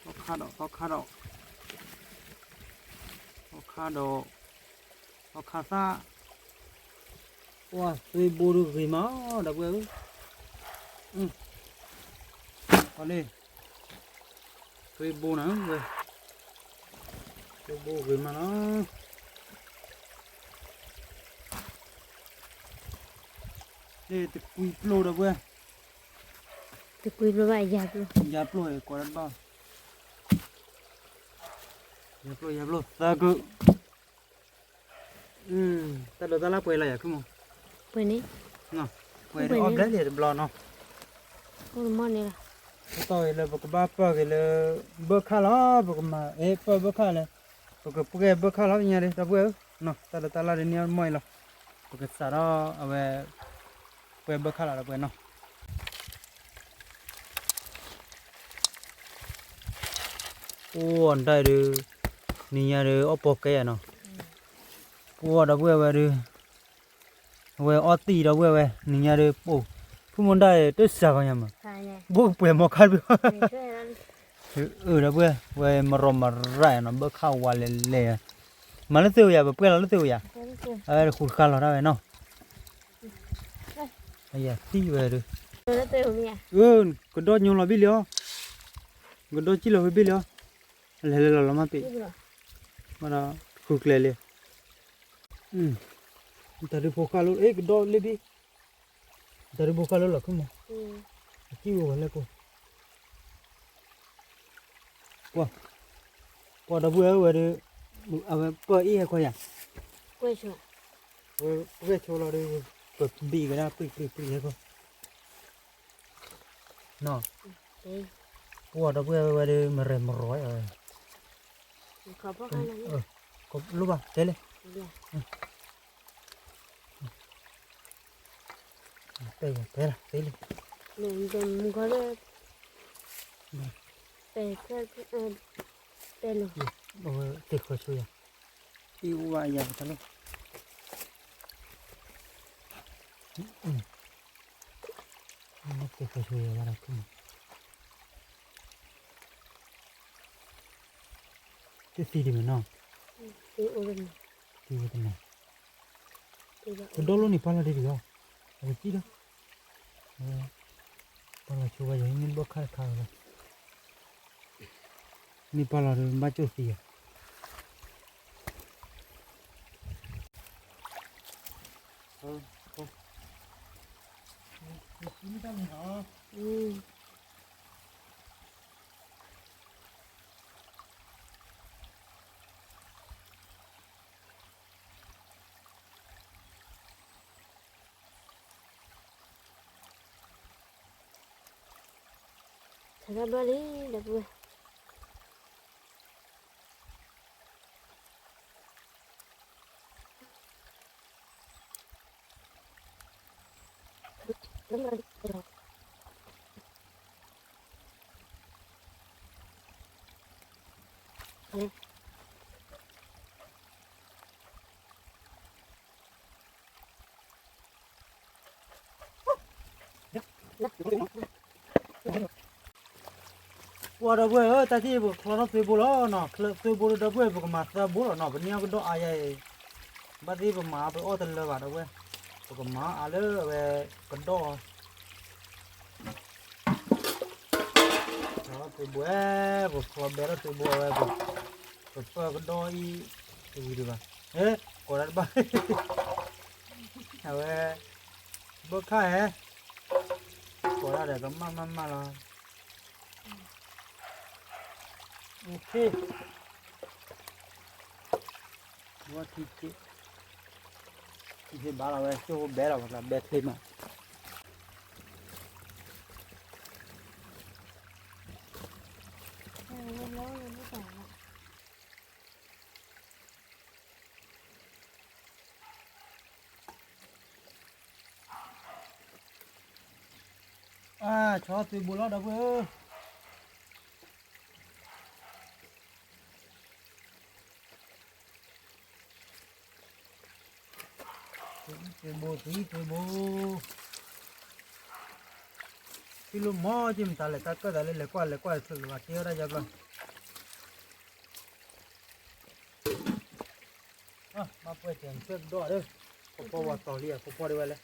သီခါဒီး သီခါဒီး, သီခါဒီး, သီခါသၣ်, ပှၤသွ့ဘိဒုးဂ့ၤမး ဒီပုၢ်ဝဲၢ်ဧၢ, အလ့ၣ်, သွ့ဘိနၤဝဲ, သွ့ဘိဂ့ၤမးလီၤ, လ့ၣ်တကွံပျိ ဒီပုၢ်ဝဲၢ် တကွံပျိဘၣ်ယၤပျိ, ယၤပျိ ကွၢ်တဘၣ်, ယၤပျိ ယၤပျိသၢကု, တၢ်ဒိးတၢ်လၢပှဲၤလီၤယၤ ခုမီၤ, ပှဲၤန့ၣ်, ပှဲၤဒ်အီၣ်ဘျဲၣ်လံတဘျီနီၤ, အိၣ်တမီၢ်န့ၣ်လီၤ, တၢ်တီၢ်ဂ့ၤလၢပကဘၣ်ပၢၢ်ဂ့ၤလၢ ဘၢၣ်ခၣ်လီၤ, ပကမၤ အဲၣ်ပၢၢ်ဘၢၣ်ခၣ်လဲၣ်, ပကပှဲၤဘၢၣ်ခၣ်လီၤ ပညါဒ် ဒီပုၢ်ဝဲၢ်ဧၢ, တၢ်ဒိးတၢ်လၢဒ်န့ၣ်မီၢ်အံၤလီၤ, ပကစးထီၣ်အဝဲ ပှဲၤဘၢၣ်ခၣ်လီၤ ဒီပုၢ်ဝဲၢ်နီၤ ပှၤဒၣ်ဒုး, နံၤညါဒုး အီၣ်ပီၢ်ကဲယၤနီၤ, ပှၤဒီပုၢ်ဝဲၢ်ဝဲဒုး, အဝဲအီၣ်တံၢ်ဒီပုၢ်ဝဲၢ်ဝဲ နံၤညါဒုးပိာ်, ဖုမီၢ်ဒၣ်တစှၤကီညါမး, ဘိၣ်ပှဲၤမီၢ်ခါတဘ့ၣ်, အၢ ဒီပုၢ်ဝဲၢ် ဝဲမရီမရၣ်နီၤ ဘၢၣ်ခၣ်ဝါလဲၤလဲၤ, မၤလၢသ့ၣ်ဧိၤယၤ ပပှဲၤလီၤလၢသ့ၣ်ဧိၤယၤ, အဝဲတဃူတဃါလီၤတၢ်ဝဲနီၤ အယၤသံဝဲဒုး, ကဒီညိလီၤဘ့ၣ်လံအီၤ, ကဒီစံၣ်လီၤဝဲဘ့ၣ်လံအီၤ, အလဲၤလဲၤလီၤလီၤမးပ့ၤ, ဘၣ်ဒီးဃုကျဲလံ, တၢ်ဒုးဖိဃၢ်လိ အဲ ကဒီလ့ၣ်ဘ့ၣ်, တၢ်ဒုးဖိဃၢ်လိလီၤခုမီၤ, အစံၣ်ဝဲဝဲလဲၣ်ကိး ပှၤ, ပှၤဒီပုၢ်ဝဲၢ်ဝဲဒုး, အဝဲပၢၢ်အံၤဟဲခီယၤ, ဝဲပှဲၤဆိလီၤဒုး, ပဘံၣ်ဝဲဒၣ်ပှံၢ်ပှံၢ်ပှံၢ်ဟဲခီ, နီၤ, ပှၤဒီပုၢ်ဝဲၢ်ဝဲဒုး မရဲၣ်မရီဝဲ, လိၣ်ဘၣ်တဲလံ တဲယၤတဲလၢတဲလံ, မုၢ်ဂီၤလၢ, တဲလၢ, တဲဃီဆိယၤ, အံၤအိၣ်ဘၣ်ယၤတၢ်လီၤ, တဲဃီဆိယၤဝဲဒၣ်, တသံဒံးမ့ၢ်နီၤ, သံဝဲတနီၤ, ကဒီလိန့ၣ်ပာ်လီၤဒံးဒံးလီၤ, အကစံၣ်လီၤ, ပာ်လီၤဆိဘၣ်ယၤ မ့ၢ်ဘၢၣ်ခၣ်တခါလီၤ, မ့ၢ်ပာ်လီၤဒီးဘၣ်ကၠိၣ်သံယၤ ဆၢထၢၣ်ဘၢၣ်လံ ဒီပုၢ်ဝဲၢ်, ပှၤဒီပုၢ်ဝဲၢ်ဧၢ, တၢ်သံၣ်ပချီထီၣ်သွ့ဘိလီၤနီၤ, ချၢသွ့ဘိဒီပုၢ်ဝဲၢ် ပကမၤသၢဘိလီၤနီၤ, ပန့ၢ်အီၣ်ကဒီၣ်အါယၤအံၤ, ဘၣ်သ့ၣ်ပမၤပအီၣ်တလၢဘၣ်ဒီပုၢ်ဝဲၢ်, ပကမၤအါလၢအဝဲကဒီၣ် သွ့ဘိဝဲ, ပချီဘဲထီၣ်သွ့ဘိဝဲ, ပပၢၢ်ကဒီၣ်အံၤ, တဝံၤဒံးဘၣ်, ကိးဒၣ်တဘၣ်, အဝဲ, ဘၢၣ်ခၣ်ဧဲ, ကိးဒၣ်ဒီးကမၣ်မၣ်မၣ်လီၤ, ဝဲထံ, ထံဘၣ်လီၤဝဲ ကၠိဘဲလီၤ ပှၤဘဲချ့မး အါ, ဆီသွ့ဘိလီၤ ဒီပုၢ်ဝဲၢ်ဧၢ, သွ့ဘိ, သွ့ဘိ, သွ့ဘိ, ထံလူမီက့မတၤလဲၣ် တၢ်ကၢၣ်သးလၢလဲၤကွၢ်လဲၤကွၢ်ဆၢကဘၣ်တ့ဝဲဒၣ်ယါဘျီ, မၤပှဲၤတံာ်ဆၢကဒီးဒီး, ဖီဖီဝဲတီၤလံ ဖီဖီဒ်ဝဲလဲၣ်,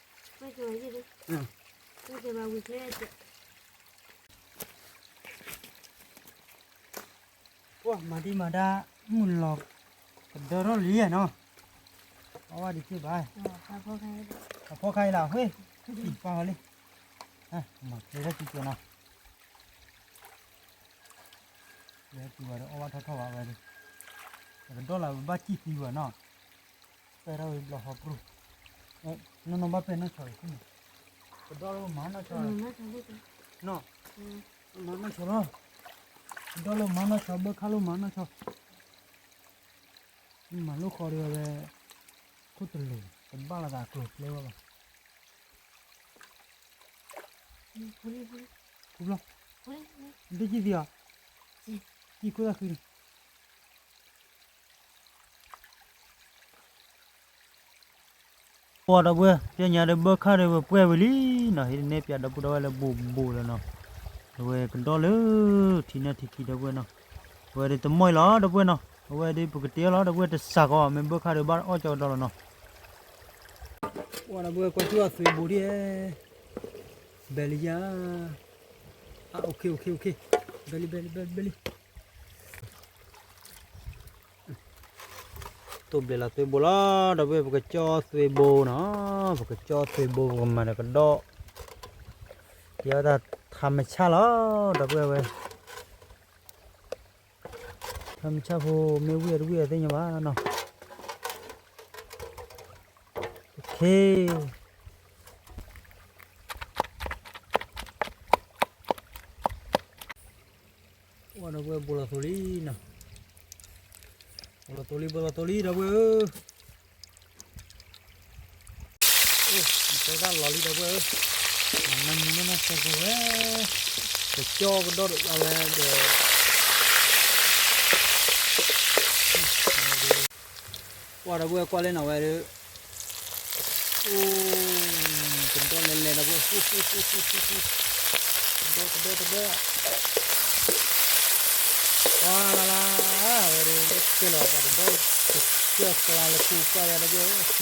ပှၤမၤဒံမၤဒါ, မုၢ်လီၤ, ကဒၢထီၣ်လံနီၤ, အဝဲဒ်က့ဘၣ်, အဖီခါအံၤလၢအဃ့, ပၢ်ဟီလံ, မၤကျဲထီၣ်ကံကဲနီၤ လဲၤတုၤဘၣ်ဒီးအီၣ်ဘၣ်ထီၣ်ထီၣ်ဘၣ်ဝဲဒီး, ပကဒီၣ်လၢပဘၣ်စံၣ်သံဘၣ်နီၤ, ပဲထီၣ်ဝဲဘျီဟီပြူ, နီၢ်နီၢ်ဘၣ်ပဲနီၢ်ဆီအံၤ, ပဒီၣ်လၢမၤနီၢ်ဆီ, နီၢ်, မၤနီၢ်ဆီလီၤ, ပဒီၣ်လၢမၤနီၢ်ဆီ ဘၢခါလၢမၤနီၢ်ဆီ, မၤလိဃီဒီးဝဲ, ခိၣ်တလိၤ, တဘၣ်လီၤသးကျိၤကျဲဝဲဘၣ် ဘျီ, ဒ်ကံသံအီၤ, ကံခိၣ်သၣ်ဃံန့ၣ်, ပှၤဒီပုၢ်ဝဲၢ် ပညါဒီးဘၢခါဒီးဝဲပှဲၤဝံၤလံနီၤ ဟံးတန့ၢ်ပၠးဒီပုၢ်ဒီဝဲၢ်လၢဘိးဘိးလီၤနီၤ, အဝဲကဒီၣ်လၢ ထံနၢၣ်ထံခံဒီပုၢ်ဝဲၢ်နီၤ, အဝဲဒၣ်တမီၢ်အံၤလီၤဒီပုၢ်ဝဲၢ်နီၤ, အဝဲဒၣ်ပကတဲအီၤလီၤဒီပုၢ်ဝဲၢ်တစးကီး မ့ၢ်ဘၢခါဒီးဘၣ်အီၣ်ကၠီကဒီလီၤနီၤ ပှၤဒီပုၢ်ဝဲၢ်ကွၢ်ထံၣ်အီၤသွ့ဘိဒ်, ဘဲလံယါ, ဘဲလံ ဘဲလံ ဘဲလံ, တိၢ်ဘျဲးလီၤသွ့ဘိလီၤ ဒီပုၢ်ဝဲၢ် ပကကၠီသွ့ဘိနီၤ, ပကကၠီသွ့ဘိ ပကမၤဒီးကဒီး, တဲအီၤတၢ်ထါမဆၣ်လီၤ ဒီပုၢ်ဝဲၢ်ဝဲ ထါမဆၣ်ဖိ မ့ၢ်ဝံၣ်အတဝံၣ်အသ့ၣ်ညါဘၣ်နီၤ, ပှၤဒီပုၢ်ဝဲၢ် ဘိလီၤသိလံနီၤ, ဘိလီၤသိလံ ဘိလီၤသိလံ ဒီပုၢ်ဝဲၢ်ဧၢ, အိၣ် နတဲတၢ်လီၤလံ ဒီပုၢ်ဝဲၢ်ဧၢ, မၤနၢမူန့ၢ်နီၢ်ဆၢဖိဝဲ, ကကၠီကဒီးဒီးအဝဲဒီး ပှၤဒီပုၢ်ဝဲၢ်ကွၢ်လၢနီၤဝဲဒီး, အိၣ် ကဒီးလဲၤလဲၤဒီပုၢ်ဝဲၢ်, ကဒီး ကဒီး ကဒီး, ပှၤလၢ်လၢ် ဝဲဒီး လၢကဲလီၤပှၤတဒီး, ကစၢၢ်ကျါလၢခူပှၢ်ယါဒီပုၢ်ဝဲၢ်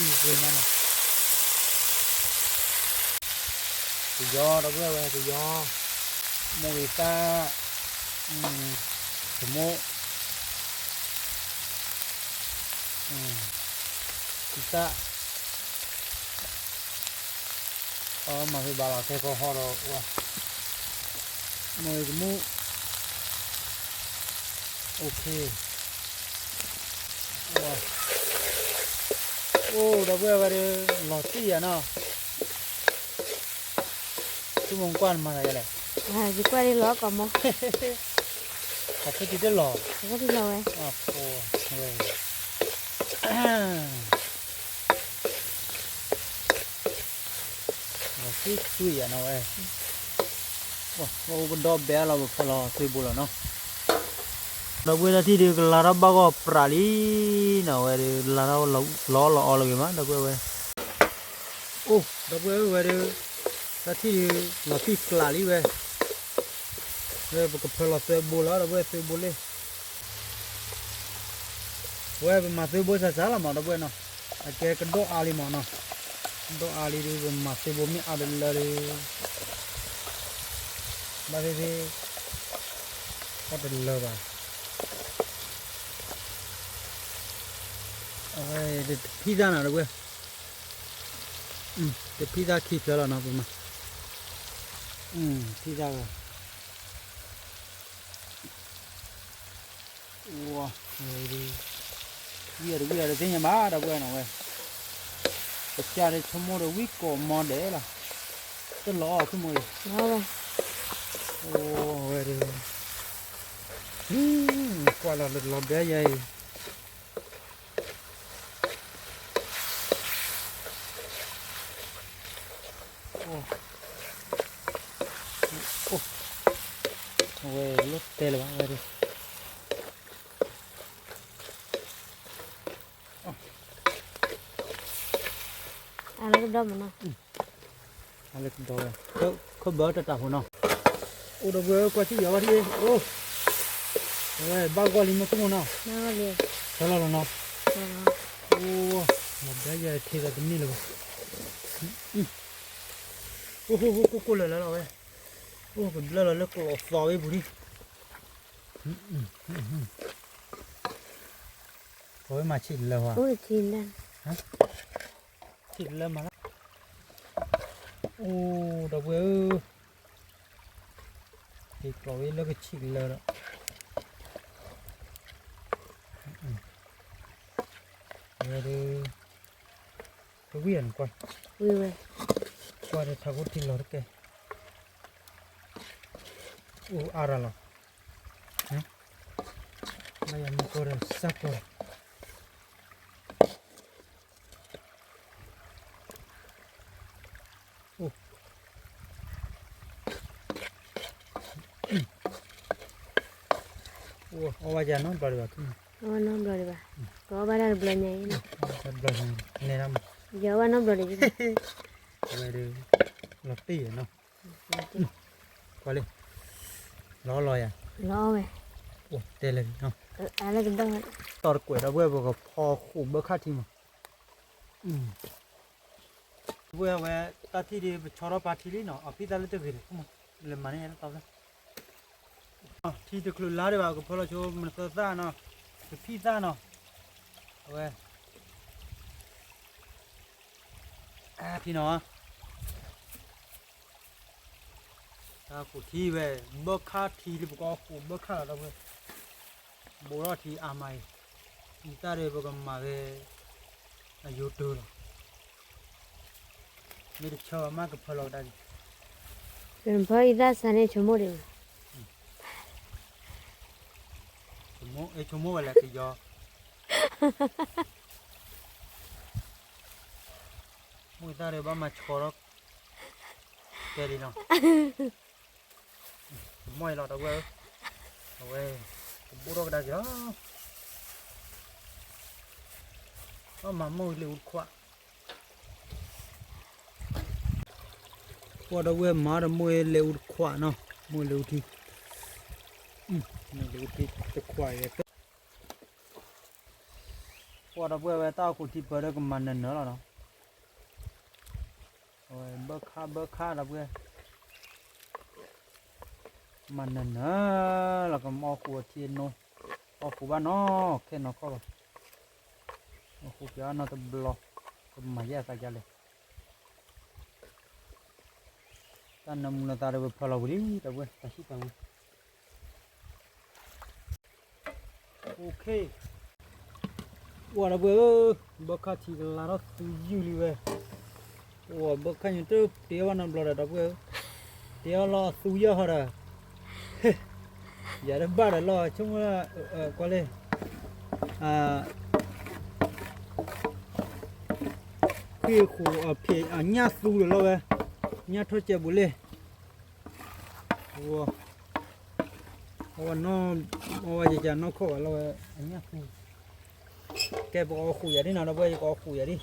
စံးပှ့ၤမးနီၤ ကယီဒီပုၢ်ဝဲၢ် ကယီ, မိၢ်ဂ့ၤသၣ်, ကမိၣ်, ကသၣ်, အမၤဖဲဘၣ်လီၤ ထဲကီၢ်ဟီၣ်ဒီး, မိၢ်ဂ့ၤကမူၣ်, အိၣ်ခ့ အိၣ် ဒီပုၢ်ဝဲၢ်ဝဲဒီး လီၤတံၢ်ယၤနီၤ, ဆိကမိၣ်ကွၢ်နမၤသးယၤလဲၣ်, ယကွၢ်ဒ်လီၤကီးမး, ခီဖျိတံၢ်တလီၤ, ခီဖျိတလီၤဝဲ, ဝဲ လီၤတံၢ်တံၢ်ယၤနီၤဝဲ, ပအိၣ်ကဒီးဘဲအလီၤ ပဖီလီၤသွ့ဘိလီၤနီၤ, ဒီပုၢ်ဝဲၢ်တၢ်ထံၣ်ဒုးကလၤထီၣ်ဘၣ်ဂီၢ်ပြးလံနီၤ ဝဲဒုးလၤထီၣ်လီၤအီလီၤဂ့ၤမး ဒီပုၢ်ဝဲၢ်ဝဲ, အိၣ် ဒီပုၢ်ဝဲၢ်ဝဲဒုး တၢ်ထံၣ်ဒုး လီၤတံၢ်ကျးလံဝဲ, ဝဲပကဖီလီၤသွ့ဘိလီၤ ဒီပုၢ်ဝဲၢ်သွ့ဘိလံ ဝဲပမၤသွ့ဘိစၢ်စၢ်လီၤမး ဒီပုၢ်ဝဲၢ်နီၤ, အကဲကဒီးအါလံမးနီၤ, ကဒီးအါလံဒီး ပမၤသွ့ဘိမ့ၢ်အါတလၢဒီး ဘၣ်သ့ၣ်သ့ၣ် အီၣ်တလၢဘၣ်, အဝဲတဖံသၣ်နီၤ ဒီပုၢ်ဝဲၢ်, တဖံသၣ်ခံဖျၢၣ်လီၤနီၤ ပမၤ, ဖံသၣ်ဝဲ ဝဲဒုး ဝံၣ်အီၤတဝံၣ်အီၤတသ့ၣ်ညါဘၣ် ဒီပုၢ်ဝဲၢ်နီၤဝဲ, ပစၢ်ဒီးဆိကမိၣ်ဒီးဝံၣ်ကိးမီဒဲးလီၤ, တလီၤအီၤဆိကမိၣ်အံၤ, အိၣ်ဝဲဒုး, ကွၢ်လီၤလီၤဘဲယဲအံၤ အိၣ်, အိၣ်, အဝဲလိၣ်တဲလၢၤဘၣ်ဝဲဒၣ်, အလၢကဒီးမနီၤ, အလၢကဒီးဝဲ, ခိၣ်ဘၢတၢ်တၢ်ဖိနီၤ, အိၣ်ဒီပုၢ်ဝဲၢ် ကွၢ်ထံၣ်ယီၤဘၣ်ထံၣ်, အိၣ်, အဝဲဘၣ်ဂီၢ်လံမ့ၢ်ခိၣ်မနီၤ, ဆၢလီၤလီၤနီၤ, အိၣ်, လီၤဘျါယဲထံဒီးတန့ၢ်လၢၤဘၣ်, အိၣ်, အိၣ်, ကိၢ်ကိၢ်လၢာ်လၢာ်လီၤဝဲ, အိၣ်ကဘျၢလီၤလၢကျိးသီဝဲပူၤလံ, အဝဲမၤဆံးတလၢဟါ, ဆံးတလၢမၤလၢ, အိၣ်ဒီပုၢ်ဝဲၢ်ဧၢ, က့ၤကျိးဝဲလၢကဆံးတလၢဒီး, ဝဲဒၣ်, တဝံၣ်အီၤနကွၢ်, ဝံၣ်ဝဲ, ကွၢ်ဒီးထးခိၣ်ထံလီၤတကဲ, အိၣ်အါရၤလီၤ, ဘၣ်ယၤမ့ၢ်ကီၢ်ဒီးစၢ်ကီၢ် အိၣ်, အိၣ်အီၣ်ဘၣ်ယၤနီတဘျီဒံးဘၣ်, အီၣ်ဘၣ်နီတဘျီဒံးဘၣ်, ကအီၣ်ဘၣ်တၢ်တဘျီညါအံၤ, တဘျီညါ, နဲဒၣ်မး, ယအီၣ်ဘၣ်နီတဘျီဒံး, ဝဲဒၣ်, လီၤတံၢ်နီၤ, ကွၢ်လံ, လီၤလီၤယၤ, လီၤဝဲ, အိၣ်တဲလၢာ်နီၤ, တီၢ်တကွဲးဒီပုၢ်ဝဲၢ် ပကဖီဃိာ်ဘၢခၣ်ထံမး ဝဲအဝဲ တၢ်ထံၣ်ဒ်ပဆီထီၣ်ပာ်ထံလံနီၤ, အဖံသၣ်လၢတဂ့ၤဒီး လဲၤမၤန့ၢ်တၢ်သီဖျၢၣ်, ထံတချုးလါဒံးဘၣ် ကဖီလီၤဆိ မနသၢသၣ်နီၤ, ကဖံသၣ်နီၤ, အဝဲ ထံနီၤ, တၢ်ဃိာ်ထံဝဲ, ဘၢခၣ်ထံလံ ပကအီၣ်ဃိာ်ဘၢခၣ်လီၤဒီပုၢ်ဝဲၢ်, ဘူးထီၣ်ထံအါမးအံၤ, အံသၣ်ဒီးပကမၤဝဲ အယိၤတၢၤလီၤ, မ့ၢ်တဆၢဘၣ်မးကဖီလီၤကဒါက့ၤ, ဖီအံသၣ်စးန့ၣ်ဆိကမိၣ်ဒံး, ဆိကမိၣ်ဝဲလဲၣ်ကယီၤ, မ့ၢ်အံသၣ်ဒီးဘၣ်မၤဆှီထီၣ် ကဲလံနီၤ, ကမီၢ်အံၤလီၤဒီပုၢ်ဝဲၢ်ဧၢ, အဝဲ ကဘူးထီၣ်ကဒါက့ၤလီၤ, ဘၣ်မၤမိၢ်လ့ၤအူတခွး, ပှၤဒီပုၢ်ဝဲၢ်မၤဒီးမိၢ်လ့ၤအူတခွးနီၤ, မိၢ်လ့ၤအူထံ, မိၢ်လ့ၤအူထံတခွးယဲၢ်, ပှၤဒီပုၢ်ဝဲၢ် တၢ်အိၣ်ခိးထံပၢၢ်ဒီးကမၤနၢၤနၢၤလီၤနီၤ, အဝဲဘၢခၣ်ဘၢခၣ်ဒီပုၢ်ဝဲၢ်, မၤနၢၤနၢၤလီၤ ကမၤအီၣ်ဃိာ်အထံအနိ, အီၣ်ဃိာ်ဘၣ်နီၢ်ခဲနီၢ်ခီၣ်လီၤ, အီၣ်ဃိာ်ပၠးနီတဘျီ, ကမၤယဲၢ်အသးဒ်လဲၣ်, တၢ်နၢမူနသးဒီးပဖီလီၤဝံၤလံ ဒီပုၢ်ဝဲၢ် တၢ်ဟံၣ်တၢ်ဝံၤ အိၣ်ဒီပုၢ်ဝဲၢ်ဧၢ, ဘၢခၣ်ထံကလါထီၣ်သူယုၢ်လံဝဲ, အိၣ်ဘၢခၣ်ညါတတဲအီၣ်ဘၣ်နီတဘျီဒီး ဒီပုၢ်ဝဲၢ်ဧၢ, တဲအီၣ်လီၤအသူယုၢ်ဟီဒီး, ယၤတဘၣ်ဒီးလီၤ ဆိကမိၣ်, ကွၢ်လံ, ခွံၣ်ဃိာ်အဖံးအညၣ်သူဒီးလီၤဝဲ, ညၣ်ထီၣ်ကဲးဘူးလံ ဝဲ, အဝဲနီၢ်, အဝဲယကနီၢ်ခီၣ်ဝဲလီၤဝဲ, အညၣ်ဃူ, ကဲပကအီၣ်ဃူာ်ယၤဒ်နီၤ ဒီပုၢ်ဝဲၢ် ယကအီၣ်ဃူာ်ယၤဒ်,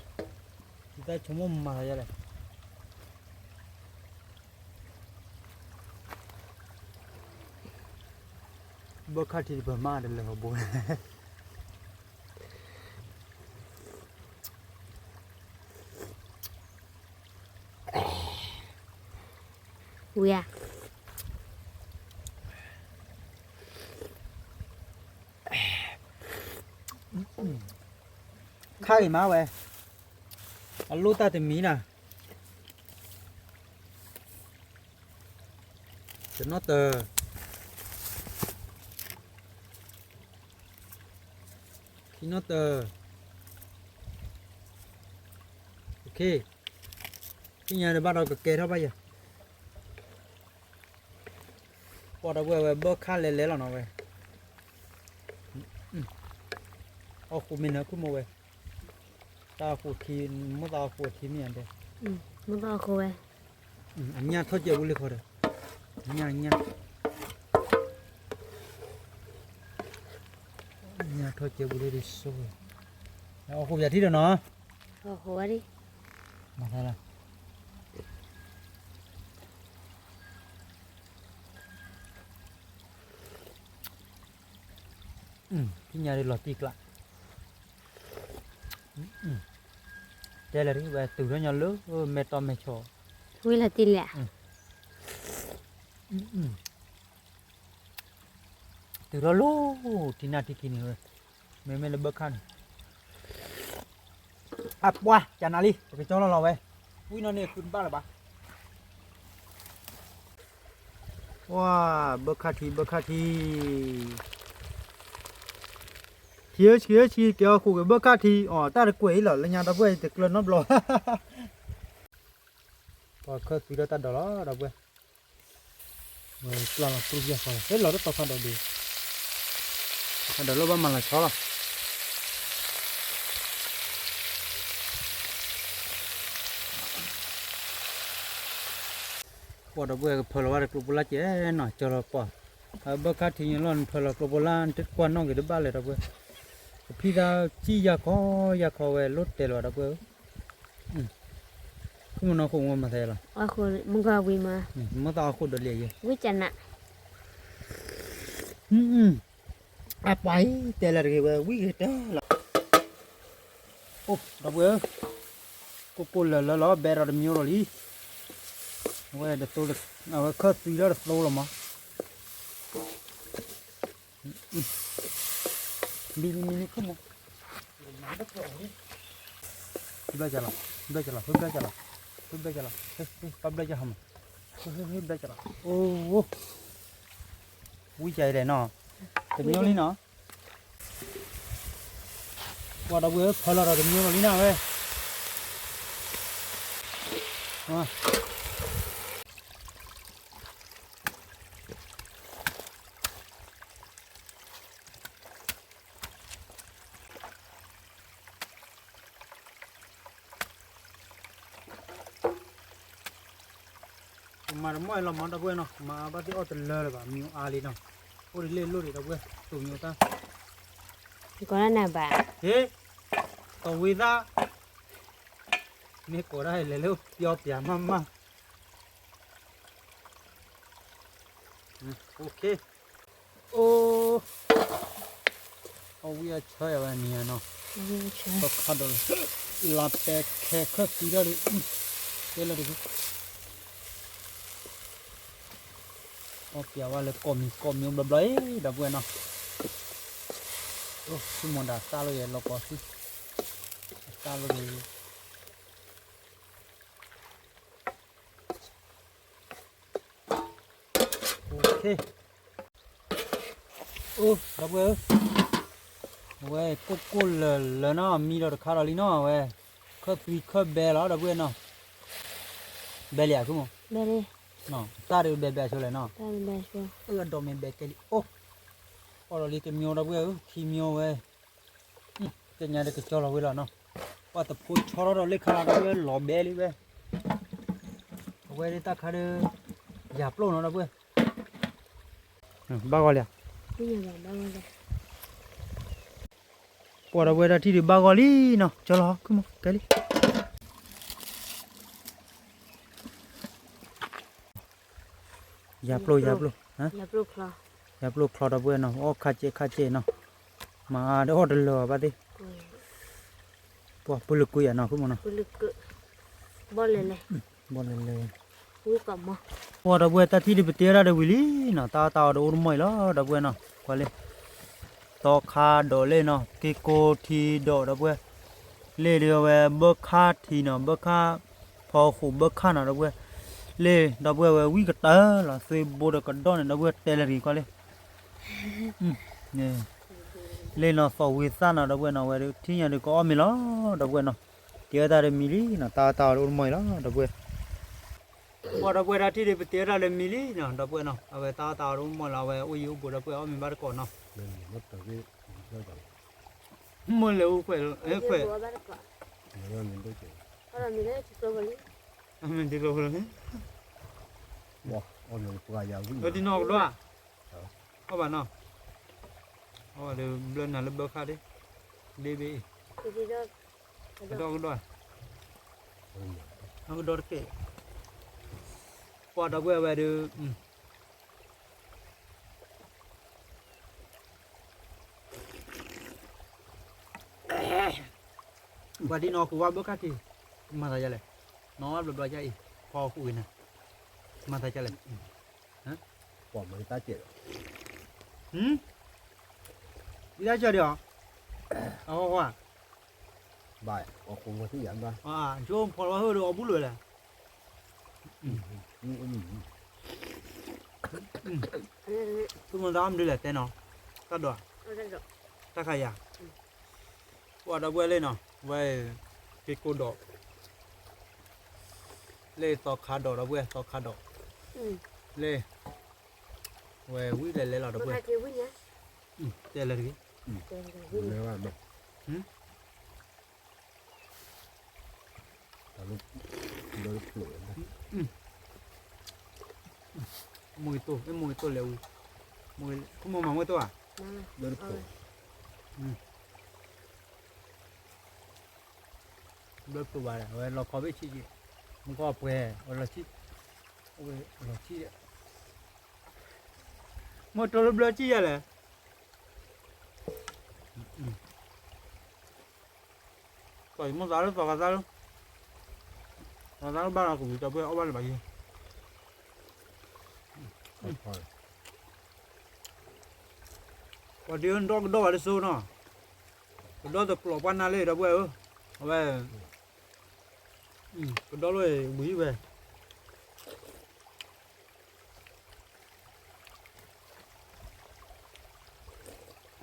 ယတၢ်ဆိကမိၣ်မၤသးယၤလဲၣ်, ဘၢခၣ်ထံတပၢၢ်မးတလၢာ်ဟီဘိ ဝံၤဧါ, ခါအံၤမးဝဲ, အလိၣ်တၢ်တမံၤနၤ, တနီၣ်တၢၤ, ခံနီၣ်တၢၤ, သ့ၣ်ညါတဘၣ်ဒီးကကဲထီၣ်ဘၣ်ယၤ, ပှၤဒီပုၢ်ဝဲၢ်ဝဲဘၢခၣ်လဲၤလဲၤလီၤနီၤဝဲ, အီၣ်ဃူာ်မ့ၢ်နၢ်ခုၣ်မိၢ်ဝဲ, တၢ်ဃိာ်ထံ, မိၢ်သးဃိာ်ထံမ့ၢ်ယၤဒဲး, မိၢ်သးဃိာ်ဝဲ, အညၣ်ထီၣ်ကဲဘူးလံဃီဒီး, ညၣ်ညၣ်, ညၣ်ထီၣ်ကဲဘူးလံဒ်ဆိ, အီၣ်ဃူာ်ယၤထံဒီးနီၤ, အီၣ်ဃူာ်ဝဲဒ်, မၤသးလၢ အ ထံၣ်ညါဒ်လီၤတံၢ်ကျး, တဲလဲၣ်ဝဲတုၤထီၣ်ညီလၢမဲာ်တီမဲာ်ဆီ, ဝံၤလီၤတံၢ်လံ, တုၤထီၣ်လၢထံနၢ်ထံခံန့ၣ်ဝဲ, မ့မ့ၢ်လၢဘၢခၣ်န့ၣ်, အပှၤကနၤလံ ပကကၠီလီၤလီၤဝဲ, ဝံၤနီၢ်န့ၣ်ဃုတဘၣ်လၢၤဘၣ်. ပှၤ ဘၢခၣ်ထံ ဘၢခၣ်ထံ, ထံဧၢ ဆံးဧၢ ဆံး ကဲအီၤဃိာ်က့ၤဘၢခၣ်ထံအီၤ တၢ်တကွဲးအံၤလီၤ လၢညါဒီပုၢ်ဝဲၢ် ယတကျၢၤနီတဘျီ, ပှၤခၢၣ်သွံထီၣ်တၢ်ဒိးလီၤ ဒီပုၢ်ဝဲၢ်, ဝဲပျၢ်လီၤပြူၢ်ပျၢ်ဃီလီၤ ဟဲလီၤတတီၤဖးဒိၣ်ဒံး, ဖးဒိၣ်လၢဘၣ်မၤလီၤဆီလီၤ. ပှၤဒီပုၢ်ဝဲၢ်ကဖၢလီၤဘၣ်ဒီးကျိပိလၢ်ကဲနီၤ ကၠီလီၤပှၤ, အဘၢခၣ်ထံညါလီၤ နဖၢလီၤကျိပိလၢ် ကွၢ်နီၣ်က့ၤတဘၣ်လဲၣ်ဒီပုၢ်ဝဲၢ်, ကဖံသးစံၣ်ယၤခီယၤခီဝဲလိၣ်တဲလီၤဒီပုၢ်ဝဲၢ်, ခိၣ်မနီၢ်ခိၣ်မူမၤသးလီၤ, မ့ၢ်သးအီၣ်ခိၣ်ဒီးလံယဲ, အပှၤအံၤတဲလၢတဂ့ၤဝဲ ဝံၣ်ဂ့ၤတဲလီၤ, အိၣ် ဒီပုၢ်ဝဲၢ်ဧၢ, ကိၢ်ကိၢ်လၢာ်လၢာ်လီၤ ဘဲဒီးတမံၤဒီးလံ, အဝဲတသိ, အဝဲခၢၣ်သွံထီၣ်တသိလီၤမး, မံမံမံမံခိၣ်မူ, ဘျၢကလီၤ, ဘျၢကလီၤ, ဘျၢကလီၤ, ဘျၢကလီၤ, ဘျၢကလီၤ, ပဘျၢကဟါမး, ဘျၢကလီၤ, အိၣ်, ဝံၣ်ကါအံၤလဲၣ်နီၤ, တမံၤလံနီၤ, ပှၤဒီပုၢ်ဝဲၢ်ဖၢလီၤဒီးတမံၤလီၤလံနီၤဝဲ, မၤတမီၢ်အံၤလီၤမးဒီပုၢ်ဝဲၢ်နီၤ, မၤဘၣ်သ့ၣ်အီၣ်တလၢလၢၤဘၣ် မံၤအါလံနီၤ, အိၣ်ဒ်လဲၣ်လိၣ်ဒံးဒီပုၢ်ဝဲၢ် တိၤမံၤတၢ်, ကီနဘၣ်, ဟ့, တီဝံသၣ်, မ့ၢ်ကိးဒၣ်လဲၤလၢပျီပျးမးမး, အိၣ်, အဝံအဆၢယဝဲနံၤနီၤ, ပခါဒီး, လါပဲခဲခၢၣ်သံထီၣ်ဒံး, တဲလၢတဂ့ၤ ပျးဝဲလၢကိးမံၤကိးမံၤဘျီဘျီအံၤ ဒီပုၢ်ဝဲၢ်နီၤ, အိၣ် ဆူမီၤဒၣ်သၣ်လီၤယဲ လီၤကီဆူ, သၣ်လီၤယဲ, အိၣ်, ဒီပုၢ်ဝဲၢ်ဧၢ, အဝဲကိၢ်ကိၢ်လၢာ်လၢာ်နီၤ မံဒီးတခါဒီးလံနီၤ အဝဲ, ခၢၣ်သွံခၢၣ်ဘဲလီၤ ဒီပုၢ်ဝဲၢ်နီၤ, ဘဲလံဧါ, သၣ်ဒုးဘဲဘဲဆိလဲၣ်နီၤ, အဒီးမ့ၢ်ဘဲကဲလံ အိၣ်, အီၣ်ဒီးလံတမံၤ ဒီပုၢ်ဝဲၢ်ဧၢ ခံမံၤဝဲ ကညါဒ်ကကၠီလီၤဝဲလီၤနီၤ, ပှၤတဖိဆီထီၣ်ဒီးလ့ၣ်ခါလီၤ ဒီပုၢ်ဝဲၢ်လီၤဘဲလံဝဲ, အဝဲဒ်တၢ်ခါဒီး, ယၤပျိၢ်နီၤ ဒီပုၢ်ဝဲၢ်, ဘၣ်ဂီၤလံဧါ, ပှၤဒီပုၢ်ဝဲၢ်တၢ်ထံၣ်ဒုးဘၣ်ဂီၤလံနီၤ ကၠီလီၤ ခုမီၤ ကဲလံ ယၤပျိၢ် ယၤပျိၢ်, ယၤပျိၢ်ချီ ဒီပုၢ်ဝဲၢ်နီၤ အီၣ်ခါစဲးခါစဲးနီၤ, မၤဒီးအီၣ်တလၢာ်ဘၣ်သ့ၣ်, ပှၤပူၤလၢကုယၤနီၤ ခုမီၤနီၤ, ဘီၣ်လဲၤလဲၤ, ပှၤဒီပုၢ်ဝဲၢ်တၢ်ထံၣ်ဒုးပတဲဝဲဒၣ်ဒီးဝံၤလံနီၤ တၢ်အီၣ်တၢ်အီဒီးအိၣ်တမီၢ်အံၤလီၤ ဒီပုၢ်ဝဲၢ်နီၤ ကွၢ်လံ သီခါဒီးလ့ၣ်နီၤ က့ၤကိးထံဒီး ဒီပုၢ်ဝဲၢ်, လ့ၣ်ဒုးအဝဲဘၢခၣ်ထံနီၤ ဘၢခၣ်, ဖီဃိာ်ဘၢခၣ်နီၤ ဒီပုၢ်ဝဲၢ်, လ့ၣ် ဒီပုၢ်ဝဲၢ်ဝံကတၢၢ်လီၤ သွ့ဘိဒီးကဒီၣ်န့ၣ် ဒီပုၢ်ဝဲၢ်တဲလၢတဂ့ၤကွၢ်လံ လ့ၣ်နီၤသီၣ်ဝံသၣ်နီၤ ဒီပုၢ်ဝဲၢ်နီၤ ဝဲဒုးထံၣ်ညါဒုးကအီၣ်မ့ၤလီၤ ဒီပုၢ်ဝဲၢ်နီၤ, တဲဝဲတၢ်ဒီးမံၤလံနီၤ တၢ်အီၣ်တၢ်အီဒီးအိၣ်တမီၢ်အံၤလီၤ ဒီပုၢ်ဝဲၢ် ပှၤဒီပုၢ်ဝဲၢ်တၢ်ထံၣ်ဒုးပတဲဝဲဒၣ်လၢမံၤလံနီၤ ဒီပုၢ်ဝဲၢ်နီၤ အဝဲတၢ်အီၣ်တၢ်အီဒီးအိၣ်တမီၢ်လီၤ အဝဲအိၣ်ယံၤအိၣ်ဘူး ဒီပုၢ်ဝဲၢ်အီၣ်မ့ၤဘၣ်တကိးနီၤ, မ့ၢ်လဲၤအိၣ်ခွဲး, ခွဲး, မ့ၢ်တကျိၤလီၤ, ဝဲဒ်နီၢ်ကဒွၣ်, အီၣ်ဘၣ်နီၤ, အီၣ်ဘၣ်ဒီးဘျၢနၤလၢဘၢခါဒ့, ဘ့ဘ့အံၤ, ကဒီကဒီ, ကဒီတက့ၢ်, ပှၤဒီပုၢ်ဝဲၢ်ဝဲဒုး, ပှၤဒ်နီၢ်ခိၣ်ဝါဘၢခါထံး, မၤသးယၤလဲၣ်, နီၢ်ဝါဘျီဘျီယါအံၤ, ဖီခိၣ်ဂ့ၤနၤ, မၤသးယၤလဲၣ်, ပှၤမၤတၢ်ကဲးလီၤ, ဒ်တၢ်ကဲးဒံးအီၤ, အဃီဃီ, ဘၣ်, အဃိမၤသံယၤဘၣ်, ကၠိဖီလီၤဟၢဒီးအီၤဘူးလိာ်လဲၣ်, သုမၤသးအီၤမနုၤလဲၣ်တဲနီၤ, တၢ်ဒိး, တၢ်ခါယၤ ပှၤဒီပုၢ်ဝဲၢ်လၢနီၤ, ဝဲ, က့ၤကိးဒီး, လၢသီခါဒီးဒီပုၢ်ဝဲၢ်သီခါဒီး, လၢ, ဝဲဝံၤလဲၤလဲၤလီၤဒီပုၢ်ဝဲၢ်, တဲလဲၤတဂ့ၤ, မိၢ်ဂ့ၤတိၢ်, မိၢ်ဂ့ၤတိၢ်လဲၤအူ, မိၢ်မၤမိၢ်တိၢ်ဧါ, ဘျၢဖျိဘၣ်ဒီး အဝဲလီၤခီဘ့ၣ်ဆံးဆံး, မူကီၢ်ပှဲၤ, အဝဲလီၤဆံး, အဝဲလီၤဆံး, မိၢ်တိၢ်လၢဘျၢဆံးယဲလဲၣ် ပှၤမိၢ်သးလၢသီခါသးလၢ, သီခါသးလၢဘၣ်လီၤကဝံၤ ဒီပုၢ်ဝဲၢ်အီၣ်ဘၣ်လၢၤဘၣ်ယဲ, ပှၤဒုးဒီကဒီးဘၣ်လၢစိနီၤ, ကဒီးတကျိးပှၢ်နၢ်လၢဒီပုၢ်ဝဲၢ်ဧၢ, အဝဲ, ကဒီးလၢဝံၤဝဲ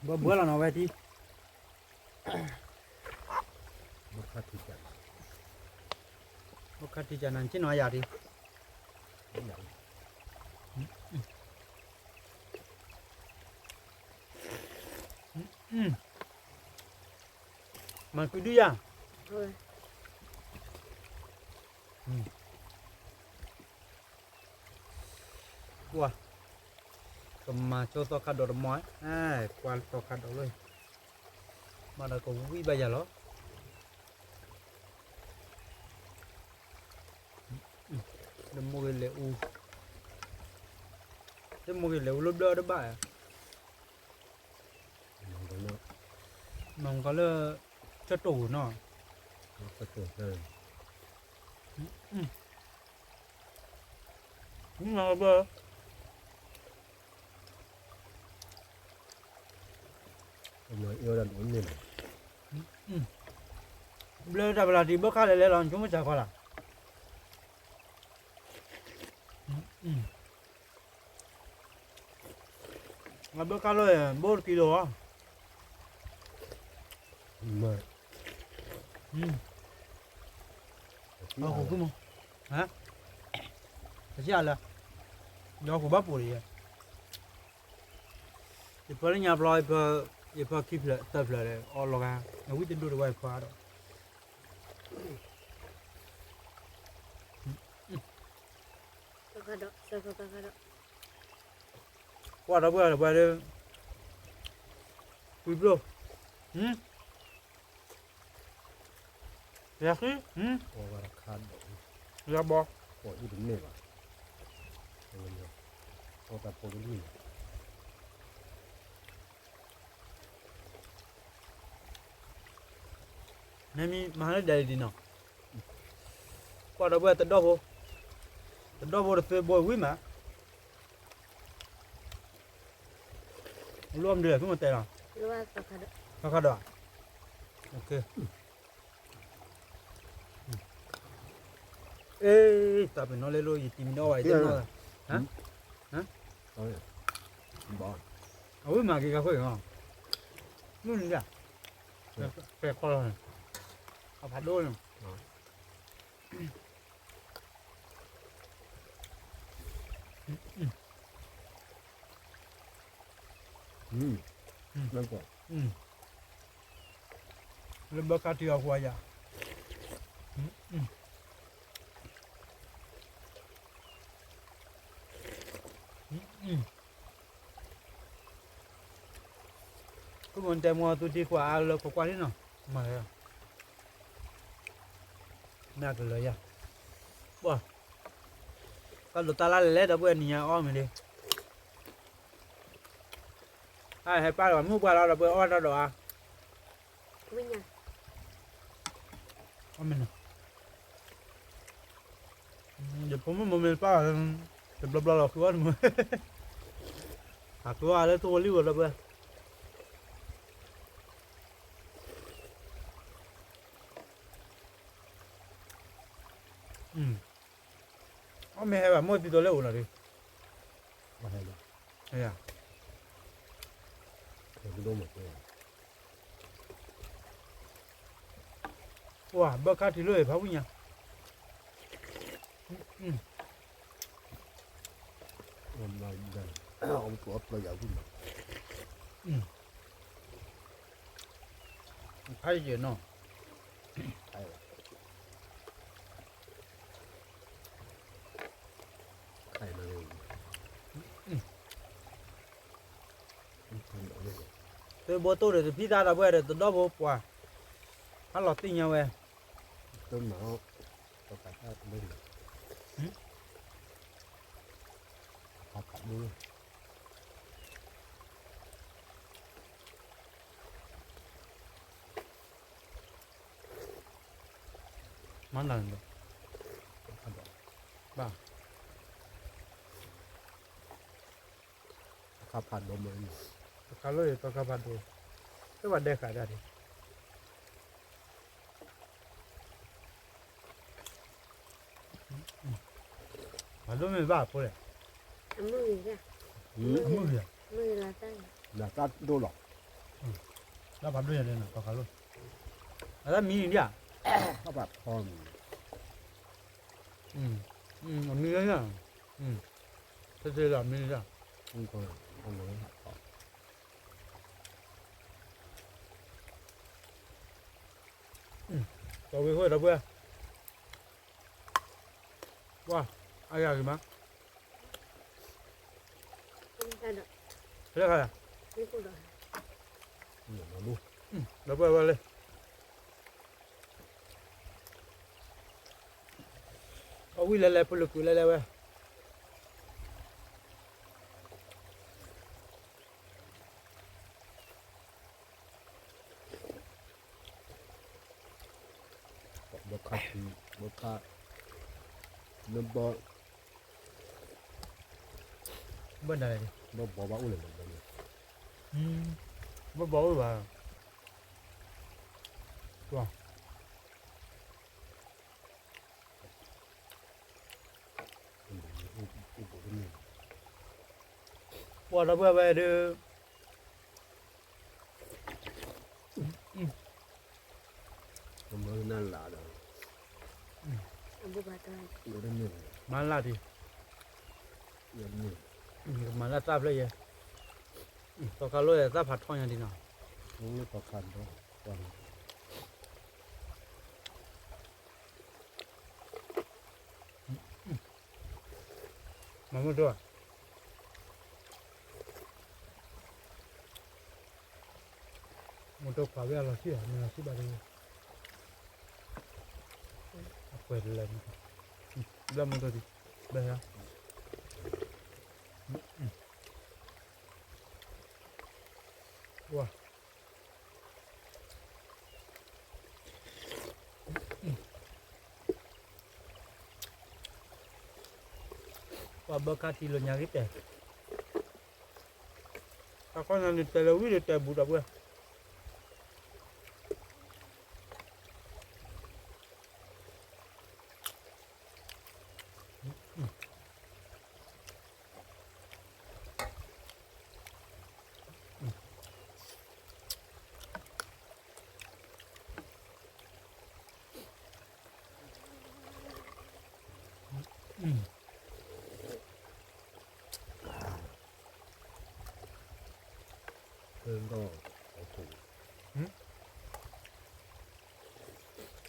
ဘၣ်ဘှဲလီၤနီၤဝဲဒၣ်, ဘၣ်ခါထံၣ်ကနၤဆ့ၣ်နီၤယၤဒၣ်, မၤကုဒုယၤ, ကွၢ်, ကမၤကၠိသီခါဒီးတမီၤ, ကွၢ်သီခါဒီးလီၤ, မၤဒီးကဝံၣ်ဘၣ်ယၤလီၤ, တမိၢ်ဂ့ၤလဲၤအူ, တမိၢ်ဂ့ၤလဲၤအူလၢဘျၢတဘၣ်, မၤကီလၢ, ဆၢတိၢ်နီၤ, ဆၢတိၢ်, မၤဘၢ ဘျၢတၢ်ပလၢ်တံၢ်ဘၢခါလဲၣ်လဲၣ်လီၤ နဆိကမိၣ်စှၤခီလၢ်, အဘၢခါလၢ ဘၢတကံလိၤလီၤ, အီၣ်ခိၣ်မး, ပစံးအါလၢ, ဒီးခိၣ်ဘၣ်ပိာ်လံယဲ, ယဖၢလၢညါဘျီ, ယဖၢခံဖျၢၣ်သၢဖျၢၣ်ဒီး အီၣ်လီၤဂၤ, အဝံၣ်တဒိၣ်တဝဲယဖၢဒီး ကွၢ်ဒီပုၢ်ဝဲၢ်ဒီးပှၤဒီး, ကွံာ်ဘျိ, ယၤဃံ, ယၤဘီ, နမ့ၢ်မၤလၢဒဲးဒ်နီၤ, ကွၢ်ဒီပုၢ်ဝဲၢ်တဒီဖိ, တဒီဖိတသ့ဘိဝံၤမး, လီၤမနုၤလဲၣ် ဖုမတဲလီၤ, သီခါဒီး, အ့, တၢ်ပ့ၤနီၣ်လၢလိၣ် ယတံၤမံၤနီၣ်ဝဲ ယတနီၣ်လၢ, အဝဲမၤက့ၤကါခိၣ်အံၤ, မုၢ်နံၤဒၣ်, ပဲာ်ခီလီၤ, အဖးဒိၣ်န့ၣ် လၢဘၢခါထံအဃိယၤ, ကမ့ၢ်တဲမ့ၢ်သုထံခွါအါလၢကွၢ်ကွၢ်န့ၣ်နီၤ, မၤလၢ, မ့ၢ်ကလၢယၤ, ပှၤ, ကၢ်လိာ်တၢ်လၢလဲၤလဲၤဒီပုၢ်ဝဲၢ်နံၤညါအီၣ်မ့ၢ်ဒၣ် အဟဲပာ်လီၤမုၢ်ပှၢ်လီၤဒီးပှၤအီၣ်တၢ်ဒီးဧါ, ဝံၣ်ညါ, အမ့ၢ်န့ၣ်, ယဖိမုၣ်မိၢ်မ့ၢ်ပၢ်, တဘျီဘျီလီၤဃုအီၣ်တမုာ်, အဃုအီၣ်လၢသူဝဲလံဝဲလၢပှဲၤ, အီၣ်မ့ၢ်ဟဲဘၣ်မိၢ်သံသိးလၢအိၣ်လီၤဒုး, ဟဲ, ပှၤဘၣ်ခါထံးလိၣ်ဖးဝံၣ်ညါ, ဖးယံာ်နီၤ, သုဘိတိၢ်ဒီးတဖံသးဒီးပှဲၤဒီးတဒီဘိပှၤ, ဖးလီၤသ့ၣ်ညါဝဲ, တမၤ, တၢ်ဖးဒိၣ်, မၤနၤ, ဘၣ်, အခါဖးဒိၣ်မး, အခါလၢသီခါဖးဒိၣ်, တဘၣ်ဒဲဃာ်ဒၣ်ဒံး, ဖးဒိၣ်မ့ၢ်ဘၣ်အဖိလဲၣ်, အမုၢ်ဂ့ၤ, အမုၢ်ဂ့ၤ, လၢဖးဒိၣ်ယၤန့ၣ်နီၤ သီခါလိၣ်, အတၢ်မံန့ၣ်ဒ်ဧါ, အမံလၢညါ, ထဲထဲလၢအမံလၢညါ, ကီဝံၤဃိဒီပုၢ်ဝဲၢ်, ပှၤ, အယၤဂ့ၤမး, လၢခါ, ဒီပုၢ်ဝဲၢ်လၢ အဝံၣ်လဲၤလဲၤ ဖိလၢကုၢ်လဲၤလဲၤဝဲ, ဘၣ်ခါ, ဘၣ်ခါ, နဘီ, ဘၣ်နၤလဲၣ်, ဘၣ်ဘီဘၣ်အိၣ်လဲၣ်, ဘၣ်ဘီအိၣ်ဘၣ်, ပှၤ ပှၤဒီပုၢ်ဝဲၢ်ဒုး, မၤလၢ်ဒံး, မၤလၢ်တၢ်ဖျၢၣ်ယဲ, သီခါလိၣ်ယဲ တၢ်ဖးထီညါဒံးနီၤ, သီခါဒီး မၤမုၢ်တိၢ်ဧါ, မုၢ်တိၢ်ခွါဝဲအလီၤဆံၣ်ဧါ, မ့ၢ်လီၤဆံၣ်ဘၣ်တဂ့ၤ, အပှဲၤတလဲၤ, ဘျၢမုၢ်တိၢ်ဒံး, ဘျၢယါ, ဝါ ပှၤဘၢခါထံးလၢညါဂ့ၤတဲာ်, တၢ်ခီညါန့ၣ်တဲာ်လၢဝံၤဒီးတဲာ်ဘူးဒီးပှဲၤ,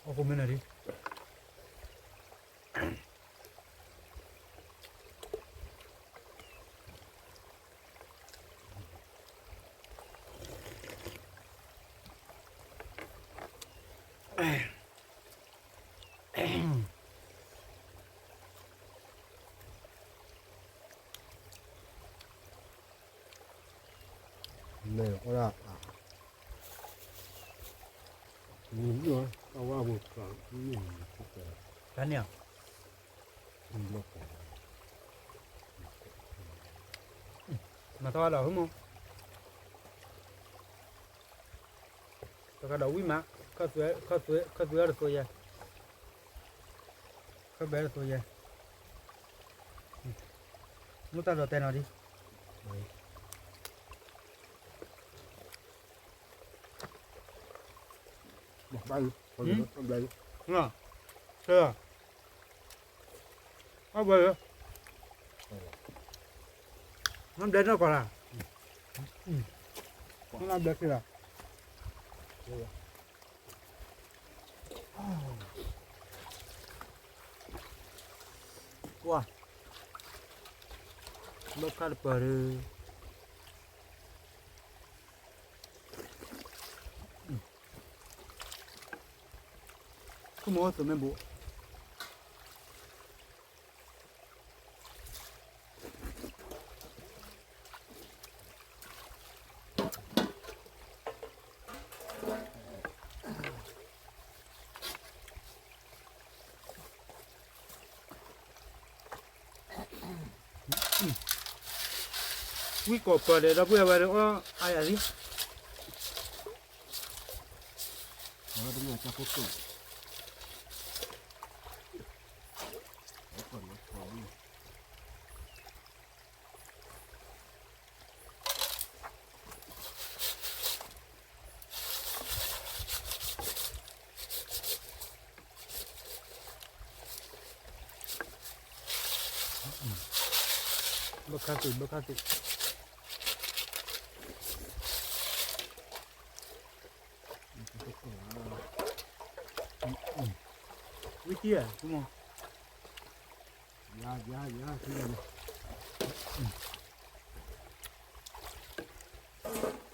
အီၣ်ကိၣ်မ့ၢ်နၤဒံး မ့ၢ်အီၣ်ဒၣ် တၢ်န့ၣ်ဧါ, မၤသီၣ်လီၤဟမၢ်, တကးဒီးဝံၣ်မး, ခၢၣ်သွဲအီၤတသိယဲ, ခၢၣ်ဘဲတသိယဲ, မ့ၢ်တၢ်ဒီးတဲနီၤဒံး အဘျဲၣ်, အဘျဲၣ်, အဘျဲၣ်, နဘျဲၣ်နီၢ်ကီၢ်လၢ, နဘျဲၣ်က့ၤလီၤ, ကွၢ်, ဘၣ်ခါတပၤဒီး ဆိကမိၣ်ဝဲသုးမ့ၢ်ဘူး, ဝံၣ်ကိးပၢၤဒီး ဒီပုၢ်ဝဲၢ်ဒီးအီၣ်အါယၤလံ, တမ့ၢ်တၢ်ဖိကိး ဘၣ်ခါသ့ၣ် ဘၣ်ခါသ့ၣ်, ဝံၣ်တံၢ်ဧါ, ယ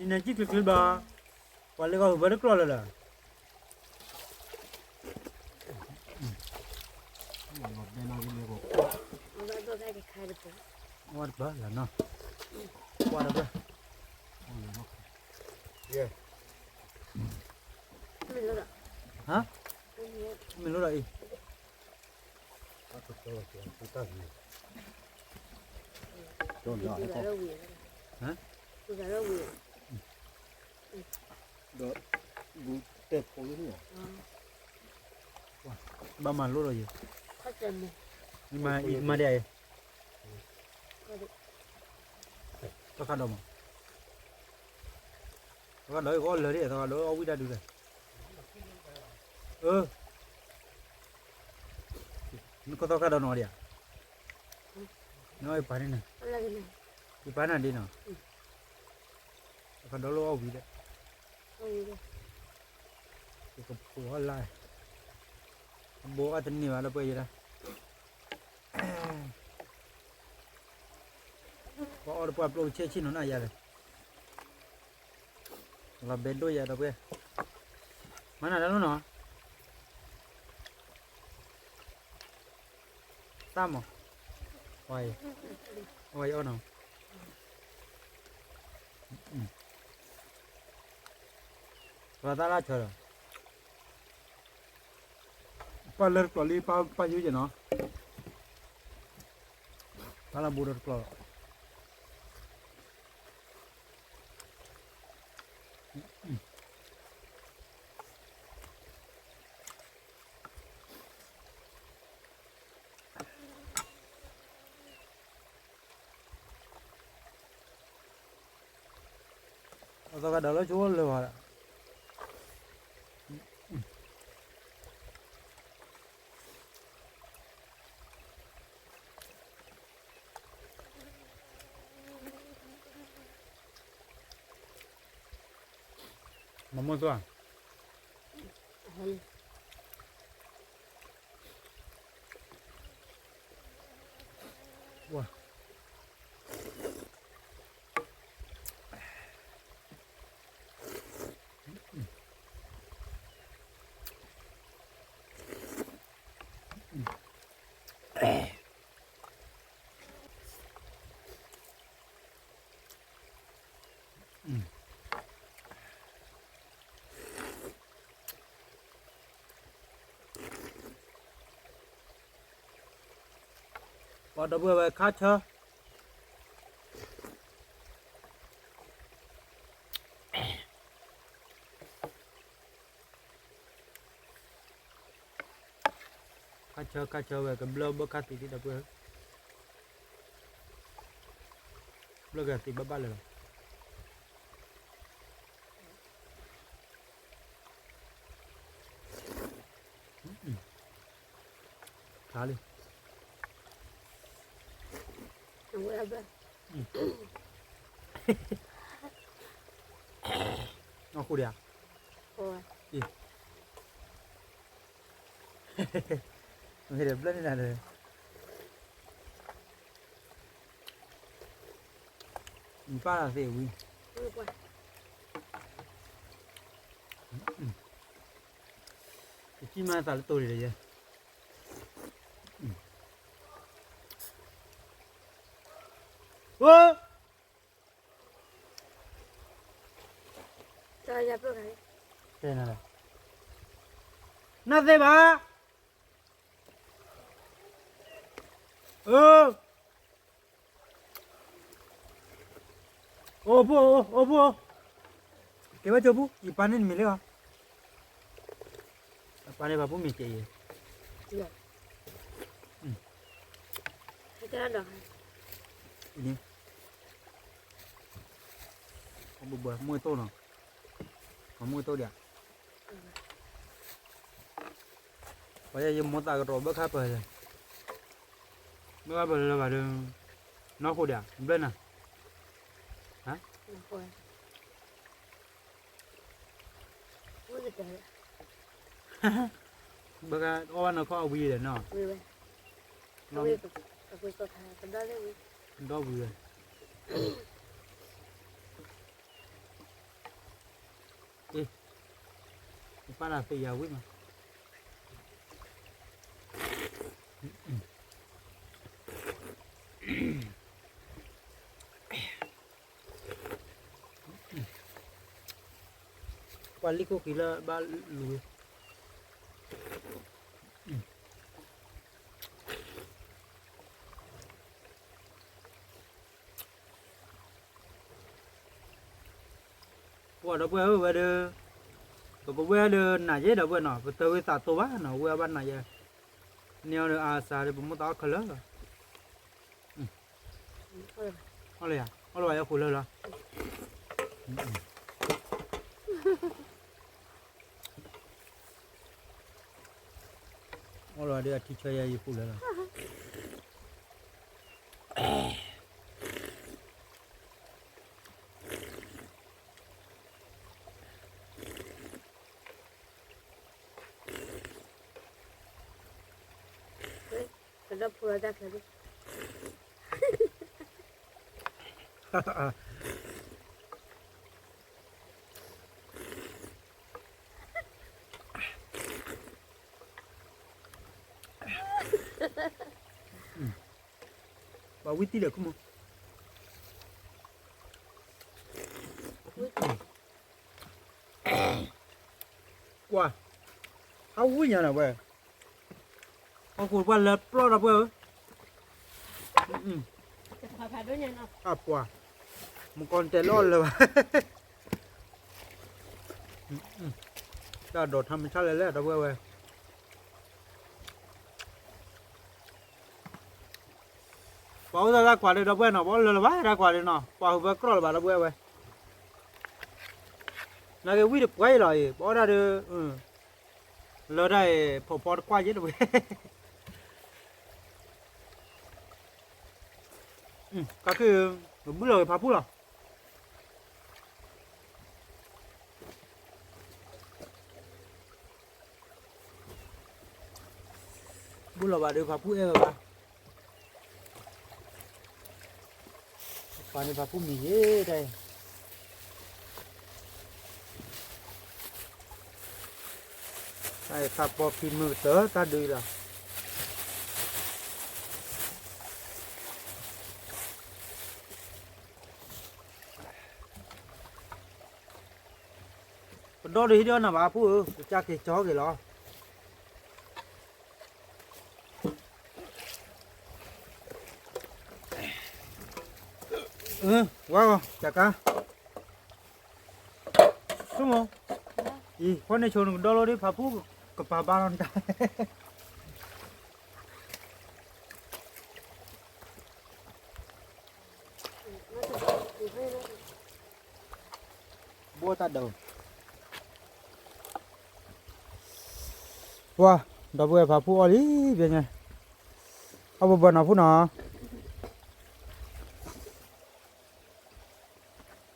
နဲၣ်ကံၣ်ချ့ချ့ဘၣ်, ပှၤလၢဂီၢ်ဝဲတကျီၢ်လၢၤလၢၤ, ဝဲတပၤလၢနီၤ, ကွၢ်တပၤ, ဟါ, မ့ၢ်လိၣ်ဒီးအံၤ ဒီးဘူးတဲဖိလၢန့ၣ်, ဘၣ်မၤလိၣ်ဒီးယဲ, မၤဒ်အံၤ, သီခါဒီးမး, သီခါဒီးအီၣ်လၢာ်ဒ်, သီခါဒီးအီၣ်ဝံၣ်တၢ်ဒုးလဲၣ်, အၢ နကသီခါဒီးနီၤဒံးဧါ, နအီၣ်ယပၢ်န့ၣ်, ယပၢ်နၤဒ်နီၤ, သီခါဒီးလၢအီၣ်ဝံၣ်ဒီး, ယကဖိးအီၣ်လါ, အဘိအီၣ်တန့ၢ်ဘၣ်လၢပှဲၤယဲဒၣ်, ပှၤအီၣ်တပှၢ်ပျိကဆ့ဆ့နီၤနၤယၤလဲၣ်, လီၤဘဲဒိၣ်ယၤဒီးပှဲၤ, မၤနၤတၢ်လိၣ်နီၤ သၣ်မး, ဝဲအံၤ, ဝဲအံၤအီၣ်နီၤ, ပှၤသၣ်လၢဆၢဒီး, ပၢ်လၢတကျိးလံ ပၢ်ယုၢ်ယဲနီၤ, ပၢ်လၢဘူးဒီးတကျိးလီၤ. အသီခါဒီးလၢဆိလၢာ်ဘၣ်ဒီး မၤမိၢ်သွါ, ဝါ. ဒီပုၢ်ဝဲၢ်ဝဲခါဆၢ ခါဆၢခါဆၢဝဲ ကဘျၢဘၢခါသ့ၣ်သ့ၣ်ဒီပုၢ်ဝဲၢ်, ဘျၢကသ့ၣ်ဘၣ်ဘၣ်လၢာ်လီၤ. ခါလံ. နီၢ်ခိၣ်ဒံးဧါ. မ့ၢ်ဒီးဘျၢန့ၣ်နၤဒီး နပၢ်လၢသ့ၣ်ဝံၤ ကစံၣ်မးသးလၢတိၢ်ဒံးဒီးယဲ အိ နၢ်သ့ၣ်ဘၣ်. အိ အိၣ်ဖိအိၣ် အိၣ်ဖိအိၣ်, ကဲဝဲကၠိပူၤ ယပၢ်န့ၣ်နမံၤလၢအီၤ, အပၢ်န့ၣ်ပၢ်ဖိမံၤကဲးယဲ, အံၤန့ၣ် ဘၣ်ဘၣ် မူၢ်တိၢ်နီၤ, မူၢ်တိၢ်ဒံးဧါ. ပှၤယဲယမိၢ်သးကတြီၤဘၣ်ခါပၢၢ်လဲၣ်, မ့ၢ်ဘၣ်ပၢၢ်လၢဘၣ်ဒီး နီၢ်ခိၣ်ဒံးဧါ ဘျၢနၤ, ဘၣ်ခါအီၣ်ဘၣ်နီၢ်ခိၣ်အဝံၤဒီးနီၤ, ဒီဝံၤဝဲ အ့ၣ် နပၢ်တၢ်သ့ၣ်ယၤဝံၤမး, ပှၤလံခိၣ်ခံလၢဘၣ်လူၤ ပှၤဒီပုၢ်ဝဲၢ်ဧၢဝဲဒီး, ပကဝဲဒီးနးယဲဒီပုၢ်ဝဲၢ်နီၤ, ပတၢ်ဝံသးသိဘၣ်နီၤ, ဝဲအဘၣ်နးယဲ, န့ၢ်အီၤဒီးအစးဒီးပမိၢ်သးအီၣ်ခဲလၢာ်လီၤ, အီၣ်လၢယၤ, အီၣ်လၢယၤဃိလၢာ်လီၤ, အီၣ်လၢယၤဒီးအထံဆၢယၤယဃိလၢာ်လီၤ. ကဒီဖိလီၤတၢ်ချၢဒၣ် ပှၤဝံတံၢ်ဒီးခိၣ်မး, ကွၢ်, အဝံညါန့ၣ်ဝဲ, ဟီၣ်ခိၣ်ပှၢ်လၢပျီဒီပုၢ်ဝဲၢ်ဧၢ, အပှၤ, မကီၢ်တဲာ်လီၤလၢၤဘၣ်, တၢ်ဒိးထါမုၢ်ဆါလဲၣ်လဲၣ်ဒီပုၢ်ဝဲၢ် ပှၤအိၣ်သးတၢ်ကွၢ်ဒီးဒီပုၢ်ဝဲၢ်နီၤ, ပှၤအိၣ်လၢၤလၢၤဘၣ်တၢ်ကွၢ်ဒီးနီၤ, ပှၤဟုးဘၢကြီၢ်လၢၤဘၣ်ဒီပုၢ်ဝဲၢ်ဝဲ, နာ်က့ဝံတပှဲၤအံၤလီၤအံၤ, ပှၤအိၣ်ဒၣ်ဒီး, လၢတၢ်အံၤ ဖီဖီတကွၢ်ယဲၢ်တဝဲ, ကါခုၣ်, နဘုၣ်လီၤဂ့ၤဖးဖူလီၤ. ဘုၣ်လီၤဘၣ်ဒီးဖးဖူအဲၣ်ဝဲဘၣ်, ပှၤန့ၣ်ဖးဖူမံၤယ့ၣ်တၢ်အံၤ, တၢ်အံၤဖးပီဖံမုၢ်ကတၢၢ်တၢ်ဒုးအံၤလီၤ. ပဒီဒုးဟံးဒီးနၤဘၣ်ဖူဧၢ, ပကက့ၤကၠီက့ၤလီၤ. အဝဲဂီၤ တၢ်ကါ ဆိကမိၣ် အံၤ ဖီန့ၣ်ဆိနကဒီလိဒ် ဖးဖူကပာ်ဘါလီၤနတၢ် ဘိတၢ်ဒိး ပှၤ ဒီပုၢ်ဝဲၢ်ဖးဖူအီၣ်လံ ပညါ အီၣ်ဘၢဘၢနီၤဖူနီၤ ဒီ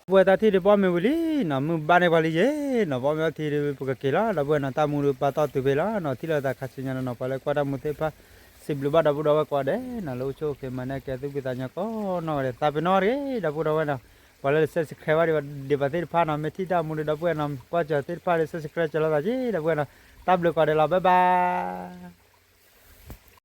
ပုၢ်ဝဲၢ်တၢ်ထံၣ်ဒုးပအီၣ်မ့ၤဝံၤလံနီၤ မုၢ်ဘၣ်န့ၢ်ပှၤလံယဲနီၤ ပအီၣ်မ့ၤအီထံဒုး ပကက့ၤလီၤ ဒီပုၢ်ဝဲၢ်နီၤ တၢ်မူဒုးပာ်တီၢ်တုၤဖဲလီၤနီၤ ထံၣ်လိာ်သးခါဆူညါနီၤ ပှၤလၢကွၢ်တၢ်မူသ့ၣ်တဖၣ် စံးဘျုးဘၣ်ဒီပုၢ်ဒီဝဲၢ်ကိးဂၤဒဲးနီၤ လၢအိၣ်ဆူၣ်အိၣ်ချ့မၤန့ၢ်ကဲသုးကွံာ်သးညီကိးနီၢ်ဂၤဒဲး သးပ့ၤနီၣ်တဂ့ၤ ဒီပုၢ်ဒီဝဲၢ်နီၤ ပှၤလၢ subscribe ဘၣ်ဒံးဘၣ်သ့ၣ်တဖၣ်နီၤ မ့ၢ်ထံၣ်တၢ်မူဒုး ဒီပုၢ်ဝဲၢ်နီၤ ကွၢ်စၢၤသ့ၣ်တဖၣ်ဒီး subscribe စၢၤလိာ်သးက့ ဒီပုၢ်ဝဲၢ်နီၤ တၢ်ဘျုးကိးဂၤဒဲးလီၤ bye bye